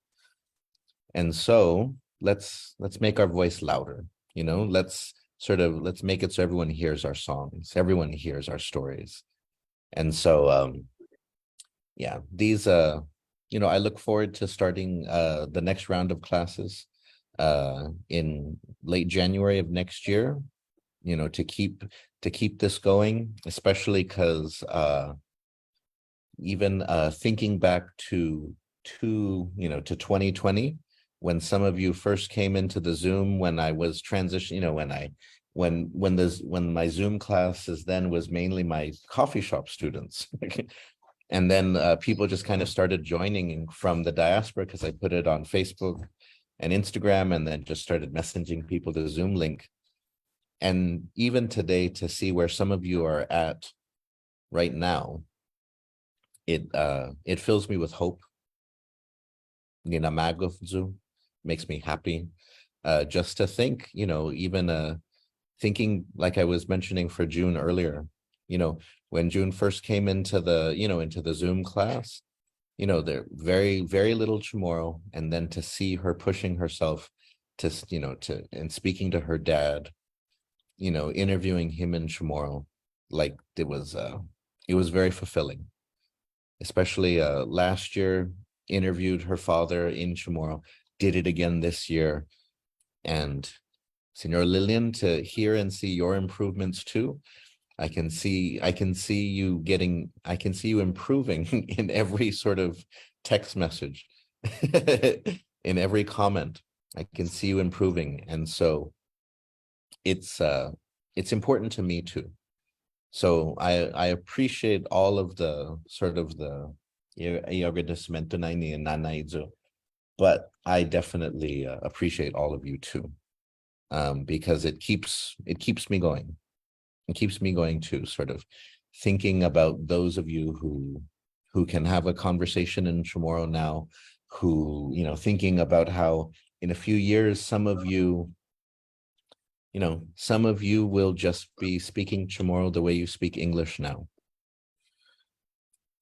And so let's, let's make our voice louder, you know, let's sort of, let's make it so everyone hears our songs, everyone hears our stories. And so, um, yeah, these, uh, you know, I look forward to starting, uh, the next round of classes, uh, in late January of next year, you know, to keep, to keep this going, especially 'cause, uh, even, uh, thinking back to, to, you know, to twenty twenty, when some of you first came into the Zoom, when I was transition, you know, when I, when, when this, when my Zoom classes then was mainly my coffee shop students. And then, uh, people just kind of started joining from the diaspora 'cause I put it on Facebook and Instagram and then just started messaging people the Zoom link. And even today, to see where some of you are at right now, it, uh, it fills me with hope. Ninamagof yu', makes me happy. Uh, just to think, you know, even, uh, thinking, like I was mentioning for June earlier, you know, when June first came into the, you know, into the Zoom class, you know, there very, very little Chamorro, and then to see her pushing herself to, s-, you know, to, and speaking to her dad, you know, interviewing him in Chamorro, like, it was, uh, it was very fulfilling. Especially, uh, last year, interviewed her father in Chamorro, did it again this year. And Señora Lillian, to hear and see your improvements too. I can see, I can see you getting, I can see you improving in every sort of text message, in every comment. I can see you improving. And so it's, uh, it's important to me too. So I, I appreciate all of the sort of the, i, i agradesimiento ni nanai-hu, but I definitely, uh, appreciate all of you too, um, because it keeps, it keeps me going. It keeps me going too, sort of thinking about those of you who, who can have a conversation in Chamorro now, who, you know, thinking about how in a few years, some of you, you know, some of you will just be speaking Chamorro the way you speak English now.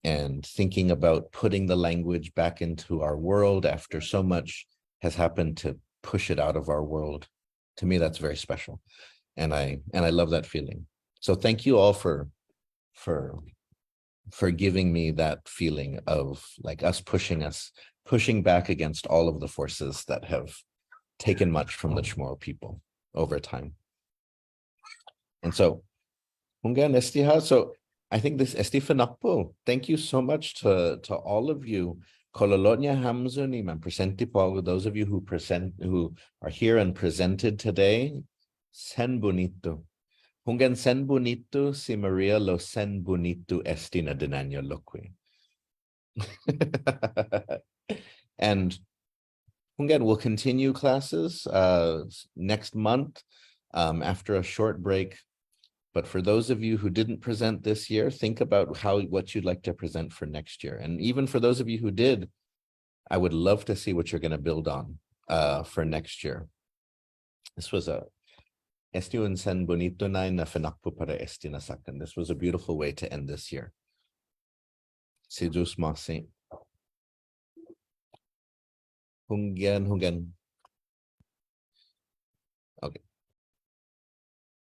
And thinking about putting the language back into our world after so much has happened to push it out of our world. To me, that's very special. And I, and I love that feeling. So thank you all for, for, for giving me that feeling of, like, us pushing us, pushing back against all of the forces that have taken much from the Chamorro people over time. And so Hunggan, este ha'. So I think this este finakpo'. Thank you so much to, to all of you. Kololo'ña hamyo ni manpresente på'go, those of you who present, who are here and presented today, sen bunitu. Hunggan, sen bunitu si Maria, lao sen bunitu este na dinanña' lokkue'. And again, we'll continue classes, uh, s-, next month, um, after a short break. But for those of you who didn't present this year, think about how, what you'd like to present for next year. And even for those of you who did, I would love to see what you're gonna build on, uh, for next year. This was a, este un sen bunitu na, na finakpo' para este na såkkan. This was a beautiful way to end this year. Si Yu'os ma'åse'. Hunggan, hunggan. Okay.